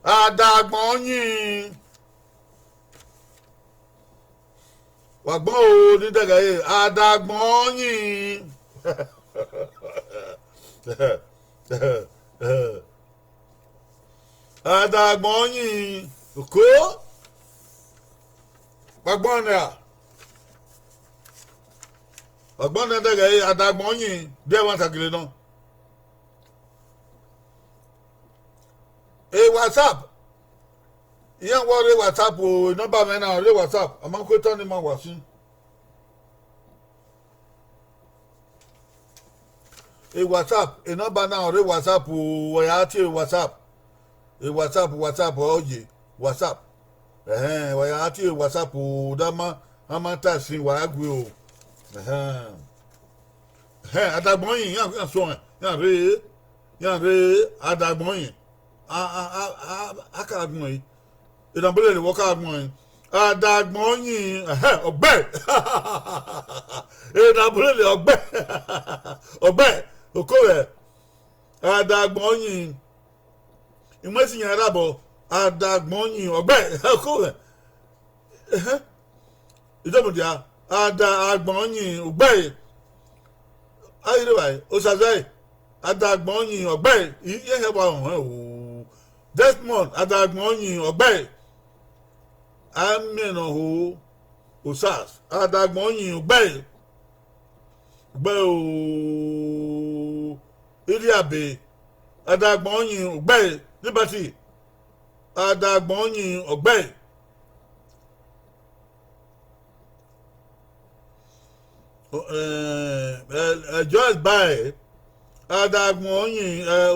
Adagbọn ọyìn. Wa gbọn o, ni dẹghe ẹre, adagbọn ọyìn. Adagbọn ọyìn, oko. Wa gbọn nẹ ra? Wa gbọn nẹ dẹghe ẹre, adagbọn ọyìn, de ẹmwata gele nọ. E WhatsApp, iran wa rre WhatsApp o, enọmba mwẹ na ọ rre WhatsApp, a ma khu etọ ne ima wa sin. E WhatsApp, enọmba na ọ rre WhatsApp o, wa ya tie WhatsApp. E WhatsApp, WhatsApp ọ ye, WhatsApp. Ẹhẹn, wa ya tie WhatsApp o, da ma, a ma ta sin wa gbe o. Ẹhẹn. Ẹhẹn, adagbọn ọyìn, iran, iran suẹn, iran rre, iran rre, adagbọn ọyìn. A, a, a, a, a ka gbọn ẹre. Enabolele wọ ka gbọn ẹre. Adagbọn ọyìn, ẹhẹn, ọgbẹe. Enabolele ọgbẹe. Ọgbẹe, oko mwẹ. Adagbọn ọyìn. Imwẹsi yan rabọ, adagbọn ọyìn, ọgbẹe, oko mwẹ. Ẹhẹn. Idomudia, adagbọn ọyìn, ọgbẹe. A ghi rre evbare, Osazae, adagbọn ọyìn, ọgbẹe, i, iye hẹ wa họn o. Desmond, adagbọn ọyìn, ọgbẹe. A miẹn ne ọ ho, Osas, adagbọn ọyìn, ọgbẹe. Ọgbẹe o, Iriabe, adagbọn ọyìn, ọgbẹe, Liberty, adagbọn ọyìn, ọgbẹe. Ẹ, ẹ, ẹ, Joyce Bae, adagbọn ọyìn, ẹ,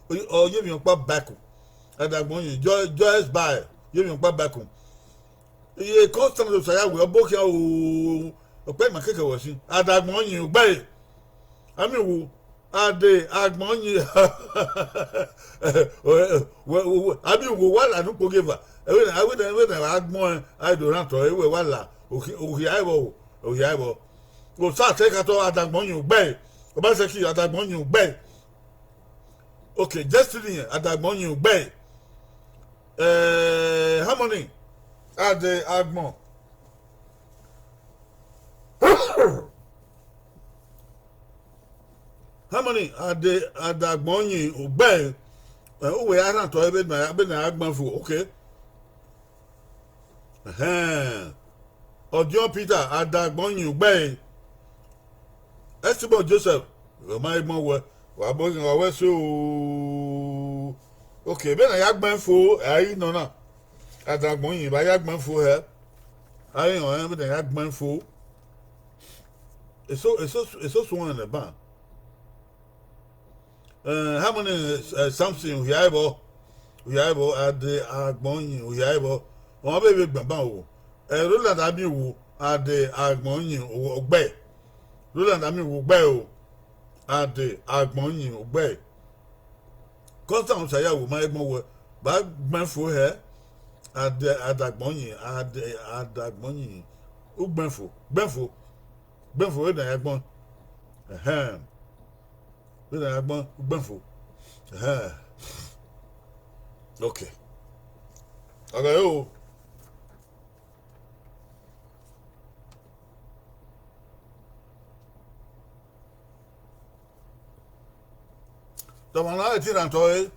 Oye-, Oyevbiọkpa Baku, adagbọn ọyìn, Jo-, Joyce Bae, Oyevbiọkpa Baku. Iye Constance Osayawe, ọ bọ khian o, ọkpa ima keke wẹ sin, adagbọn ọyìn, ọgbẹe. Ami wu, Ade agbọn yin. Abi uwo wa la ne ukpoghieva. Ẹvbene ẹvbene ẹvbene agbọn, a do rhan otọ ẹre, wẹ wa la. Okhi- okhian ẹvbo, okhian ẹvbo. Osa te ka tọ adagbọn yin ugbẹe. Obaseki adagbọn yin ugbẹe. Okay, Destiny adagbọn yin ugbẹe. Eh, Harmony, ade agbọn. Harmony, ade adagbọn yin ugbẹe. Eh, uwe a rhan otọ ẹre vbene a- vbene a gbẹn fo, okay. Ẹhẹn. Ọdiọn Peter, adagbọn yin ugbẹe. Esteban Joseph, ọ ma i gbọn wẹ, wa bọ ghe wa wẹ so. Okay, vbene a ya gbẹn fo, a i nọ na. Adagbọn yin, vbe a ya gbẹn fo hẹ. A i họn vbene a ya gbẹn fo. Eso eso eso suẹn nẹ ban. Eh, Harmony, eh, Samson, uhia ẹvbo, uhia ẹvbo, ade agbọn yin, uhia ẹvbo. Ọmwa vbe vbe gbẹn ban wo. Eh, Roland Amiwo, ade agbọn yin, ugbẹe. Roland Amiwo, ugbẹe o, ade agbọn yin, ugbẹe. Constant Osayawo, ma i gbọn wẹ, ba gbẹn fo hẹ, ade adagbọn yin, ade adagbọn yin, ugbẹn fo, gbẹn fo, gbẹn fo vbene a ya gbọn. Ẹhẹn. Vbene a ya gbọn, ugbẹn fo. Ẹhẹn. Okay. Ọghe o. Dọmwa na ẹtin rhan otọ ẹre,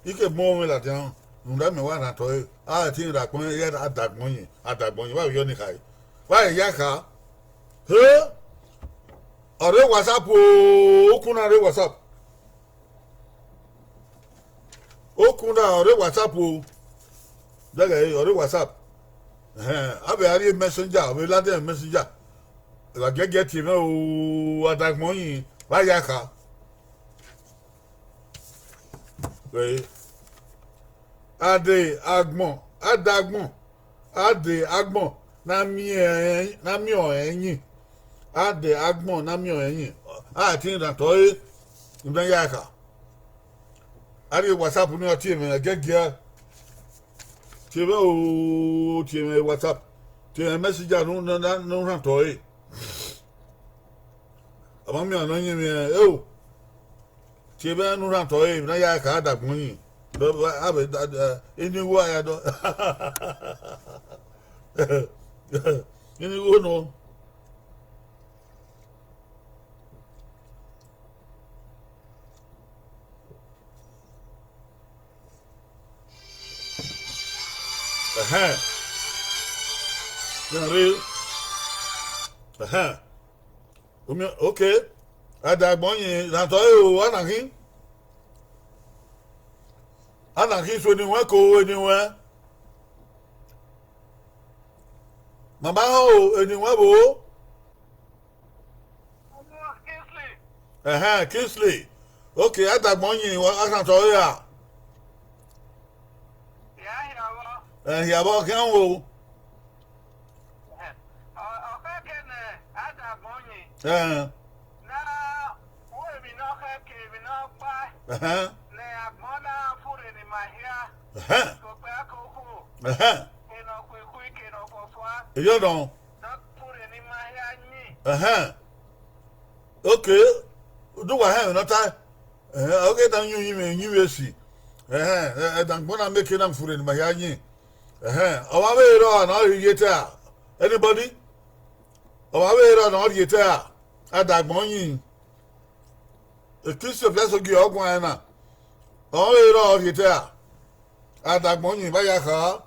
I ke mu ọmwẹ ladian, rhunmwuda mẹ wa rhan otọ ẹre, a ẹtin rhan akpọnmwẹ ye adagbọn yin, adagbọn yin, wa vbe yọ ni khare. Wa ya kha. He, ọ rre WhatsApp o, ukun na rre WhatsApp. Okun na ọ rre WhatsApp o. Dẹghẹ ẹre, ọ rre WhatsApp. Ẹhẹn, a vbe a rrie Messenger, ọ vbe ladian Messenger. Evba giẹgiẹ tie mwẹ o, adagbọn yin, vbe a ya kha. Ẹre, ade agbọn, adagbọn, ade agbọn na miẹn, na miẹn ọnrẹn yin. Ade agbọn na miẹn ọnrẹn yin. A ẹtin rhan otọ ẹre, rhunmwuda ya kha. A rrie WhatsApp ni, ọ tie mwẹ giẹgiẹ. Tie mwẹ o, tie mwẹ WhatsApp. Tie mwẹ Messenger ne u- ne u- ne u rhan otọ ẹre. Ọ ma miẹn ọnrẹn yin mwẹ, eo. Tie mwẹ ne u rhan otọ ẹre, ne a ya kha adagbọn yin. Bẹ- bẹ- a vbe da- da- ini igho a ya dọ. Ini igho nọ. Ẹhẹn. Iran rre. Ẹhẹn. Omi- okay. Adagbọn yin, rhan otọ ẹre o, a na khin. A na khin, so eni wẹn ko, eni wẹn. Mama họn o, eni wẹn vbo? Kingsley. Ẹhẹn, Kingsley. Okay, adagbọn yin, wa- a rhan otọ ẹre ra? Ya hia vbọ. Ẹ hia vbọ khian o. Ọ- ọ khẹke ne adagbọn yin. Ẹhẹn. Na wo emwi ne ọ khẹke, emwi ne ọ kpa. Ẹhẹn. Ne agbọn na furre ne ima hia. Ẹhẹn. Ke okpia ke okhuo. Ẹhẹn. Ke ne ọ khuikhui, ke ne ọ fuafua. Eyọ nọ. Ne ọ furre ne ima hia yin. Ẹhẹn. Okay. Do wa hẹn emwi ne ọ ta. Ẹhẹn, ọ ghe na yin uyinmwẹ, uyinmwẹ esi. Ẹhẹn, ẹ- ẹdagbọn na meke na furre ne ima hia yin. Ẹhẹn, ọmwa vbe rrọọ ne ọ rhie iyete ra? Anybody? Ọmwa vbe rrọọ ne ọ rhie iyete ra? Adagbọn yin. Kristi Ofiasogie ọ guan ẹn na. Ọmwa vbe rrọọ ọ rhie iyete ra? Adagbọn yin, vbe a ya kha.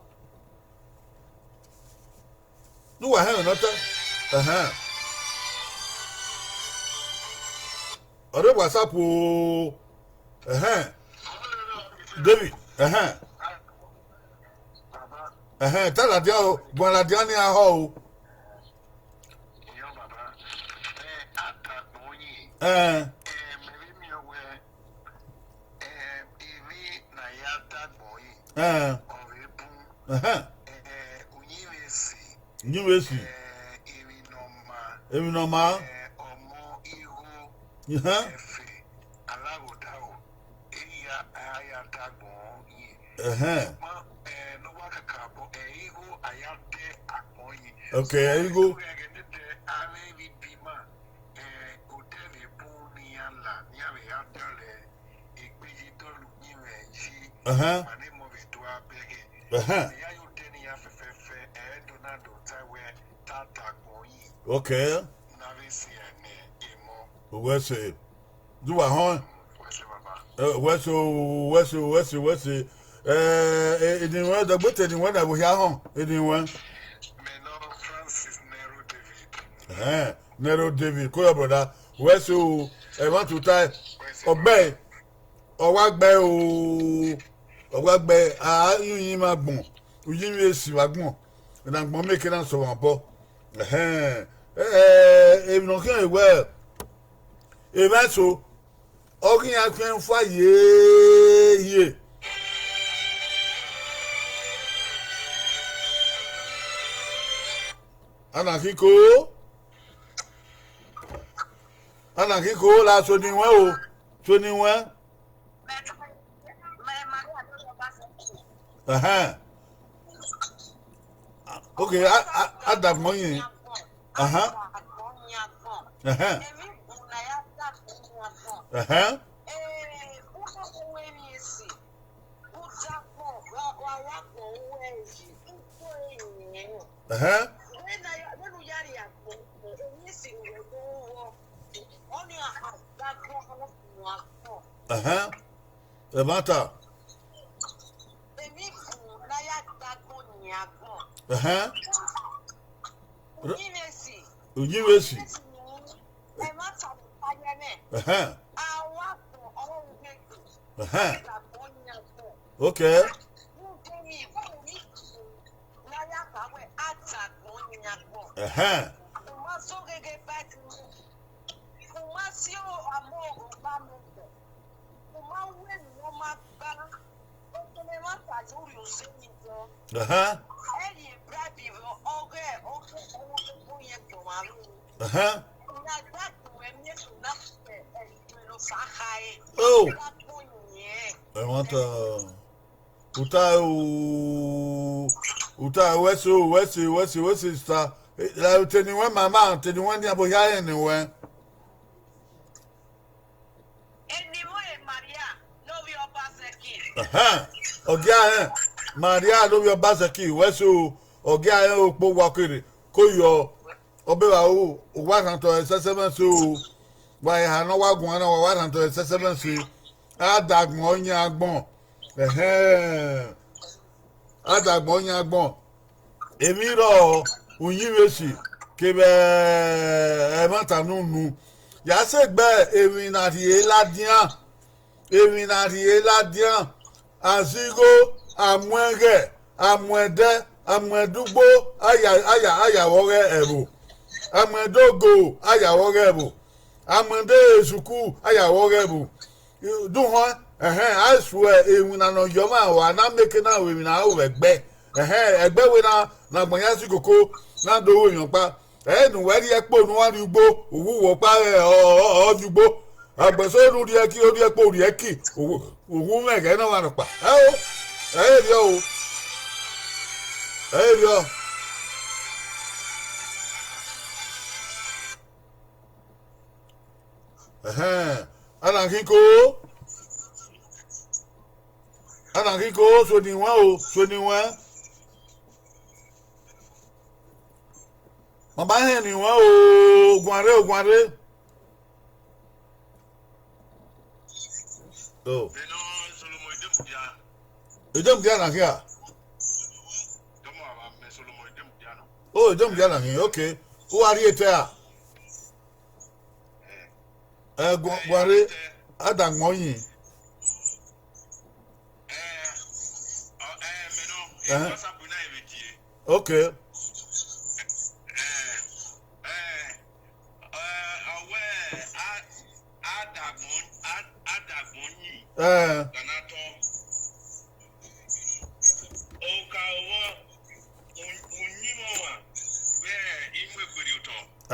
Ne uwa hẹnrẹn ne ọ ta. Ẹhẹn. Ọ rre WhatsApp o. Ẹhẹn. David. Ẹhẹn. Ẹhẹn. Ta ladian o. Guan ladian ni a họ o. Ẹhẹn. Ẹhẹn. Ẹhẹn. Uyinmwẹ esi. Emwi ne ọ maa. Ẹhẹn. Ẹhẹn. Sokpan, eh, ne ọ wa kakabọ, eh, igho a ya dẹ agbọn yi. Okay, igho. Ẹghẹ ne dẹ avbe vbe ibi ima, eh, odẹ vbe bun ne iran la, ne iran vbe ya dọlọ egbe yi dọlọ uyinmwẹ yi, Ẹhẹn. Ma ne emọ vbe do a bẹghe. Ẹhẹn. Ne iran ya odẹ ne iran fẹfẹfẹ, eh, Donald ta wẹ, ta da agbọn yi. Okay. Ne avbe sẹ ẹre ne emọ. Uwẹ sẹ. Duwa họn. Wẹ sẹ, baba. Eh, wẹ sẹ o, wẹ sẹ o, wẹ sẹ, wẹ sẹ. Eh, eh, eni wẹ, dọgbe te eni wẹ na vbe hia họn, eni wẹ. Mẹ nọ Francis Nero David. Eh, Nero David, ko yọ brother. Wẹ sẹ o, ẹ ma tuta, Wẹ sẹ, ọgbẹ, baba. Ọ wa gbe o, ọ wa gbe, a yin uyinmwẹ agbọn, uyinmwẹ esi vbe agbọn, ne agbọn mieke na sẹ ọmwa obọ. Ẹhẹn, eh, emwi ne ọ khian wẹ, emwa eso, ọ ghi iran fian fa yeye. Ana khin ko, ana khin ko, la so ni wẹn o, so ni wẹn. Ẹhẹn. Okay, a, a, a da agbọn yi. Ahan. Ẹhẹn. Ẹhẹn. Ẹhẹn. Ẹhẹn. Ẹmwata. Ẹhẹn. Uyinmwẹ esi. Ẹhẹn. Ẹhẹn. Okay. Ẹhẹn. Ẹhẹn. Ẹhẹn. Oh. Ẹmwata. Uta o, uta, wẹ sẹ o, wẹ sẹ, wẹ sẹ, wẹ sẹ, sista. Eh, la te ni wẹn mama, te ni wẹn nian, bo hia rẹn ni wẹn. Eni mọ e Maria ne ovbi Obaseki. Ẹhẹn. Ọ gia rẹn, Maria ne ovbi Obaseki, wẹ sẹ o, ọ gia rẹn okpo wa kere, ko yọ, ọ bẹvba ru, uwa rhan otọ ẹsẹsẹmwẹse o, wa eha ne ọ wa guan na, wa wa rhan otọ ẹsẹsẹmwẹse, a da agbọn ọyẹn agbọn, ẹhẹn, a da agbọn ọyẹn agbọn. Emwi rrọọ, uyinmwẹ esi kevbe ẹmwata ne unu, ya sẹ gbe emwi ne a rhie ladian, emwi ne a rhie ladian, a zẹ igho, a mu ẹghẹ, a mu ẹdẹ, a mu ẹdẹ ugbo, a ya, a ya, a ya vbe ọghe ẹvbo, a mu ẹdẹ ogo, a ya vbe ọghe ẹvbo, a mu ẹdẹ esuku, a ya vbe ọghe ẹvbo. Duhọn, ẹhẹn, a suẹ iwinna ne ọ yọ ọmwa, wa na mieke na ru emwi ne a ru vbe ẹgbẹ. Ẹhẹn, ẹgbẹ wẹ na, ne agbọn ya si koko, na do ru emwi ọkpa. Ẹ ne uwẹ rhie ẹkpo ne uwa rrie ugbo, uwu wẹ ọkpa, ẹ, ọ, ọ, ọ rrie ugbo. Agbẹsẹ ne u rhie ẹki, u rhie ẹkpo, u rhie ẹki, uwu, uwu mwẹ ẹghẹ ne ọmwa nọkpa. Ẹ o, ẹ i rriọ o. Ẹ i rriọ. Ẹhẹn, a na khin ko, a na khin ko, so ni wẹn o, so ni wẹn. Mama hẹn ni wẹn o, oguan rre, oguan rre. Oh. Edemudia na khia. Oh, Edemudia na khin, okay. U wa rhie te a? Ẹ, gu-, guare, a da agbọn yi. Ẹhẹn. Okay. Ẹ.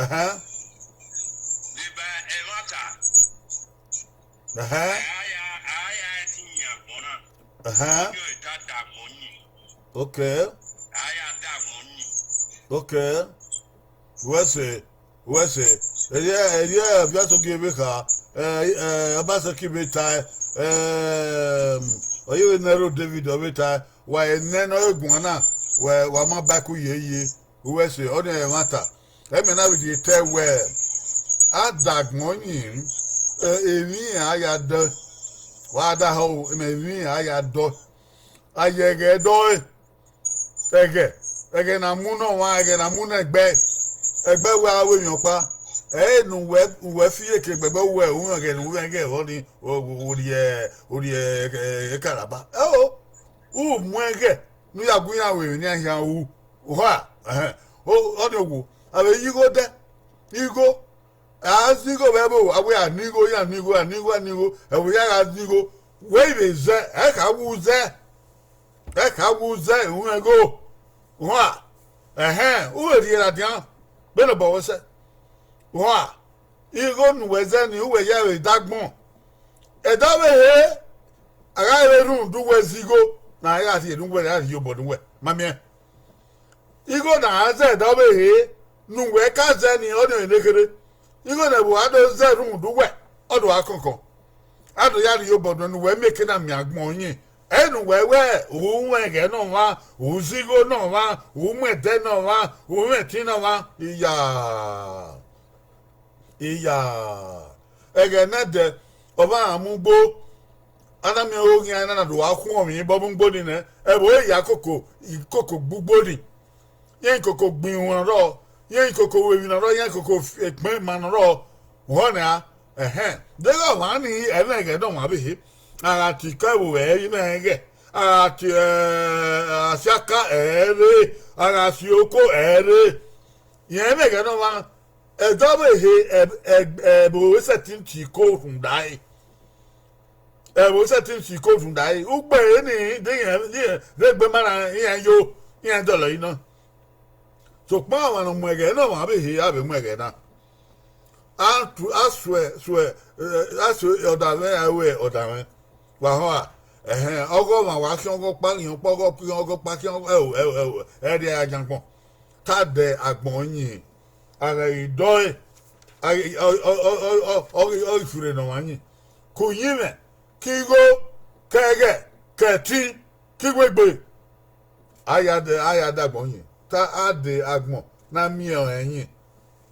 Ẹhẹn. Ẹhẹn. Ẹhẹn. Okay. A ya da mwẹ ọnii. Okay. Wẹ sẹ, wẹ sẹ. Ẹriẹ, ẹriẹ, Ọviasogie vbe kha, ẹ, ẹ, Obaseki vbe tae, ẹ, ọ yevbe nẹrhẹ David ọ vbe tae, wa enẹ ne ọ re guan na, wẹ, wa ma ba ẹko ye ye, wẹ sẹ, ọnii ẹmwata. Ẹmwẹ na vbe die tae wẹ, a da agbọn yi, ẹ, emwi iran a ya dọ, wa da họ, emwi iran a ya dọ, a ye ẹghẹ dọe. Ẹghẹ, ẹghẹ na mu ne ọmwa, ẹghẹ na mu ne ẹgbẹ, ẹgbẹ wẹ a ru emwi ọkpa. Ẹre ne uwẹ, uwẹ fi iyeke gbe ẹgbẹ, uwẹ u mwẹ ẹghẹ ne u mwẹ ẹghẹ vbọ ni, u rhie, u rhie, eh, ekaraba. Ẹo, u mu ẹghẹ ne u ya gu iran ru emwi ne iran khian ru. Oha, ẹhẹn. O, ọnii owo, a vbe ye igho dẹ, igho, a zẹ igho vbe ẹvbo, a wẹ a ni igho, iran ni igho, a ni igho, a ni igho, ẹvbo hia gha zẹ igho, wẹ i vbe zẹ, ẹ kha wu zẹ. Ẹ kha wu zẹ, u mwẹ igho. Uhan, ẹhẹn, u vbe rhie ladian, vbene obọ wẹ sẹ. Uhan, igho ne uwẹ zẹ ni, uwẹ ya vbe dagbọn. Ẹdẹ ọvbehe, a gha vbe rhunmwuda uwẹ zẹ igho, ne a gha rhie ne uwẹ, a rhie obọ ne uwẹ, ma miẹn. Igho ne a zẹ ẹdẹ ọvbehe, ne uwẹ ka zẹ ni, ọnii ọre ne kherhe. Igho ne ẹvbo a do zẹ rhunmwuda uwẹ, ọ do gha kọnkọn. A do ya rhie obọ ne uwẹ miẹn eke na miẹn agbọn ọyẹn. Ẹre ne uwẹ wẹ, u mwẹ ẹghẹ ne ọmwa, u zẹ igho ne ọmwa, u mu ẹdẹ ne ọmwa, u mwẹ ẹtin ne ọmwa. Iya, iya, ẹghẹ ne ẹdẹ, ọ vbe a mu ugbo, a na miẹn oghian na na do gha khuọnmwi obọ mu ugbo ni nẹ, ẹvbo ya koko, ikoko gbe ugbo ni. Iran koko gbin iwun rrọọ, iran koko ru emwi ne ọ rrọọ, iran koko fi ekpẹn ma ne ọ rrọọ. Uhọn nian, ẹhẹn, deghẹ ọmwa ni, ẹmwẹ ẹghẹ ne ọmwa vbe he, a gha tie ikọ ẹvbo ẹre, ẹmwẹ ẹghẹ, a gha tie, eh, asiaka ẹre, a gha tie oko ẹre. Rẹn ẹmwẹ ẹghẹ ne ọmwa, ẹdẹ ọvbehe, ẹ, ẹ, ẹvbo sẹtin tie iko rhunmwuda ẹre. Ẹvbo sẹtin tie iko rhunmwuda ẹre. Ugbẹn ni, de irẹn, de irẹn, de egbe ma na, iran yo, iran dọlọ ẹre nọ. Sokpan ọmwa ne ọ mu ẹghẹ ne ọmwa vbe he, a vbe mu ẹghẹ na. A tu, a suẹ, suẹ, eh, a suẹ ọdamwẹ, a ru ọdamwẹ. Wa họn a, ẹhẹn, ọghe ọmwa wa khian ọghe ọkpa, khian ọkpa, ọghe ọkpa, khian ọghe ọkpa, khian ọghe, ẹo, ẹo, ẹo, ẹrriẹ a yan agbọn. Ta dẹ agbọn yin, a gha ghi dọe, a ghi, ọ, ọ ghi, ọ ghi fure ne ọmwa yin. Ke uyinmwẹ, ke igho, ke ẹghẹ, ke ẹtin, ke iwegbe. A ya dẹ, a ya dẹ agbọn yin, ta a dẹ agbọn ne a miẹn ọnrẹn yin,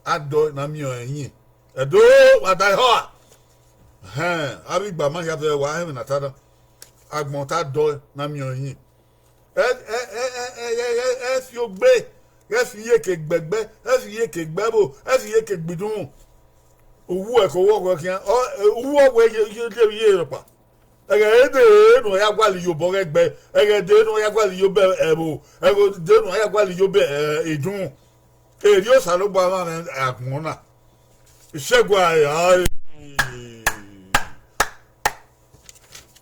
a dọe ne a miẹn ọnrẹn yin. Ẹdo, wa da ehọ a? Hẹn, avbe igba ma hia fẹ, wa hẹn ẹmwẹ ne a ta na. Agbọn ta dọe ne a miẹn ọnrẹn yin. Ẹ, ẹ, ẹ, ẹ, ẹ, ẹ, ẹ fi ogbe, ẹ fi iyeke gbe ẹgbẹ, ẹ fi iyeke gbe ẹvbo, ẹ fi iyeke gbe idunmwu. Uwu ẹko wọ wẹ khian, ọ, uwu ọwẹ ye, ye, ye, ye rọkpa. Ẹghẹ dee ne ọ ya gualọ iyobọ ọghe ẹgbẹ, ẹghẹ dee ne ọ ya gualọ iyobọ ẹvbo, ẹghẹ dee ne ọ ya gualọ iyobọ, eh, idunmwu. Erriọ Osanobua mwamwa agbọn na. Isẹgua ẹre.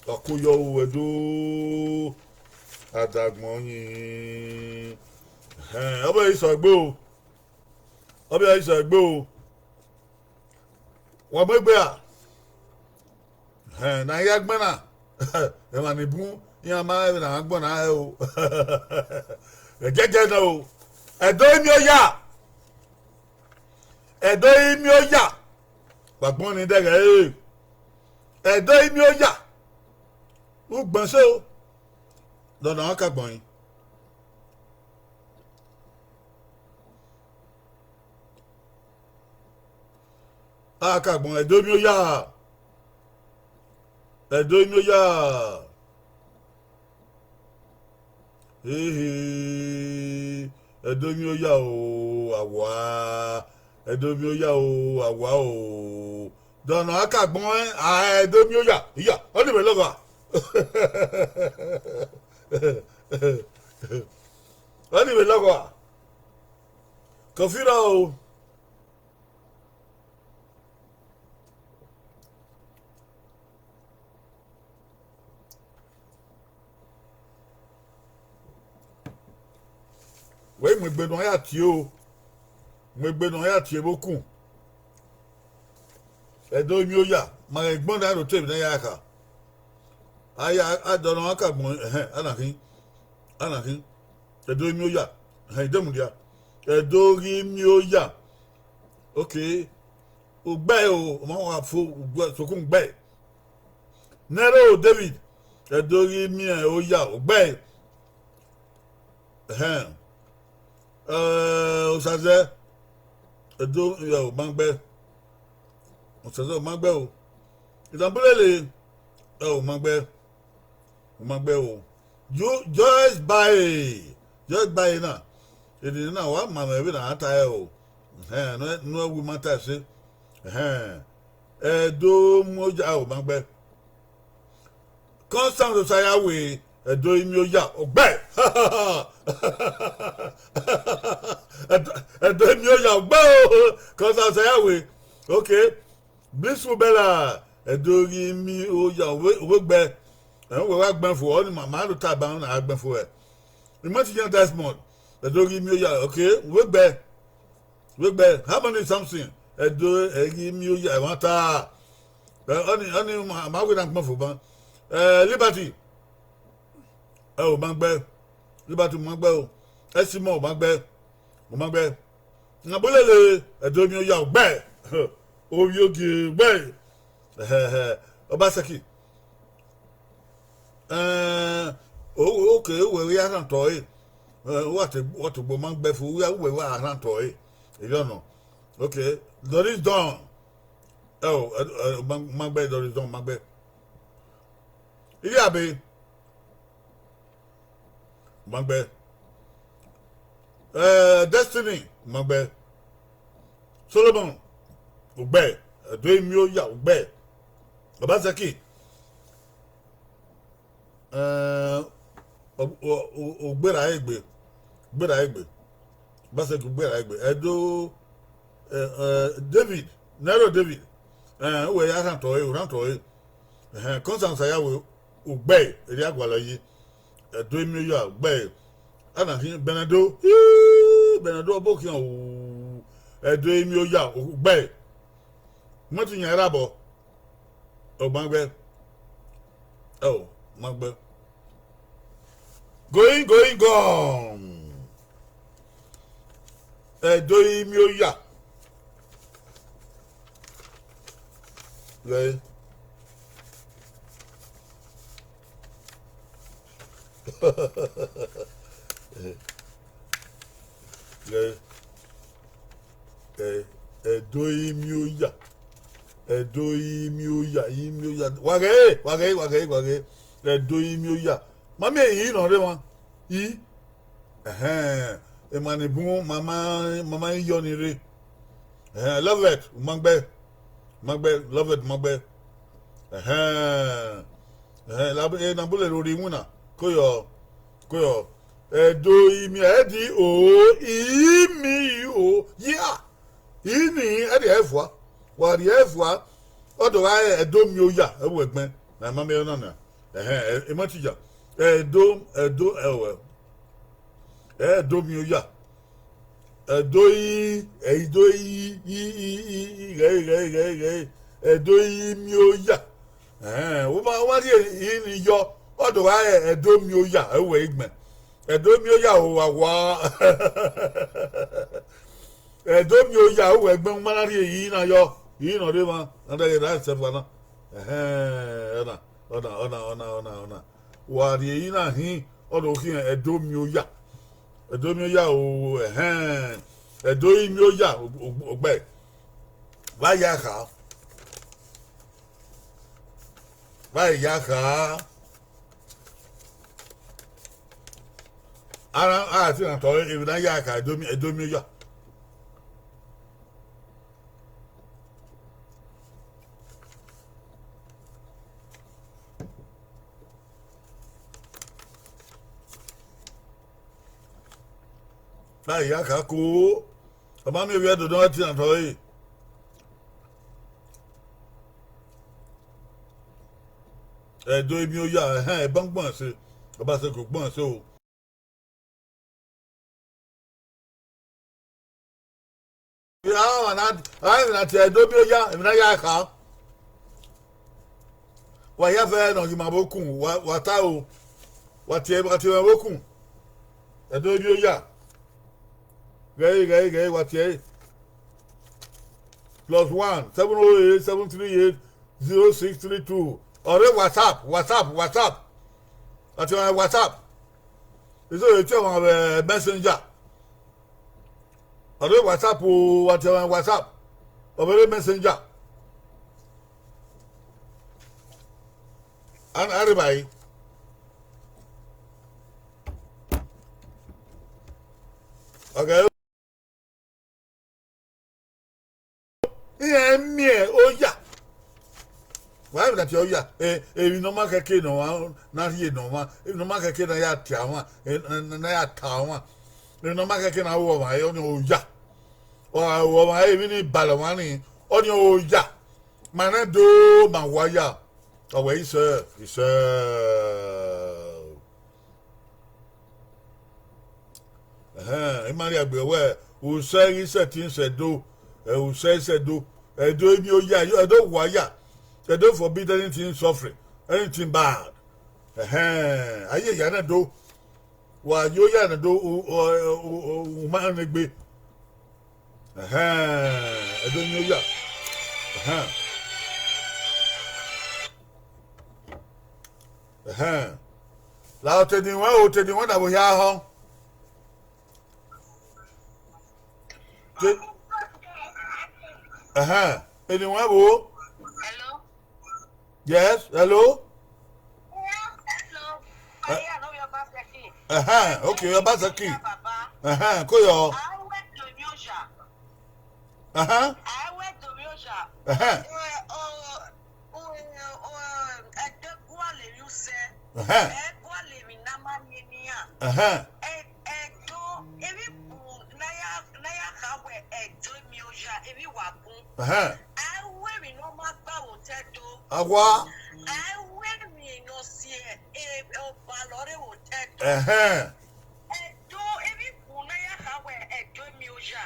Wa ko yọ ru ẹdo, adagbọn yin. Hẹn, ọ vbe isọ egbe o. Ọ vbe isọ egbe o. Wa mu egbe ra? Hẹn, ne a ya gbẹn na. Emwa ni bun, iran ma rẹn vbene a gbẹn na hẹ o. Ẹjẹjẹ nọ o. Ẹdo emiọya. Ẹdo emiọya. Wa gbọn ni dẹghẹ ẹre. Ẹdo emiọya. Ugbẹn so. Dọnọ ọ ka gbọn yin. A ka gbọn Ẹdo emiọya. Ẹdo emiọya. Ehe, Ẹdo emiọya o, awa. Ẹdo emiọya o, awa o. Dọnọ a ka gbọn ẹn, a Ẹdo emiọya. Iya, ọ ni vbe lọghọ a? Ọ ni vbe lọghọ a? Kọfirọ o. Wẹ i mu egbe ne ọ ya tie o, mu egbe ne ọ ya tie vbe okun. Ẹdo emiọya, ma ghẹ gbọn na ro te emwi ne a ya kha. A ya, a dọnọ a ka gbọn, ẹhẹn, a na khin. Ana khin, Ẹdo Imioya, hẹn, I de mudia. Ẹdo ghi miẹn oya. Okay. Ugbẹe o, ọ ma wa fo, ugbẹe, sokun ugbẹe. Nẹrhẹ David, Ẹdo ghi miẹn oya, ugbẹe. Ẹhẹn. Eh, Osazẹ, Ẹdo, ẹ, u ma gbe. Osazẹ, u ma gbe o. Idambulele, ẹ, u ma gbe. U ma gbe o. Ju-, Joyce Bae. Joyce Bae na. Eni na wa ma mwẹ vbene a ta ẹre o. Ẹhẹn, ne, ne ọ wi ma ta ẹse. Ẹhẹn. Ẹdo mu oya, u ma gbe. Constance Osayawe, Ẹdo Imioya, ugbẹe. Ẹdo, Ẹdo Imioya, ugbẹe o. Constance Osayawe. Okay. Bliss Ubela, Ẹdo ghi miẹn oya, uwe, uwe gbe. Ẹ, uwe wa gbẹn fo, ọni ma, ma do ta ban na gbẹn fo ẹ. Imọtiyan Desmond, Ẹdo ghi miẹn oya, okay, uwe gbe. Uwe gbe, Harmony Samson, Ẹdo, ẹ ghi miẹn oya, ẹmwata. Ẹ, ọni, ọni ma, ma wẹ na gbẹn fo ban. Ẹ, Liberty, ẹ, u ma gbe. Liberty, u ma gbe o. Ẹ, Simon, u ma gbe. U ma gbe. Idambulele, Ẹdo Imioya, ugbẹe. Ovbi ogie ugbẹe. Ẹhẹhẹ. Obaseki. Ẹn, o, okay, uwẹ ghi a rhan otọ ẹre. Ẹ, wa te, wa te gbe ma gbe fo, uwẹ, uwẹ wa rhan otọ ẹre. Erriọ nọ. Okay, Doris Don. Ẹ o, ẹ, ẹ, ma, ma gbe Doris Don, ma gbe. Iriabe, u ma gbe. Eh, Destiny, u ma gbe. Solomon, ugbẹe. Ẹdo Imioya, ugbẹe. Obaseki, eh, o, o, o, ugbẹe ra egbe. Ugbẹe ra egbe. Obaseki, ugbẹe ra egbe. Ẹdo, eh, eh, David, Nẹrhẹ David, eh, uwẹ ya rhan otọ ẹre, u rhan otọ ẹre. Ẹhẹn, Constance Osayawe, ugbẹe, erriọ a gualọ yi. Ẹdo Imioya, ugbẹe. Ana khin Bẹnẹdo, hii, Bẹnẹdo ọbokhian o. Ẹdo Imioya, ugbẹe. Imọtiyan Irabọ, u ma gbe. Ẹ o, u ma gbe. Going, going, gone. Ẹdo Imioya. Ghe. Ghe. Ẹ, Ẹdo Imioya. Ẹdo Imioya, Imioya. Wa ghe, wa ghe, wa ghe, wa ghe. Ẹdo Imioya. Ma miẹn I nọ rre emwa. I. Ẹhẹn. Emwa ni bun, ma ma, ma ma yọ ni rre. Ẹhẹn, Loveth, u ma gbe. Ma gbe, Loveth, ma gbe. Ẹhẹn. Ẹhẹn, la, e na bule rori iwinna. Koyọ, koyọ. Ẹdo Imi, ẹ di o, Imi o. Yeah. Ini, ẹ di ẹfua. Wa rhie ẹfua. Ọ do gha re Ẹdo Imioya, ẹ vbe ẹgbẹn. Na ma miẹn na na. Ẹhẹn, ẹ, emọ ti ya. Ẹdo, Ẹdo, ẹ, wẹ. Ẹdo Imioya. Ẹdo i, Ẹdo i, i, i, i, i, ghẹ, ghẹ, ghẹ, ghẹ. Ẹdo Imioya. Ẹhẹn, u ma, u ma rhie ini yọ, ọ do gha re Ẹdo Imioya, ẹ vbe ẹgbẹn. Ẹdo Imioya o, wa wa. Ẹdo Imioya, u vbe ẹgbẹn, u ma na rhie iyi na yọ, iyi nọ rre emwa, na dẹghe ra ẹsẹfua na. Ẹhẹn, ọna, ọna, ọna, ọna, ọna, ọna. Wa rhie iyi na hin, ọ do khian Ẹdo Imioya. Ẹdo Imioya o, ẹhẹn. Ẹdo Imioya, o, o, ogbẹe. Vbe a ya kha. Vbe a ya kha. Ara, a ti na tọ emwi ne a ya kha Ẹdo Imi-, Ẹdo Imioya. Na ya kha ko, ọ ma miẹn ovbi Ẹdo ne ọ ti na tọ ẹre. Ẹdo Imioya, ẹhẹn, ẹban gbọn ẹse, Ọbasegun gbọn ẹse o. Emwi na, a, emwi na tie Ẹdo Imioya, emwi na ya kha. Wa ya fẹ ne ọ yi ma vbe okun, wa, wa ta o. Wa tie, wa tie mwẹ vbe okun. Ẹdo Emioya. Ghẹ re, ghẹ re, ghẹ re, wa tie ẹre. Plus one, seven oh eight, seven three eight, zero six three two. Ọ rre WhatsApp, WhatsApp, WhatsApp. A tie ọmwa WhatsApp. Iso ye tie ọmwa vbe Messenger. Ọ rre WhatsApp o, wa tie ọmwa WhatsApp. Ọ vbe rre Messenger. A, a rre evbare. Okay. Iran miẹn oya. Wa emwi na tie oya, e, emwi ne ọ ma khẹke ne ọmwa na rhie ne ọmwa, emwi ne ọ ma khẹke ne a ya tie ọmwa, e, ne a ya ta ọmwa, emwi ne ọ ma khẹke ne a ru ọmwa, ọnii oya. Ọ gha ru ọmwa, emwi ni balọ ọmwa ni, ọnii oya. Ma nẹ do ma wa ya, ọ wẹ isẹ, isẹ. Ẹhẹn, I ma rhie egbe wẹ, usẹ ghi sẹtin sẹ Ẹdo, ẹ, usẹ sẹ Ẹdo, Ẹdo emioya, Ẹdo wa ya, Ẹdo forbid anything suffering, anything bad. Ẹhẹn, a ye ya nẹ Ẹdo, wa yo ya nẹ Ẹdo, u, u, u, u, u ma rẹn egbe. Ẹhẹn, Ẹdo emioya. Ẹhẹn. Ẹhẹn. La otọ eni ruẹn, otọ eni ruẹn na vbe hia họn. Te-, ẹhẹn, eni ruẹn vbo? Hello? Yes, hello? Hello? Eh, Maria, no, your Obaseki. Ẹhẹn, okay, Obaseki. Baba. Ẹhẹn, ko yọ. Awe do mi oja. Ẹhẹn. Awe do mi oja. Ẹhẹn. Eh, oh, Ẹdo gualọ emwi usẹ, ẹhẹn, ẹ gualọ emwi ne a ma miẹn ne iran. Ẹhẹn. Ẹ-, Ẹdo, emwi bun ne a ya, ne a ya kha wẹ Ẹdo emioya, emwi wa bun. Ẹhẹn. A i ru emwi ne ọ ma gba vbe otọ Ẹdo. A wa. A i ru emwi ne ọ si, e, ọbalọ rre vbe otọ Ẹdo. Ẹhẹn. Ẹdo, emwi bun ne a ya kha wẹ Ẹdo emioya.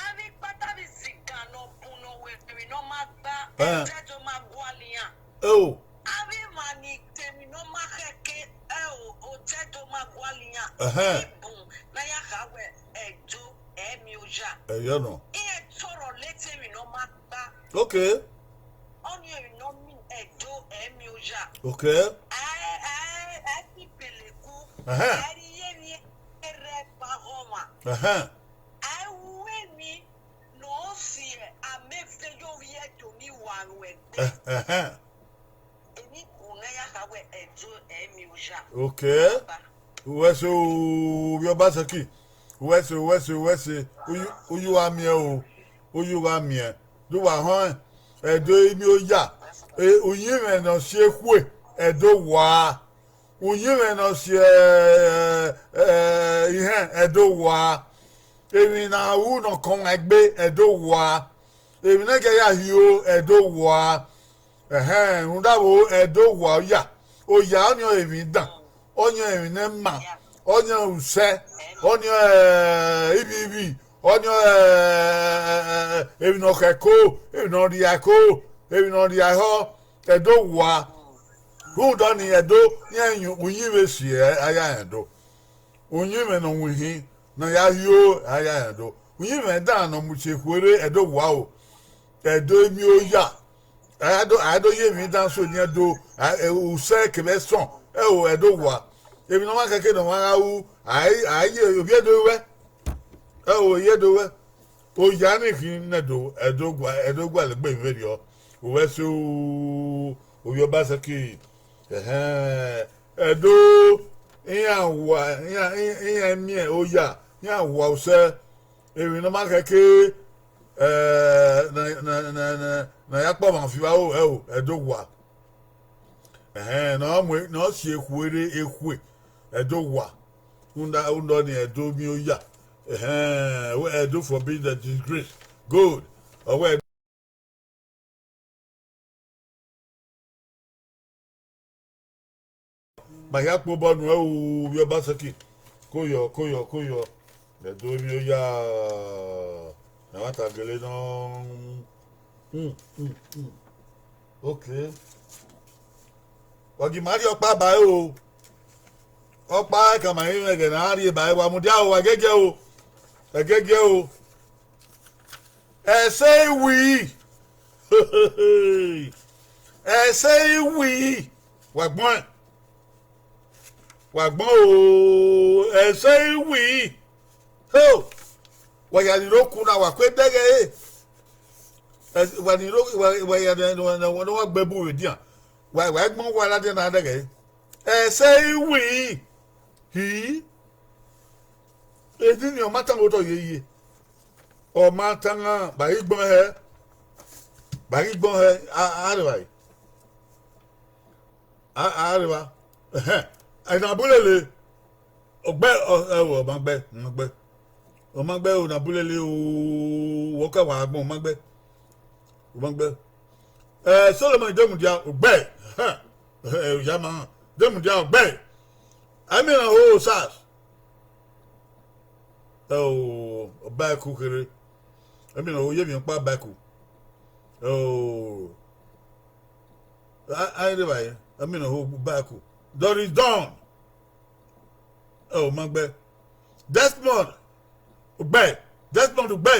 Avbe ikpata vbe izigan ne ọ bun ne ọ wẹ emwi ne ọ ma gba, ẹn, otọ Ẹdo ma gualọ iran. Eo. Avbe emwa ni te emwi ne ọ ma khẹke, ẹ o, otọ Ẹdo ma gualọ iran. Ẹhẹn. Emwi bun ne a ya kha wẹ Ẹdo, ẹ i miẹn oya. Ẹyọ nọ. Iran tọrọ lete emwi ne ọ ma gba. Okay. Ọnii emwi ne ọ miẹn Ẹdo, ẹ i miẹn oya. Okay. A, a, a i ti pele ku. Ẹhẹn. A i rhie emwi erha gba ọmwa. Ẹhẹn. A i ru emwi ne ọ si amẹ ve ye ovbi Ẹdo ni wa ru ẹgbe. Ẹh-, ẹhẹn. Emwi bun ne a ya kha wẹ Ẹdo, ẹ i miẹn oya. Okay. Baba. Uwẹ so, ovbi Obaseki. Uwẹ so, uwẹ so, uwẹ so. Uyu, uyu gha miẹn o. Uyu gha miẹn. Do wa họn Ẹdo emioya. E, uyinmwẹ ne ọ si ekhue, Ẹdo wa. Uyinmwẹ ne ọ si, ẹ, ẹ, ihẹn, Ẹdo wa. Emwi ne a ru ne ọ kọn ọmwa egbe, Ẹdo wa. Emwi ne a gie ya hio, Ẹdo wa. Ẹhẹn, rhunmwuda vbo Ẹdo wa oya. Oya ọnii ọrọre emwi dan, ọnii ọrọre emwi ne ma, ọnii ọrọre usẹ, ọnii ọrọre ivbivbi, ọnii ọrọre emwi ne ọ khẹko, emwi ne ọ rhia ẹko, emwi ne ọ rhia ehọ, Ẹdo wa. Rhunmwuda ọnii Ẹdo, iran uyinmwẹ si a ya rẹn do. Uyinmwẹ ne ọ winhin ne a ya hio a ya rẹn do. Uyinmwẹ dan ne ọ mu tie khuerre Ẹdo wa o. Ẹdo emioya. A ya do, a ya do ye emwi dan so eni Ẹdo, a, e, usẹ kevbe ẹsọn, ẹ o, Ẹdo wa. Emwi ne ọmwa khẹke ne ọmwa gha ru, a i, a i ye ovbi Ẹdo ruẹ. Ẹ o, ovbi Ẹdo ruẹ. Oya ni khin ne Ẹdo, Ẹdo gua, Ẹdo gualọ egbe vberriọ. Uwẹ so, ovbi Obaseki. Ẹhẹn, Ẹdo, iran wa, iran, iran, iran miẹn oya, iran wa usẹ, emwi ne ọ ma khẹke, ẹ, ne, ne, ne, ne, ne a ya kpọmwa fi vbe aro, ẹ o, Ẹdo wa. Ẹhẹn, ne ọ mu, ne ọ si ekhue rre ekhue, Ẹdo wa. Rhunmwuda, rhunmwuda ọnii Ẹdo miẹn oya. Ẹhẹn, wẹ Ẹdo forbid the disgrace. Good. Ọ wẹ Ma hia kpo obọ nuẹn o, ovbi Obaseki. Ko yọ, ko yọ, ko yọ. Ẹdo emioya. Ne a wa ta gele nọ. Hmm, hmm, hmm. Okay. Wa gi ma rhie ọkpa ba ẹre o. Ọkpa ka ma rinmwian ẹghẹ ne a rhie ba ẹre, wa mudia o, wa gẹgiẹ o, ẹgẹgiẹ o. Ẹse iwi. Ẹse iwi. Wa gbọn. Wa gbọn o, ẹse iwi. Ho. Wa ya ni rho ku na, wa kue dẹghe ẹre. Wa ni rho, wa ya ne wa gbe bu vbe edian. Wa, wa gbọn wa ladian na dẹghe ẹre. Ẹse iwi. Hi. Edinni ọ ma tama otọ yeye. Ọ ma tama, ba ghi gbọn hẹ, ba ghi gbọn hẹ, a, a rre evbare. A, a rre evba. Ẹhẹn. Ẹna bulele. Ọ gbe, ọ, ẹo, ọ ma gbe, ọ ma gbe. Ọ ma gbe o, na bulele o, wọ ka wa gbọn, ọ ma gbe. Ọ ma gbe. Eh, Solomon de mudia, ọ gbe. Ẹhẹn. Eh, ya ma, de mudia, ọ gbe. Amina ho sas. Ẹo, ọba ẹku kherhe. Amina ho ye emwi ọkpa ọba ẹku. Ẹo, a, a rre evbare, Amina ho ọba ẹku. Doris Don. Ẹo, ọ ma gbe. Desmond, ọ gbe. Desmond, ọ gbe.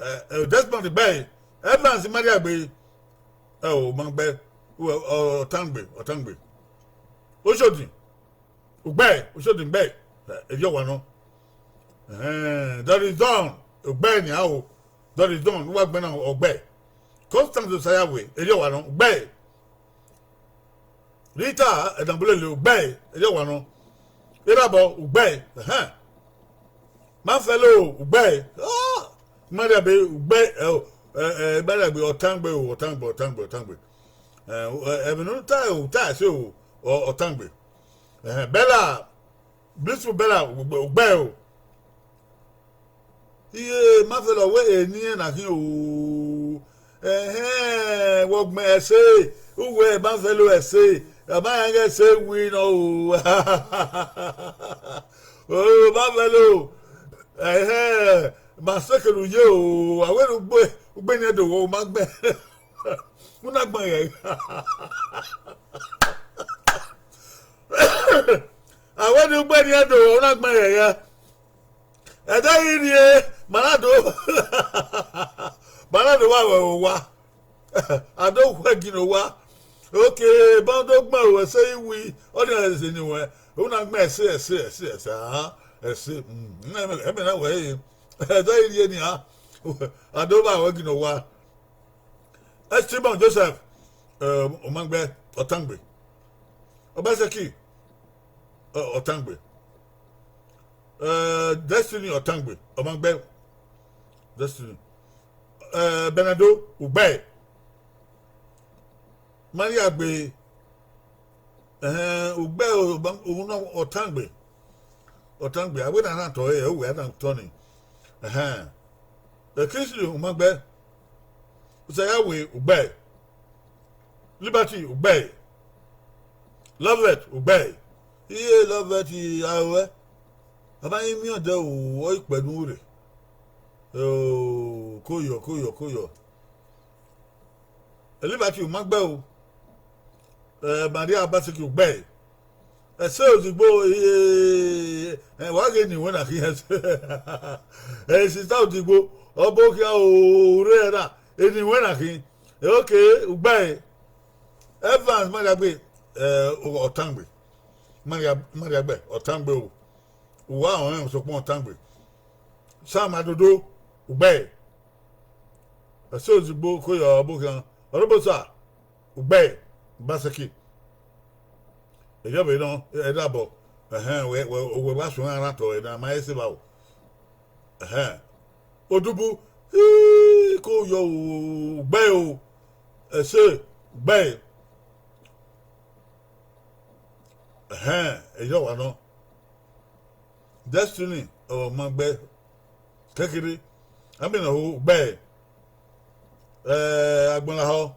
Eh, eh, Desmond gbe, Evans Mariagbe, ẹo, ọ ma gbe, ọ, Ọtangbe, Ọtangbe. Oshodi, ọ gbe, Oshodi gbe, eh, erriọ wa nọ. Eh, Doris Don, ọ gbe nian o, Doris Don, wa gbe na, ọ gbe. Constance Osayawe, erriọ wa nọ, ọ gbe. Rita Ẹdambulele, ọ gbe, erriọ wa nọ. Erabọ, ọ gbe, ẹhẹn. Mafẹlo, ọ gbe, ọ, Mariagbe, ọ gbe, ẹ, ẹ, ẹ, Mariagbe, Ọtangbe o, Ọtangbe, Ọtangbe, Ọtangbe. Ẹ, ẹ, ẹmwẹ ne u ta, u ta ẹse o, ọ, Ọtangbe. Ẹhẹn, Bella, Blissful Bella, ọ gbe, ọ gbe o. Iye, Mafẹlo wẹ eni ẹnrẹn na khin o. Ẹhẹn, wọ gbẹn ẹse, uwẹ Mafẹlo ẹse, a ma rẹn ẹse wi nọ o. O, Mafẹlo, ẹhẹn, ma sẹkẹre uye o, a wẹ ne u gbe, u gbe eni Ẹdo wọ, u ma gbẹn, u na gbẹn rẹ. A wẹ ne u gbe eni Ẹdo wọ, u na gbẹn rẹ ya. Ẹdẹ ghi rrie, ma na do, ma na do vba wẹ owa. A do khuẹ gie ne owa. Oke, ba do gbẹn ruẹ ẹse iwi, ọnii ẹse ni ruẹ. U na gbẹn ẹse, ẹse, ẹse, ẹse, ahan, ẹse. Mm, ẹmwẹ, ẹmwẹ na wẹ ẹre. Ẹdẹ ghi rrie nian, a do vba wẹ gie ne owa. Esteban Joseph, eh, ọ ma gbe, Ọtangbe. Obaseki, ọ, Ọtangbe. Eh, Destiny Ọtangbe, ọ ma gbe. Destiny. Eh, Bernardo, u gbe. Mariagbe, ẹhẹn, u gbe o, Ọtangbe. Ọtangbe, a wẹ ne a na tọ ẹre, uwẹ a na tọ ni. Ẹhẹn. Eh, Kingsley, u ma gbe. Osayawe, u gbe. Liberty, u gbe. Lovett, u gbe. Iye Lovett, a ruẹ. A ma ghi miẹn ọdẹ o, ọ i kpẹ ne u rre. O, koyọ, koyọ, koyọ. Liberty, u ma gbe o. Eh, Maria Obaseki, u gbe. Ẹse ozigbo, eh, eh, wa ghe eni wẹ na khin ẹse. Eh, sista ozigbo, ọ bo khian o, u rre ẹre na, eni wẹ na khin. Eh, okay, u gbe. Evans Mariagbe, eh, Ọtangbe. Maria, Mariagbe, Ọtangbe o. Uwa ọnrẹn sokpan Ọtangbe. Sam Adodo, u gbe. Ẹse ozigbo, koyọ, ọ bo khian. Ọrobosa, u gbe, Obaseki. Erriọ vbe nọ, ẹdabọ. Ẹhẹn, wẹ, wẹ, wẹ wa suẹn a na tọ ẹre na, ma he se vba o. Ẹhẹn. Odubu, ii, koyọ o, u gbe o. Ẹse, u gbe. Ẹhẹn, erriọ wa nọ. Destiny, ọ ma gbe. Kekere, Amina ho, u gbe. Eh, Agbọnrahọ.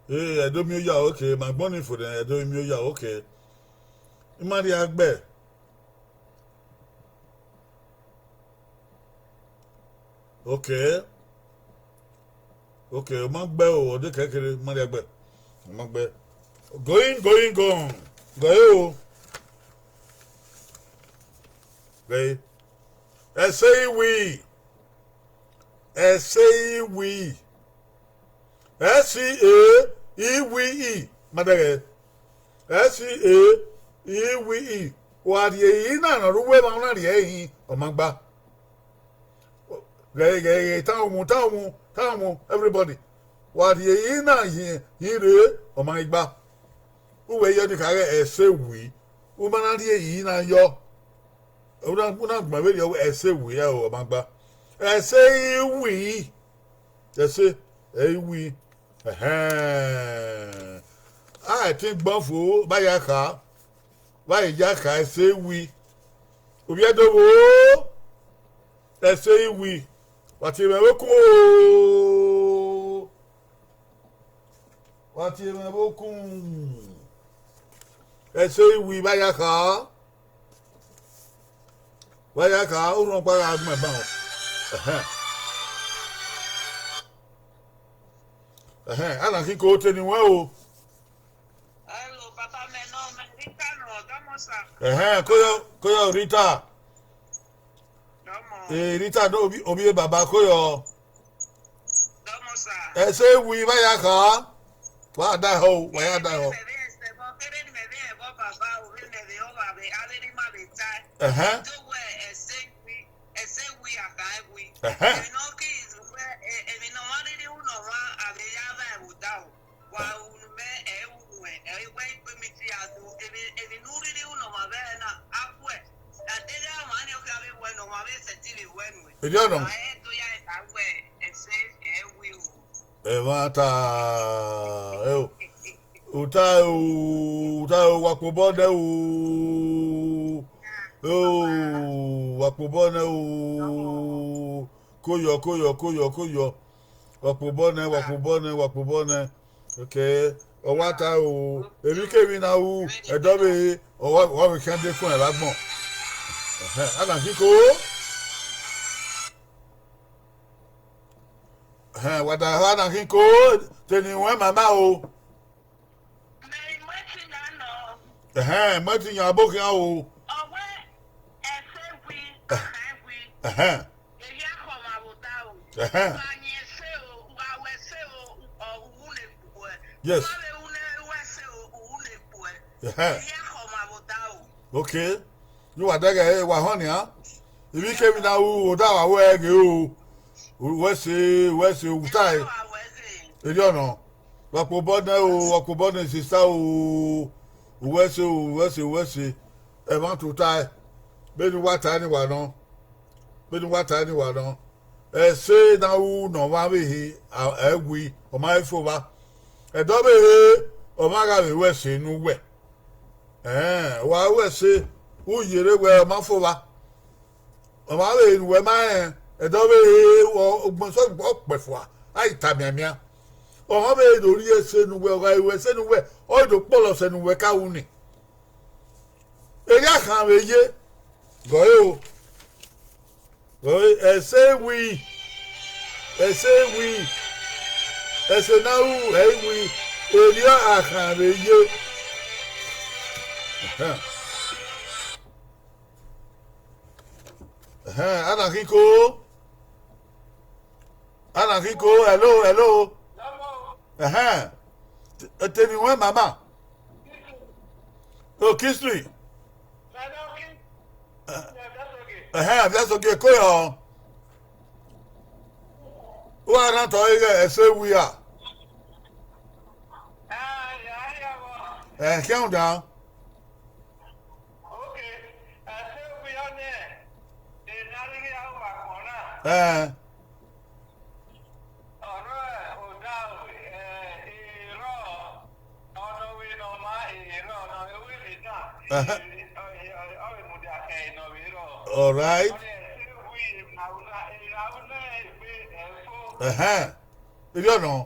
Eh, Ẹdo miẹn oya, okay. Ma gbọn ni fo nẹ, Ẹdo miẹn oya, okay. I ma rhie a gbe. Okay. Okay, ọ ma gbe o, ọ de kẹkere, ma rhie a gbe. Ọ ma gbe. Going, going, gone. Gọe o. Gọe. Ẹse iwi. Ẹse iwi. S E E W E. Ma dẹghẹ. S E E W E. Wa rhie iyi na ne ọ rre uwu emwa, u na rhie ẹre hin, ọ ma gba. Ghẹ, ghẹ, ghẹ, tan uwu, tan uwu, tan uwu, everybody. Wa rhie iyi na hin, hin rre, ọ ma gba. Uwẹ yọ ni kha ghẹ ẹse iwi. U ma na rhie iyi na yọ. U na, u na gbẹn vberriọ wẹ ẹse iwi ẹre, ọ ma gba. Ẹse iwi. Ẹse, ẹ i wi. Ẹhẹn. A i tin gbọn fo, vbe a ya kha. Vbe a ya kha ẹse iwi. Ovbi Ẹdo vbo, ẹse iwi. Wa tie mwẹ vbe okun o. Wa tie mwẹ vbe okun. Ẹse iwi vbe a ya kha. Vbe a ya kha, orhunmwu ọkpa gha gbẹn ban o. Ẹhẹn. Ẹhẹn, a na khin ko te ne uwẹ o. Hello, papa, mẹ nọ, mẹ Rita nọ, ọdọmọsa. Ẹhẹn, koyọ, koyọ Rita. Dọmọ. Eh, Rita, no, obi, obi baba, koyọ. Dọmọsa. Ẹse iwi vbe a ya kha. Wa da ho, wa ya da ho. Mẹ vbe ẹsẹ bọ, kere ni mẹ vbe ẹbọ baba, ovbi mẹ vbe ọvba vbe, avbe ni ma vbe tae. Ẹhẹn. Do wẹ ẹse iwi, ẹse iwi a kha iwi. Ẹhẹn. Emwi ne ọ ki wẹ, e-, emwi ne ọmwa rhirhi ru ne ọmwa, a vbe ya vba ẹvbo da o. Wa ru ne mẹ, ẹ i ru nuẹn, ẹ i wẹ ikpe mi ti ya do, emwi, emwi ne u rhirhi ru ne ọmwa vbe ẹre na, a guẹ. A deghẹ ọmwa ni ọ khian vbe wẹ ne ọmwa vbe sẹtin vbe wẹ nuẹn. Erriọ nọ. A i do ya ẹta wẹ ẹse ẹ wi o. Ẹmwata, eo. U tae o, u tae o, wa kpobọ nẹ o. Eo, wa kpobọ nẹ o. Koyọ, koyọ, koyọ, koyọ. Wa kpobọ nẹ, wa kpobọ nẹ, wa kpobọ nẹ. Okay, ọ wa tae o, emwikemwi ne a ru, ẹdẹ ọvbehe, ọ wa, wa vbe khian dekun ẹre vbe agbọn. Ẹhẹn, a na khin ko. Ẹhẹn, wa da ẹre, a na khin ko, te ne uwẹ mama o. Mẹ i mu ẹtin na nọ. Ẹhẹn, mu ẹtin yan abo khian o. Ọ wẹ ẹse wi, ẹhẹn, wi. Ẹhẹn. Erriọ akhọmwa vbe odaro. Ẹhẹn. U gha yin ẹse o, u gha ru ẹse o, ọ, u wu ne kpuẹ. Yes. U gha vbe ru ne, ru ẹse o, u wu ne kpuẹ. Ẹhẹn. Erriọ akhọmwa vbe odaro. Okay. Ne uwa dẹghẹ ẹre, wa họn nian. Emwikemwi ne a ru, odaro a wẹ ghe o. U ru ẹse, u ru ẹse, u tae. Erriọ nọ. Wa kpobọ nẹ o, wa kpobọ nẹ sista o. U ru ẹse o, u ru ẹse, u ru ẹse. Ẹmwata u tae. Vbene uwa tae ni wa nọ. Vbene uwa tae ni wa nọ. Ẹse ne a ru ne ọmwa vbe ehe, a, ẹ wi, ọ ma he fo vba. Ẹdẹ ọvbehe, ọmwa gha vbe ru ẹse ne uwẹ. Ẹn, wa ru ẹse, u yerre wẹ ọ ma fo vba. Ọmwa vbe ne uwẹ ma rẹn, ẹdẹ ọvbehe, ọ, ugbẹn sẹ ọ kpẹ fua, a i ta mianmian. Ọmwa vbe do rhie ẹse ne uwẹ, ọ gha ru ẹse ne uwẹ, ọ i do kpọlọ sẹ ne uwẹ ka ru ni. Erriọ akhan vbe ye, gọe o. Gọe, ẹse wi, ẹse wi, ẹse ne a ru ẹ i wi, erriọ akhan vbe ye. Ẹhẹn. Ẹhẹn, a na khin ko. A na khin ko, hello, hello. Ẹhẹn. Te, te ne uwẹ mama. O, Kingsley. Ẹhẹn, Aviasogie, koyọ. Uwa na tọ ighẹ ẹse wi a. Ẹ, khian dan. Ẹn. Ẹhẹn. All right. Ẹhẹn. Erriọ nọ.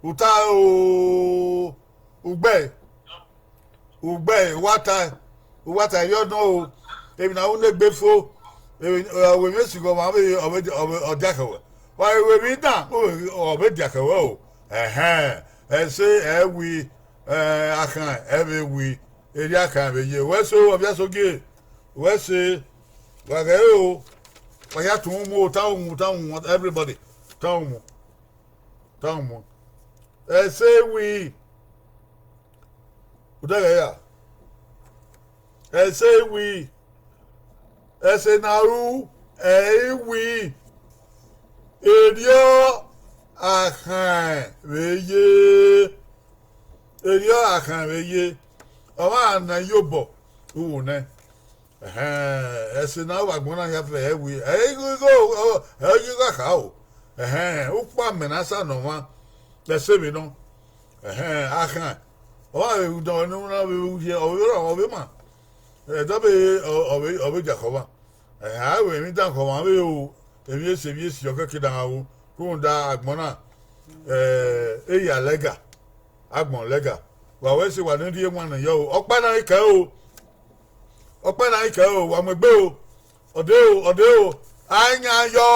U tae o, ugbẹ. Ugbẹ, u wa tae, u wa tae, erriọ nọ o. Emwi ne a ru ne egbe fo, emwi, ọ, emwi esigho ọmwa vbe, ọ vbe, ọ vbe, ọ diakhẹ wẹ. Wa ru emwi dan, ọ vbe diakhẹ wẹ o. Ẹhẹn. Ẹse ẹ wi, eh, akhan ẹ vbe wi, erriọ akhan vbe ye. Wẹ so, Ọviasogie, wẹ se, wa ghẹ re o, wa ya tọn mu, tan mu, tan mu, everybody, tan mu, tan mu. Ẹse wi, u dẹghẹ ya. Ẹse wi, ẹse ne a ru, ẹ i wi, erriọ akhan vbe ye, erriọ akhan vbe ye, ọmwa ne iyobọ ru nẹ. Ẹhẹn, ẹse ne a ru vbe agbọn na hia fẹ, ẹ i wi, ẹ i gho, ẹ i gho kha o. Ẹhẹn, ukpamẹ ne a sa nọ ọmwa, ẹse vbe nọ. Ẹhẹn, akhan, ọ gha vbe rhunmwuda ne u na vbe rhie, ọ vbe rrọọ, ọ vbe ma. Ẹdẹ ọvbehe, ọ, ọ vbe, ọ vbe dia khọ ọmwa. Ẹhẹn, a ru emwi dan khọ ọmwa vbe ru emwi esi, emwi esi ọ kẹkẹ da gha ru, rhunmwuda agbọn na, eh, e ya lẹga, agbọn lẹga. Wa wẹ sẹ, wa ne rhie wan ne yọ o, ọkpa na i kẹ o, ọkpa na i kẹ o, wa mu egbe o, ọ de o, ọ de o, a i yan yọ,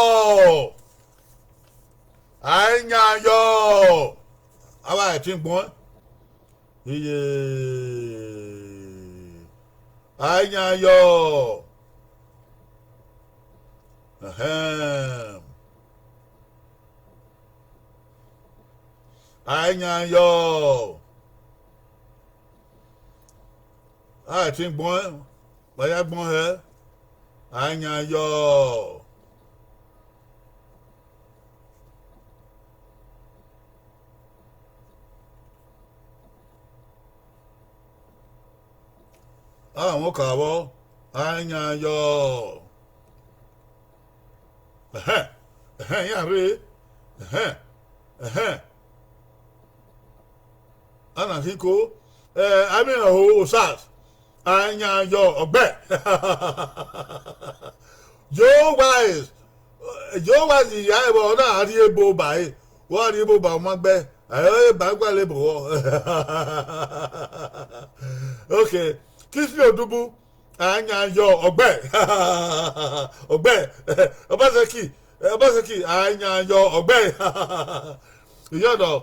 a i yan yọ, avbe ẹtin gbọn. Iye, a i yan yọ. Ẹhẹn. A i yan yọ. A i ẹtin gbọn, wa ya gbọn hẹ, a i yan yọ. A mwẹ oka vbọ, a i yan yọ. Ẹhẹn, ẹhẹn, iran rre, ẹhẹn, ẹhẹn. A na khin ko, eh, a i miẹn ho Osas, a i yan yọ, ọgbẹe. Joe Wise, Joe Wise hia ẹvbo, ọ na rhie ebo ba ẹre, ọ rhie ebo ba u ma gbe, ẹ ba gualọ ebo vbọ. Okay, Kingsley Odubu, a i yan yọ, ọgbẹe, ọgbẹe. Obaseki, Obaseki, a i yan yọ, ọgbẹe. Iyọdọ,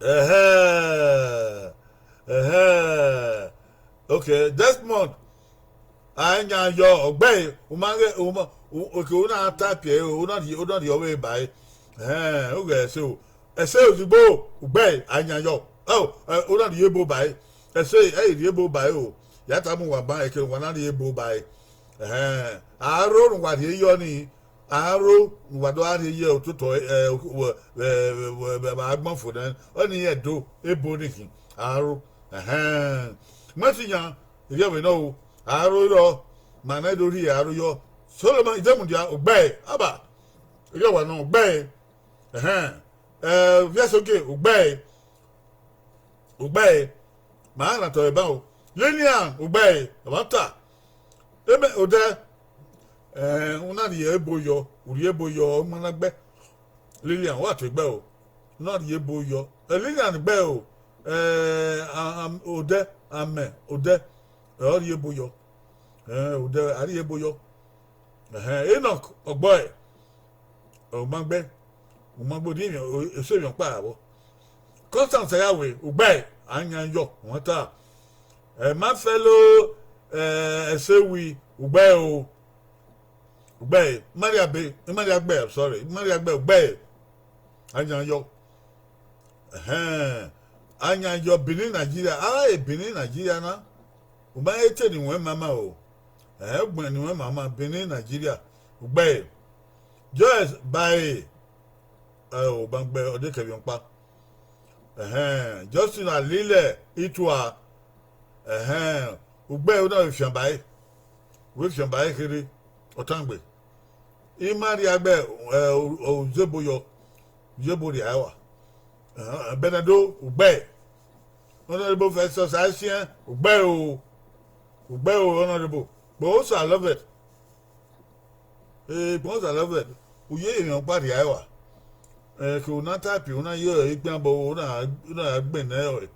ẹhẹn, ẹhẹn. Okay, Desmond, a i yan yọ, ọgbẹe, u ma ghe, u ma, u, okay, u na type ẹre, u na rhie, u na rhie ọvbehe ba ẹre. Ẹhẹn, u ghẹ ẹse o. Ẹse ozugbo, ugbẹe, a i yan yọ. Ọ, ẹ, u na rhie ebo ba ẹre. Ẹse, ẹ i rhie ebo ba ẹre o. Ya tama uwa ban, ẹke ne uwa na rhie ebo ba ẹre. Ẹhẹn, aro ne uwa rhie yọ nii, aro ne uwa do gha rhie ye ototọ, ẹ, vbe agbọn fo nẹ, ọnii rẹn do, ebo ni khin, aro. Ẹhẹn, mẹ te yan, erriọ vbe nọ o, aro rrọọ, ma nẹ do rhie aro yọ. Solomon Idemudia, ugbẹe, aba, erriọ wa nọ, ugbẹe. Ẹhẹn, ẹ, Viasogie, ugbẹe, ugbẹe, ma na tọrọ ban o. Lilian, ugbẹe, ẹmwata, emẹ odẹ, ẹ, u na rhie ebo yọ, u rhie ebo yọ, ọ ma na gbe. Lilian, wa tuegbe o, u na rhie ebo yọ. Ẹ, Lilian gbe o, ẹ, a, a, odẹ, amẹ, odẹ, ẹ, ọ rhie ebo yọ. Ẹ, odẹ, a rhie ebo yọ. Ẹhẹn, Enoch, ọgbọe, ọ ma gbe, ọ ma gbe, ọ rhie emwi, o, eso emwi ọkpa vbọ. Constance Ayawe, ugbẹe, a yan yọ, wọn ta. Ẹ, ma fẹlo, ẹ, ẹse wi, ugbẹe o, ugbẹe, Maria be, Maria gbe, sorry, Maria gbe, ugbẹe, a yan yọ. Ẹhẹn, a yan yọ Benin, Nigeria, a e Benin, Nigeria na, u ma he te ne iwẹn mama o, ẹ, ugbẹn ne iwẹn mama, Benin, Nigeria, ugbẹe, Joyce Bae, ẹ, ọ ma gbe, ọ de kẹ emwi ọkpa. Ẹhẹn, Justin Alile, Itua, ẹhẹn, ugbẹe, u na vbe fian ba ẹre, u vbe fian ba ẹre kherhe, ọ tangbe. I ma rhie gbe, ẹ, o, o, Uzebo yọ, Uzebo rhie ẹwa. Ẹhẹn, Bernardo, ugbẹe. Honorable Festus Asiẹn, ugbẹe o, ugbẹe o, Honorable. Kpọnsa Loveth. Ee, Kpọnsa Loveth, u ye emwi ọkpa rhie ẹwa. Ẹ, ke u na type, u na ye ikpian bọ, u na, u na gbẹnnẹ ẹre.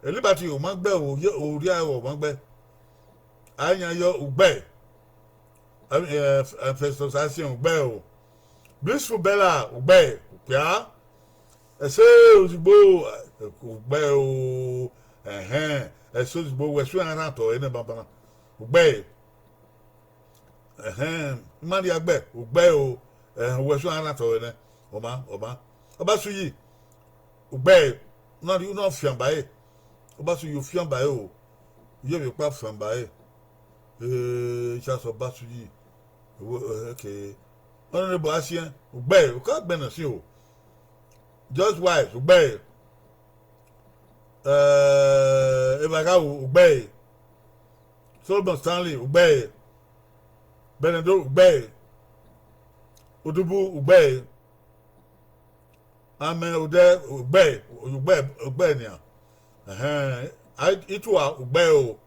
Liberty, u ma gbe o, ye, u rhie ẹwa, u ma gbe. A yan yọ, ugbẹe. Ẹ, ẹ, Festus Asiẹn, ugbẹe o. Blissful Bella, ugbẹe, okpia. Ẹse ozugbo, ugbẹe o. Ẹhẹn, ẹse ozugbo, wẹ suẹn rhan tọ ẹre nẹ banbanna. Ugbẹe. Ẹhẹn, I ma rhie agbẹ, ugbẹe o. Ẹhẹn, wẹ suẹn rhan tọ ẹre nẹ. Ọ ma, ọ ma. Ọbasuyi, ugbẹe. U na rhie, u na fian ba ẹre. Ọbasuyi, u fian ba ẹre o. U ye vbe ọkpa fian ba ẹre. Ee, Charles Ọbasuyi. Wo, eh, okay. Honorable Asiẹn, ugbẹe, u ka gbẹnnẹ sin o. George Wise, ugbẹe. Eh, Evagharu, ugbẹe. Solomon Stanley, ugbẹe. Bernardo, ugbẹe. Odubu, ugbẹe. Amẹ odẹ, ugbẹe, ugbẹe, ugbẹe nian. Ẹhẹn, a, Itua, ugbẹe o.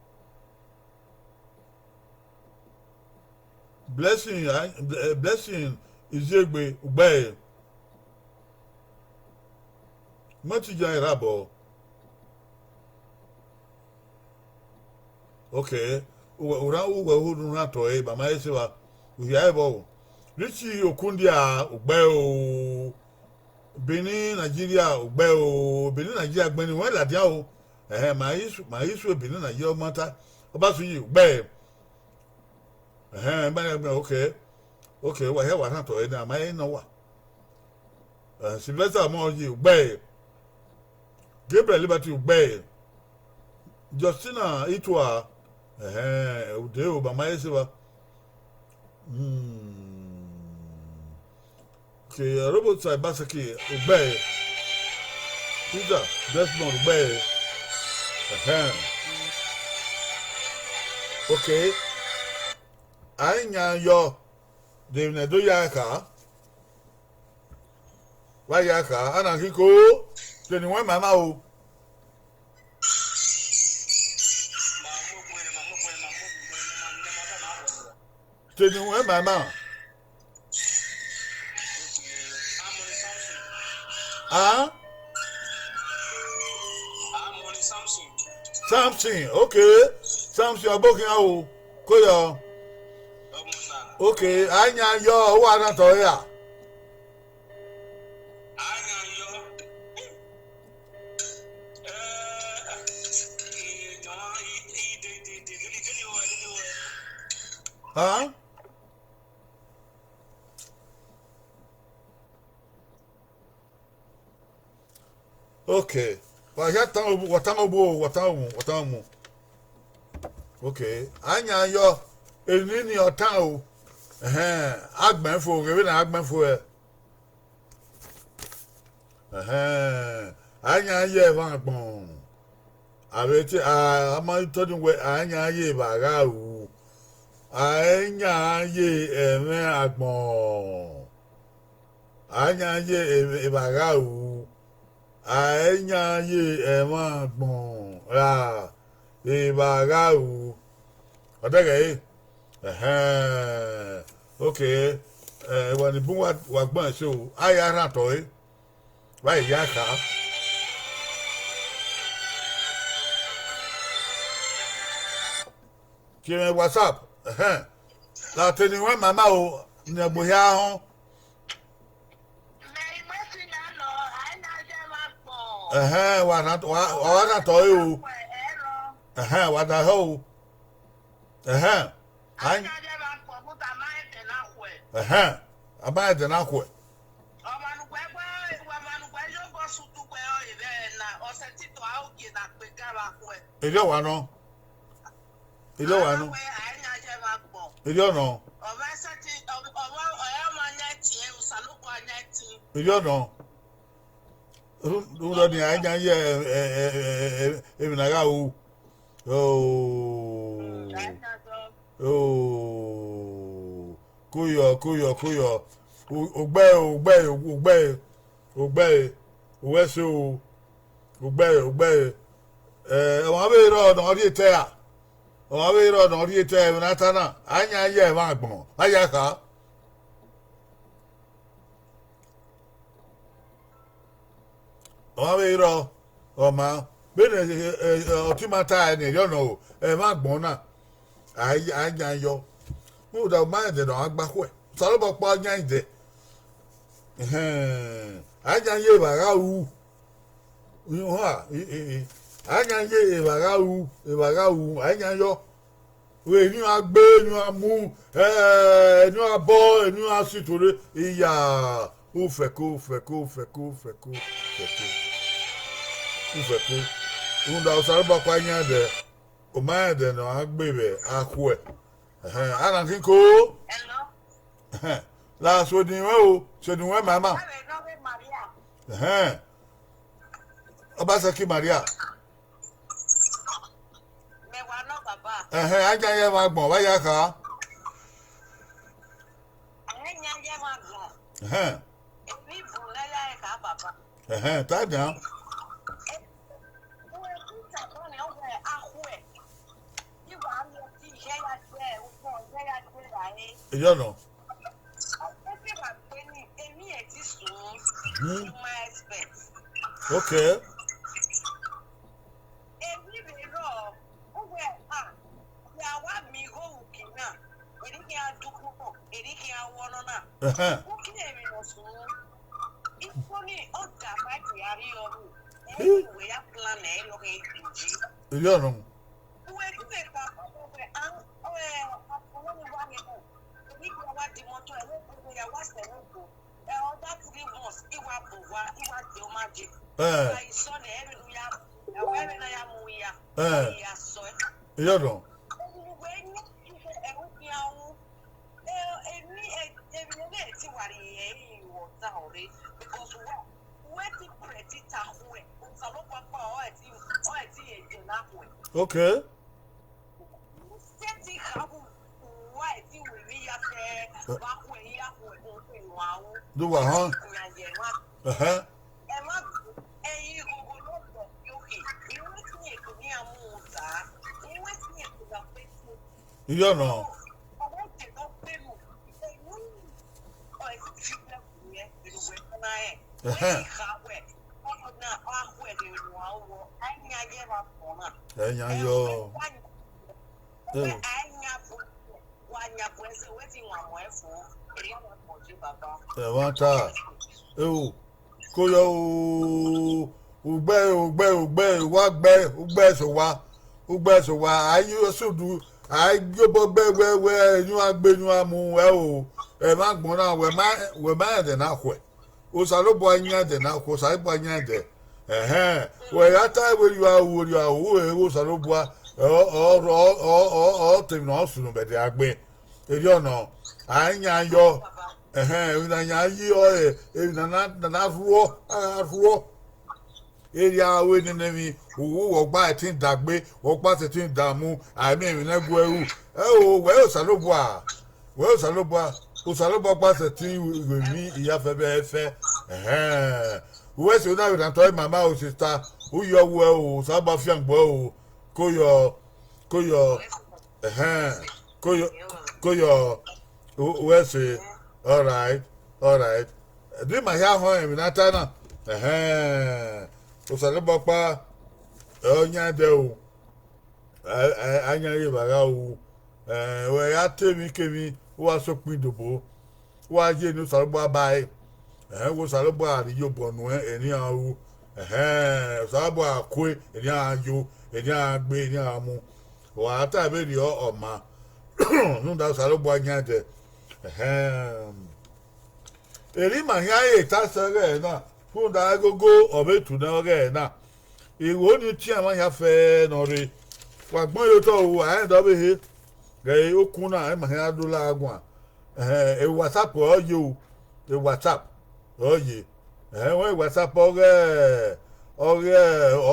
Blessing, a, Blessing Iziegbe, ugbẹe. Mẹ te yan erha bọ. Okay, uwẹ, u rhan, uwẹ hu ne u rhan tọ ẹre, mama ẹse evba, u hia ẹre vbọ o. Richie Okundia, ugbẹe o. Benin, Nigeria, ugbẹe o. Benin, Nigeria, gbẹnnẹ wẹ ladian o. Ẹhẹn, ma i su, ma i su Benin, Nigeria, ọ ma ta. Ọbasuyi, ugbẹe. Ẹhẹn, ma ya gbẹn, okay. Okay, wa hia wa rhan tọ ẹre na, ma i nọ wa. Eh, Sylvester Ọmọye, ugbẹe. Gabriel Liberty, ugbẹe. Justina Itua, ẹhẹn, ude o, mama ẹse evba. Hmm. Okay, Robert Saibaseki, ugbẹe. Peter Desmond, ugbẹe. Ẹhẹn. Okay. A i yan yọ, de emwi ne do ya kha. Wa ya kha, a na ghi ko, te ne wẹ ma ima o. Te ne wẹ ma ima. Ah? Samson, okay. Samson, ọgbokhian o. Ko yọ. Okay, a yan yọ, ọ wa na tọ ya. Huh? Okay. Wa ya tan obu, wa tan obu, wa tan obu, wa tan obu. Okay. A yan yọ, eni ni ọ tan o. Ẹhẹn, agbẹn fo, ghe vbene agbẹn fo ẹ. Ẹhẹn, a yan ye ẹmwẹ agbọn. A vbe te, a, a ma tọ ni wẹ, a yan ye evba gha ru. A yan ye ẹmwẹ agbọn. A yan ye evba gha ru. A yan ye ẹmwẹ agbọn ra evba gha ru. Ọ dẹghẹ ẹre. Ẹhẹn. Okay. Eh, wa ni bun wa, wa gbẹn ẹse o. A ya rhan tọ ẹre. Wa ya kha. Tie mwẹ WhatsApp. Ẹhẹn. La te ne I wẹ mama o, ne ẹgbe hia họn. Ẹhẹn, wa na, wa, wa na tọ ẹre o. Ẹhẹn, wa da hẹ o. Ẹhẹn. Ai. Ẹhẹn. A ma rẹn ẹdẹ na khuẹ. Erriọ wa nọ. Erriọ wa nọ. Erriọ nọ. Erriọ nọ. Rhunmwuda ọnii, a yan ye emwi ne a gha ru. Oh. Oh. Koyọ, koyọ, koyọ. Ugbẹe, ugbẹe, ugbẹe, ugbẹe. Uwẹ ẹse o. Ugbẹe, ugbẹe. Eh, ọmwa vbe rrọọ ne ọ rhie etẹ ra? Ọmwa vbe rrọọ ne ọ rhie etẹ, ẹmwẹ ne a ta na, a yan ye ẹmwẹ agbọn, a ya kha. Ọmwa vbe rrọọ, ọ ma, vbene, eh, eh, ọtẹn ima ta ẹre ne erriọ nọ o, ẹmwẹ agbọn na, a, a yan yọ. Rhunmwuda, u ma rẹn ẹdẹ ne ọ gha gba khuẹ, Osanobua ọkpa ọ yan ẹdẹ. Ẹhẹn, A yan ye evba gha ru. Iran, a yan ye evba gha ru, evba gha ru, a yan yọ. Vbe eni a gbe, eni a mu, eni a bọ, eni a si tore, iya, ufẹko, ufẹko, ufẹko, ufẹko, ufẹko. Ufẹko. Rhunmwuda Osanobua kua yan ẹdẹ, ọ ma rẹn ẹdẹ ne ọ gha gbe vbe akhuẹ. Ẹhẹn, a na khin ko. Ẹhẹn, la sẹ odin ruẹ o, sẹ odin ruẹ ma ma. Ẹhẹn, Ọbasẹki Maria. Ẹhẹn, a yan ye ẹmwẹ agbọn, vbe a ya kha? Ẹhẹn. Ẹhẹn, ta nian. Eyọ nọ. Okay. Ẹhẹn. Eyọ nọ. Ẹn. Eyọ nọ. Okay. Do wa họn. Ẹhẹn. Iyọ nọ. Ẹhẹn. Ẹ yan yọ. Ẹmwata, eo, koyọ o, ugbẹ, ugbẹ, ugbẹ, wa gbẹ, ugbẹ sẹ owa, ugbẹ sẹ owa, a i ye osudu, a i ye obọ gbe wẹ, wẹ, enu a gbe, enu a mu, ẹ o, ẹmwẹ agbọn na, wẹ ma, wẹ ma rẹn ẹdẹ na khuẹ. Osanobua yan ẹdẹ na khuẹ, Osanobua yan ẹdẹ. Ẹhẹn, wẹ ya ta wẹ rhie aro, rhie aro, ẹ, Osanobua, ọ, ọ, ọ, ọ, ọ, ọ, te emwi ne ọ sunu vbe ẹdẹ a gbe. Erriọ nọ, a i yan yọ, ẹhẹn, emwi ne a yan yi ọre, emwi ne a na, na, na rhuọ, a gha rhuọ. Erriọ aro nene emwi, uwu wẹ ọgba ẹtin dagbe, wẹ ọgba sẹtin damu, a i miẹn emwi ne ẹ gu ẹe ru. Ẹ o, wẹ Osanobua, wẹ Osanobua, Osanobua ọgba sẹtin ru emwi iyafẹ vbe ẹfẹ. Ẹhẹn, uwẹ sẹ na vbe na tọ ima ma o sista, u yọ wẹ o, Osanobua fiangbe o, koyọ, koyọ, ẹhẹn, koyọ, koyọ, u, uwẹ sẹ, all right, all right. De ima hia họn emwi ne a ta na? Ẹhẹn, Osanobua ọkpa, ọ yan ẹdẹ o. A, a, a yan ye evba gha ru. Ẹ, wẹ ya te emwi kemwi, u wa sokpan idobo, u wa ye ne Osanobua ba ẹe. Ẹhẹn, wẹ Osanobua rhie iyobọ nuẹn, erriọ a ru. Ẹhẹn, Osanobua kue, erriọ a yo, erriọ a gbe, erriọ a mu. Wa ta vberriọ ọ ma, rhunmwuda Osanobua yan ẹdẹ. Ẹhẹn. Erriọ ima hia re ta sẹ ọghẹe na, rhunmwuda ẹgogo ọ vbe tu nẹ ọghẹe na. Igho ni tian emwa hia fẹẹrẹ ne ọ rre. Wa gbẹn ye otọ o, a rẹn dọ vbe he. Ghẹ okun na, ima hia do la guan. Ẹhẹn, e WhatsApp ọ ye o, e WhatsApp ọ ye. Ẹhẹn, wẹ WhatsApp ọghe, ọghe,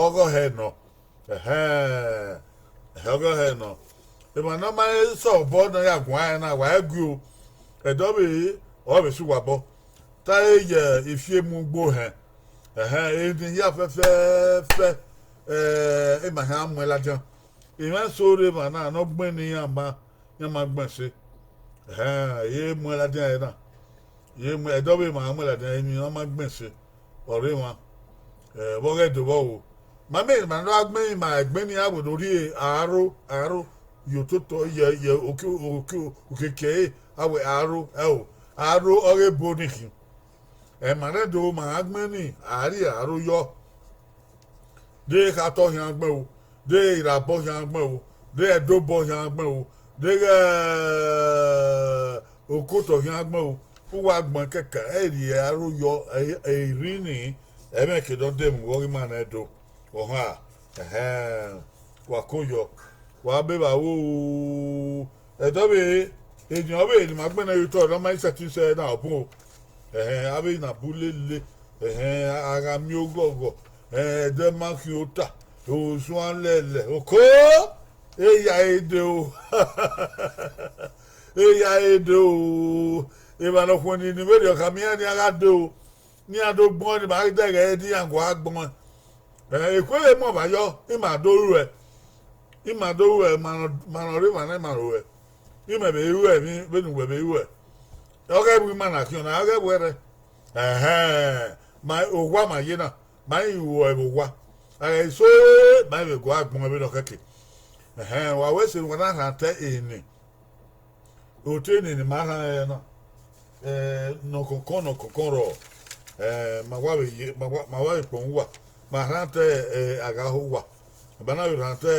ọghe ọhẹ nọ. Ẹhẹn, ọghe ọhẹ nọ. Emwa ne ọ ma sẹ obọ ne ọ ya guan rẹn na, wa i gu o. Ẹdẹ ọ vbe, ọ vbe sẹ uwa obọ. Ta re ye ifiemu ugbo hẹn. Ẹhẹn, eni hia fẹfẹfẹ, ẹ, ima hia muẹn ladian. Emwa eso rre emwa na ne ọ gbẹn ne iran ma, iran ma gbẹn ẹse. Ẹhẹn, I ye muẹn ladian ẹre na. I ye muẹn, ẹdẹ ọ vbe emwa muẹn ladian, emwi ne ọ ma gbẹn ẹse, ọ rre emwa. Ẹ, vbe ọghe Ẹdo vbe ọ ro. Ma miẹn emwi ne a gbe emwi ma ẹgbẹn ni a wẹ ne ọ rhie aro, aro, ye ototọ, ye, ye oke, oke, okiekie ẹre, a wẹ aro, ẹ o, aro ọghe ebo ni khin. Ẹmwẹ ne do ma gha gbẹn ni, a rhie aro yọ. De Khatọ khian gbẹn o, de Irabọ khian gbẹn o, de Ẹdobọ khian gbẹn o, deghẹ Okotọ khian gbẹn o, uwa gbẹn kẹkẹ, ẹ rhie aro yọ, ẹ, ẹ i rri ni, ẹmwẹ ke dọ dẹ mu vbe ọghe ima nẹ do. Ọhan, ẹhẹn, wa ko yọ, wa be vba ru, ẹdẹ ọvbehe, eni ọvbehe ne ima gbẹnnẹ ye otọ ne ọ ma i sẹtin sẹ na ọ bun o. Ẹhẹn, avbe na bu lele, ẹhẹn, a gha miẹn oghọghọ, ẹdẹ ma khian ota, osuan lẹlẹ, oko, eya e de o, eya e de o, emwa ne ọ khuẹnni ne vberriọ khama iran ne iran gha de o, ne iran do gbẹn ọẹn, ne ima dẹghẹ ne iran gua gbẹn ọẹn. Ekhue vbe mu ọmwa yọ, ima do ruẹ, ima do ruẹ, ma nọ, ma nọ rre emwa na, ima ruẹ, imẹ vbe ruẹ emwi vbene uwẹ vbe ruẹ. Ọghe ẹvbo ima na khian na, ọghe ẹvbo ẹrrẹ. Ẹhẹn, ma owa ma ye na, ma i ru ẹvbo owa. Ẹghẹ eso, ma i vbe gua gbẹn ọẹn vbene ọ khẹke. Ẹhẹn, wa wẹ sẹ, wa na rhan te eni. Otọ eni ne ima rhan ẹre na, eh, nọkọnkọn nọkọnkọn rrọọ, eh, ma wa vbe ye, ma wa, ma wa vbe kpọnmwẹ uwa, ma rhan te, eh, a gha ho uwa, ma na vbe rhan te,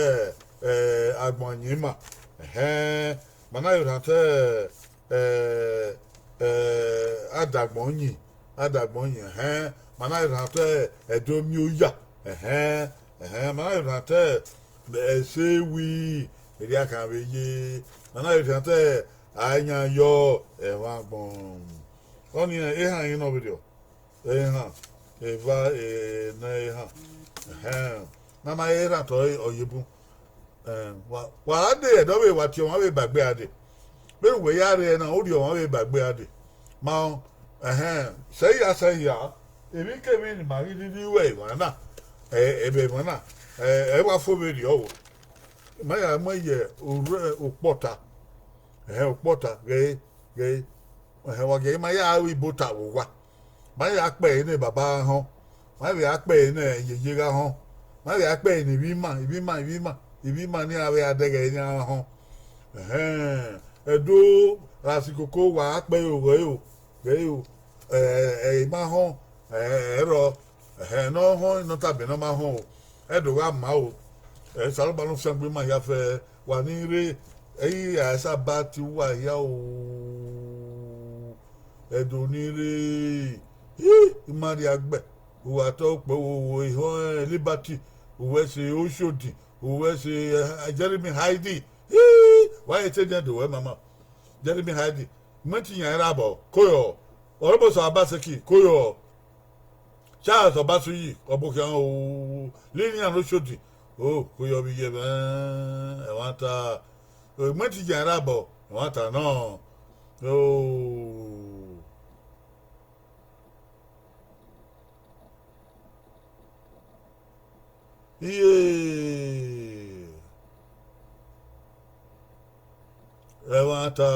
eh, agbọn yin ima, ẹhẹn, ma na vbe rhan te, eh, eh, adagbọn yin, adagbọn yin, ẹhẹn, ma na vbe rhan te ẹdo miẹn oya, ẹhẹn, ẹhẹn, ma na vbe rhan te ẹse wi, erriọ akhan vbe ye, ma na vbe rhan te a yan yọ ẹmwẹ agbọn. Ọnii ehan yin nọ vberriọ, ehan, eva, ene, ehan, ẹhẹn, ne a ma he rhan otọ ọ ye bun. Eh, wa, wa gha de ẹdẹ ọvbehe, wa tie ọmwa vbe ba egbe a dee. Vbene uwẹ ya rre na, u rhie ọmwa vbe ba egbe a dee. Ma, ẹhẹn, sẹ hia, sẹ hia, emwikemwi ne ima ghi rhirhi ru emwa na, eh, vbe emwa na, eh, ẹ wa fo vberriọ o. Ma ya mu ye orhu ukpọta, ẹhẹn, ukpọta, ghe, ghe, ẹhẹn, wa gie ima ya ru ibota vbe owa. Ma ya kpẹre ne baba gha họn, ma vbe a kpẹre ne yeye gha họn, ma vbe a kpẹre ne ivbi ima, ivbi ima, ivbi ima, ivbi ima ne iran vbe a dẹghẹ ne iran gha họn. Ẹhẹn, ẹdo, ra si koko, wa a kpẹre o, ghẹ o, ghẹ o, ẹ, ẹ, ima họn, ẹ, ẹ rrọọ, ẹhẹn, ne ọ họn, ne ọ tama ne ọ ma họn o, ẹ do gha ma o. Ẹ, Osanobua ne ọ fiangbe ima hia fẹẹrẹ, wa ni rre, ẹ i ra Sabat uwa hia o. Ẹdo ni rre, i, ima rhie agbẹ, uwa tọ ukpẹ wo, wo ehọ Liberty, uwẹ sẹ Oshodi, uwẹ sẹ, eh, Jeremy Hyde, i, wa ye te dian do wẹ mama. Jeremy Hyde, Mẹnti Iyan Irabọ, koyọ, Ọrọbosa Obaseki, koyọ, Charles Obasuyi, Ọbokhian o, Lilian Oshodi, o, koyọ vbe iye mwẹ, ẹmwata, Mẹnti Iyan Irabọ, ẹmwata nọ, o. Iye. Ẹmwata,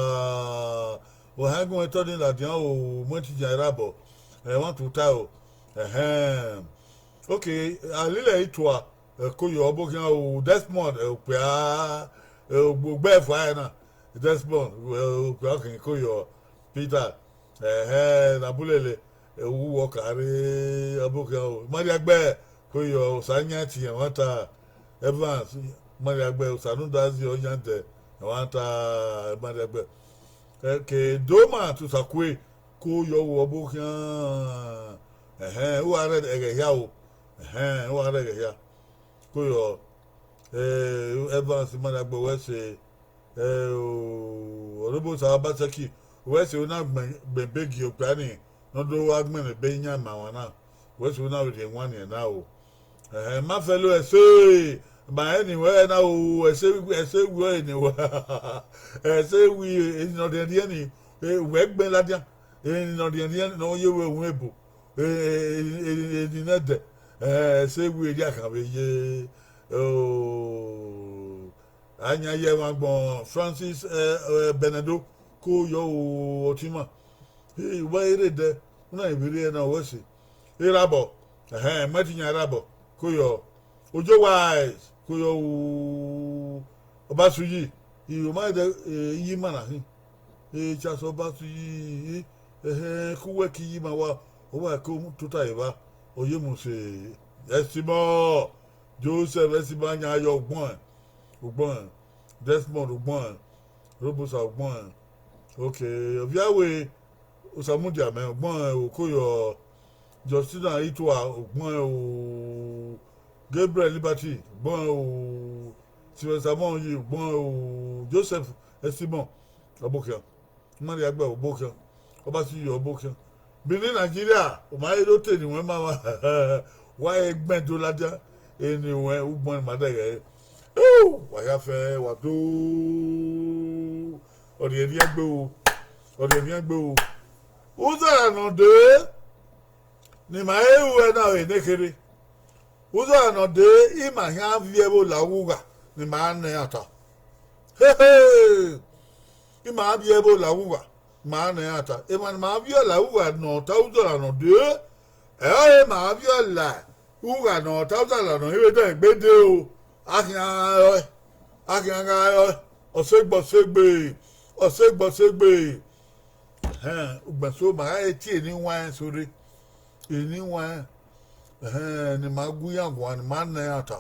ohan gun etọ ni ladian o, Mẹnti Iyan Irabọ, ẹmwata uta o. Ẹhẹn. Okay, a lele itua, eh, koyọ, Ọbokhian o, Desmond, eh, okpia, eh, ogbe ẹfua ẹre na, Desmond, eh, okpia ọkhan koyọ, Peter, ẹhẹn, ne a bu lele, eh, uwu wọ ka rre, Ọbokhian o, Imariagbẹ, koyọ, Osa yan ẹtin ẹmwata, Evans, Imariagbẹ, Osanudazi, ọ yan dẹ, ẹmwata, Imariagbẹ. Eh, ke Doma to Sakue, koyọ, Ọbokhian, ẹhẹn, uwa rre ẹghẹ hia o, ẹhẹn, uwa rre ẹghẹ hia. Koyọ, eh, Evans, Imariagbẹ, wẹ sẹ, eh, o, Ọrọbosa Obaseki, wẹ sẹ, u na gbẹn, gbẹn ebe gie okpia ni, ne ọ do wa gbẹn ebe yan ima wan na, wẹ sẹ, u na vbe rhie wan nian na o. Ẹhẹn, ma fẹlo ẹse, ma rẹn eni wẹ na o, ẹse, ẹse wi ọre eni wẹ, ẹse wi eni ne ọ rhiẹnrhiẹn ni, eh, wẹ gbẹn ladian, eni ne ọ rhiẹnrhiẹn ne ọ ye vbe ẹvun ebo, eh, eni, eni nẹdẹ, eh, ẹse wi erriọ akhan vbe ye, o, a yan ye ẹmwẹ agbọn Francis, eh, eh, Benedo, koyọ o, ọtẹn ima. Eh, uwa i rre dẹ, u na vbe rre ẹre na, wẹ sẹ. Irabọ, ẹhẹn, Mẹnti Iyan Irabọ, koyọ. Ojo Wise, koyọ o, Obasuyi, i, u ma dẹ, eh, iye ima na khin. Eh, Charles Obasuyi, eh, ẹhẹn, ke uwẹ ke iye ima wa, Uwa ke mu tota evba, ọ ye mu se Ẹsimọ, Joseph Ẹsimọ yan yọ ugbọnrẹn, ugbọnrẹn, Desmond ugbọnrẹn, Robosa ugbọnrẹn, okay, Ọviawe Osamudia mẹ ugbọnrẹn, Okoyọ Justina Itua ugbọnrẹn, o Gabriel Liberty ugbọnrẹn, o Steven Samuel yi ugbọnrẹn, o Joseph Ẹsimọ, ọbokhian. Maria gbe ọbokhian, Ọbasiyọ ọbokhian. Benin Nigeria, u ma he do te ne iwẹn ma wa, wa he gbẹn do ladian, eni iwẹn ugbọn ma dẹghẹ. Wa ya fẹ wa do, ọ rhiẹnrhiẹn gbe o, ọ rhiẹnrhiẹn gbe o. Uzara ne ọ dee, ne ima he ru ẹre na vbe nekherhe. Uzara ne ọ dee, ima khian viọ ẹvbo la ughugha ne ima nọ iran ta. Hehe! Ima viọ ẹvbo la ughugha, ima nọ iran ta. Emwa ne ima viọ la ughugha ne ọ ta uzara ne ọ dee, ẹre ọre ima viọ la ughugha ne ọ ta uzara ne ọ i vbe dẹ egbe dee o. A khian gha rẹọe, a khian gha rẹọe, ọ sẹ egbe, ọ sẹ egbe, ọ sẹ egbe, ọ sẹ egbe. Ẹhẹn, ugbẹn so ma gha re tie eni iwẹn sẹ rre, eni iwẹn, ẹhẹn, ne ima gu iran guan, ne ima nọ iran ta,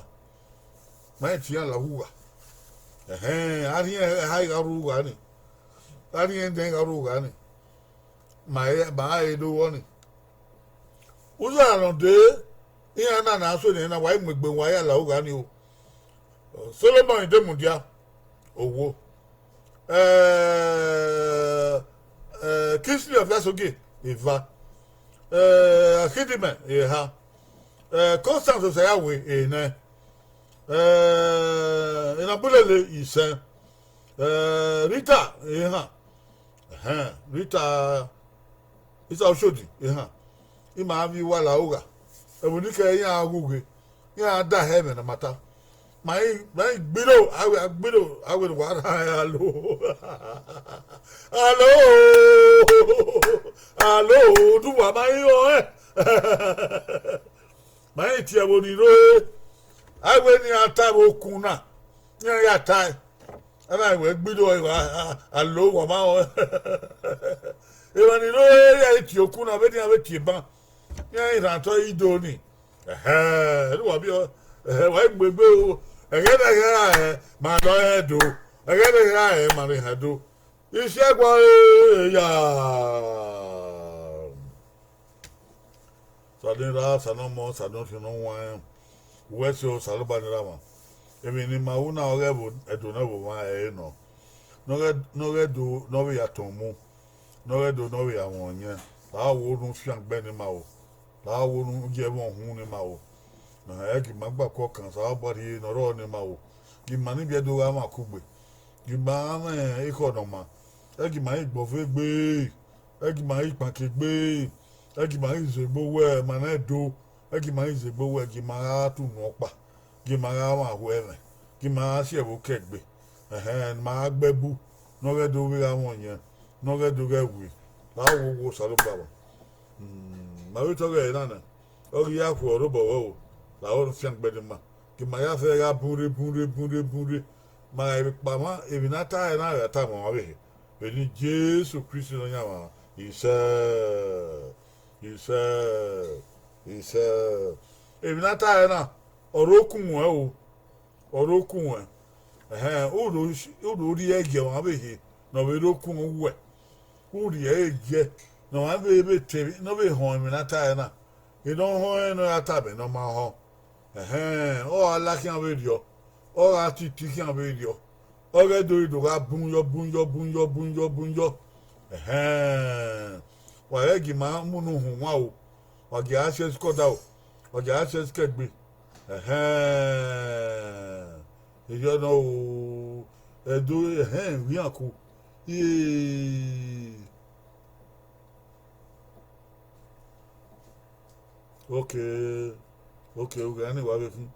ma i tie iran la ughugha. Ẹhẹn, a rhiẹn eha gha rre ughugha ni, a rhiẹn ẹdẹn gha rre ughugha ni, ma ma he do vbọ ni. Uzara ne ọ dee, iran na na suẹn ne wa i mu egbe wa ya la ughugha ni o. Solomọn de mudia, owo. Eh, eh, Kingsley Ọviasogie, eva. Eh, Akhidimẹ, eha. Eh, Constance Osayawe, enẹ. Eh, Enabulele, isẹn. Eh, Rita, ehan. Ẹhẹn, Rita, Rita Oshodi, ehan. Ima viọ uwa la ughugha. Ẹvbo ni kẹ iran ghughe, iran da hẹ ẹmwẹ ne a ma ta. Ma i, ma i gbiro, a wẹ a gbiro, a wẹ ne uwa rhan alo. Alo, alo, ne uwa ma i rẹn ọnrẹn. Ma i tie ẹvbo ni rre, a wẹ ne iran ta vbe okun na, iran ya tae. A na wẹ gbiro, a, a, alo, wa ma rẹn ọnrẹn. Emwa ni rre, iran i tie okun na vbene iran vbe tie ban, iran i rhan otọ ido ni. Ẹhẹn, ne uwa biẹ, ẹhẹn, wa i mu egbe o. Ẹghẹ ne ẹghẹ ra rẹn, ma nọ rẹn do. Ẹghẹ ne ẹghẹ ra rẹn, ma nọ rẹn do. Isiẹguae ya. Osa ne Erha, Osa ne Ọmọ, Osa ne Ọrhiọn Ne Ọ Huanrẹn, uwẹ ẹse, Osanobua ne Erha mwa. Emwi ne ima ru na ọghe ẹvbo Ẹdo ne ẹvbo mwa ẹre nọ, ne ọ ghẹ, ne ọ ghẹ do ne ọ vbe ya tọn mu, ne ọ ghẹ do ne ọ vbe ya mwẹ ọyẹn, ra wo ne u fiangbe ne ima ro, ra wo ne u gie ẹmwẹ uhunmwu ne ima ro. Ẹhẹn, ẹ gie ima gba ku ọkan, Osanobua rhie ne ọ rrọọ ne ima ro, gie ima ni biẹ do gha mwẹ akugbe, gie ima gha mwẹ ekhọe ne ọ maa, ẹ gie ima ghi gbe ọvo egbe, ẹ gie ima ghi kpakegbe, ẹ gie ima ghi zẹ egbe owẹ, ma nẹ do, ẹ gie ima ghi zẹ egbe owẹ, gie ima gha tu unu ọkpa, gie ima gha mwẹ aho ẹmwẹ, gie ima gha si ẹvbo ke egbe, ẹhẹn, ne ima gha gbe ẹbu, ne ọ ghẹ do vbe gha mwẹ ọyẹn, ne ọ ghẹ do ghẹ wi, ra wo wo Osanobua mwa. Ma vbe te ọghe ẹre na nẹ, ọ ghi ya khuẹ ọre obọ ruẹ o, lahọ ne u fiangbe ne ima, gie ima ya fẹ gha bun rre, bun rre, bun rre, bun rre. Ma gha vbe kpa mwa, emwi ne a ta ẹre na gha tama mwa vbe ehe. Vbene Jesu Kristi Nọyaẹnmwa, isẹ, isẹ, isẹ. Emwi ne a ta ẹre na, ọ rre okun ruẹ o, ọ rre okun ruẹ. Ẹhẹn, u do, u do rhie ẹgiẹ ọmwa vbe ehe ne ọ vbe rre okun uwẹ. U rhie ẹre giẹ ne ọmwa vbe, vbe te emwi, ne ọ vbe họn emwi ne a ta ẹre na. Ene ọ họn ẹre ne ọ ya tama ne ọ ma họn. Ẹhẹn, ọ gha la khian vberriọ, ọ gha titi khian vberriọ, ọ ghẹ do re do gha bun yọ, bun yọ, bun yọ, bun yọ, bun yọ. Ẹhẹn, wa ghẹ gie ima mu unu uhunmwu o, wa gie a si ẹsikẹ ọdaro, wa gie a si ẹsikẹ egbe. Ẹhẹn, erriọ nọ o, Ẹdo, ẹhẹn, vbe iran ku. Ee. Okay, okay, ugha ni wa vbe khin,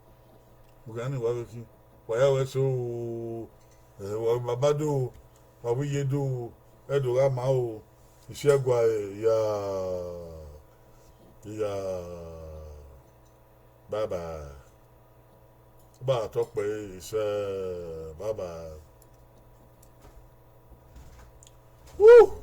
ugha ni wa vbe khin, wa ya wẹ so, eh, wa baba do, wa vbe iye do, ẹ do gha ma o, isiẹguae ya, ya, bye bye. Ba tọ kpẹre, isẹ, bye bye. Woo!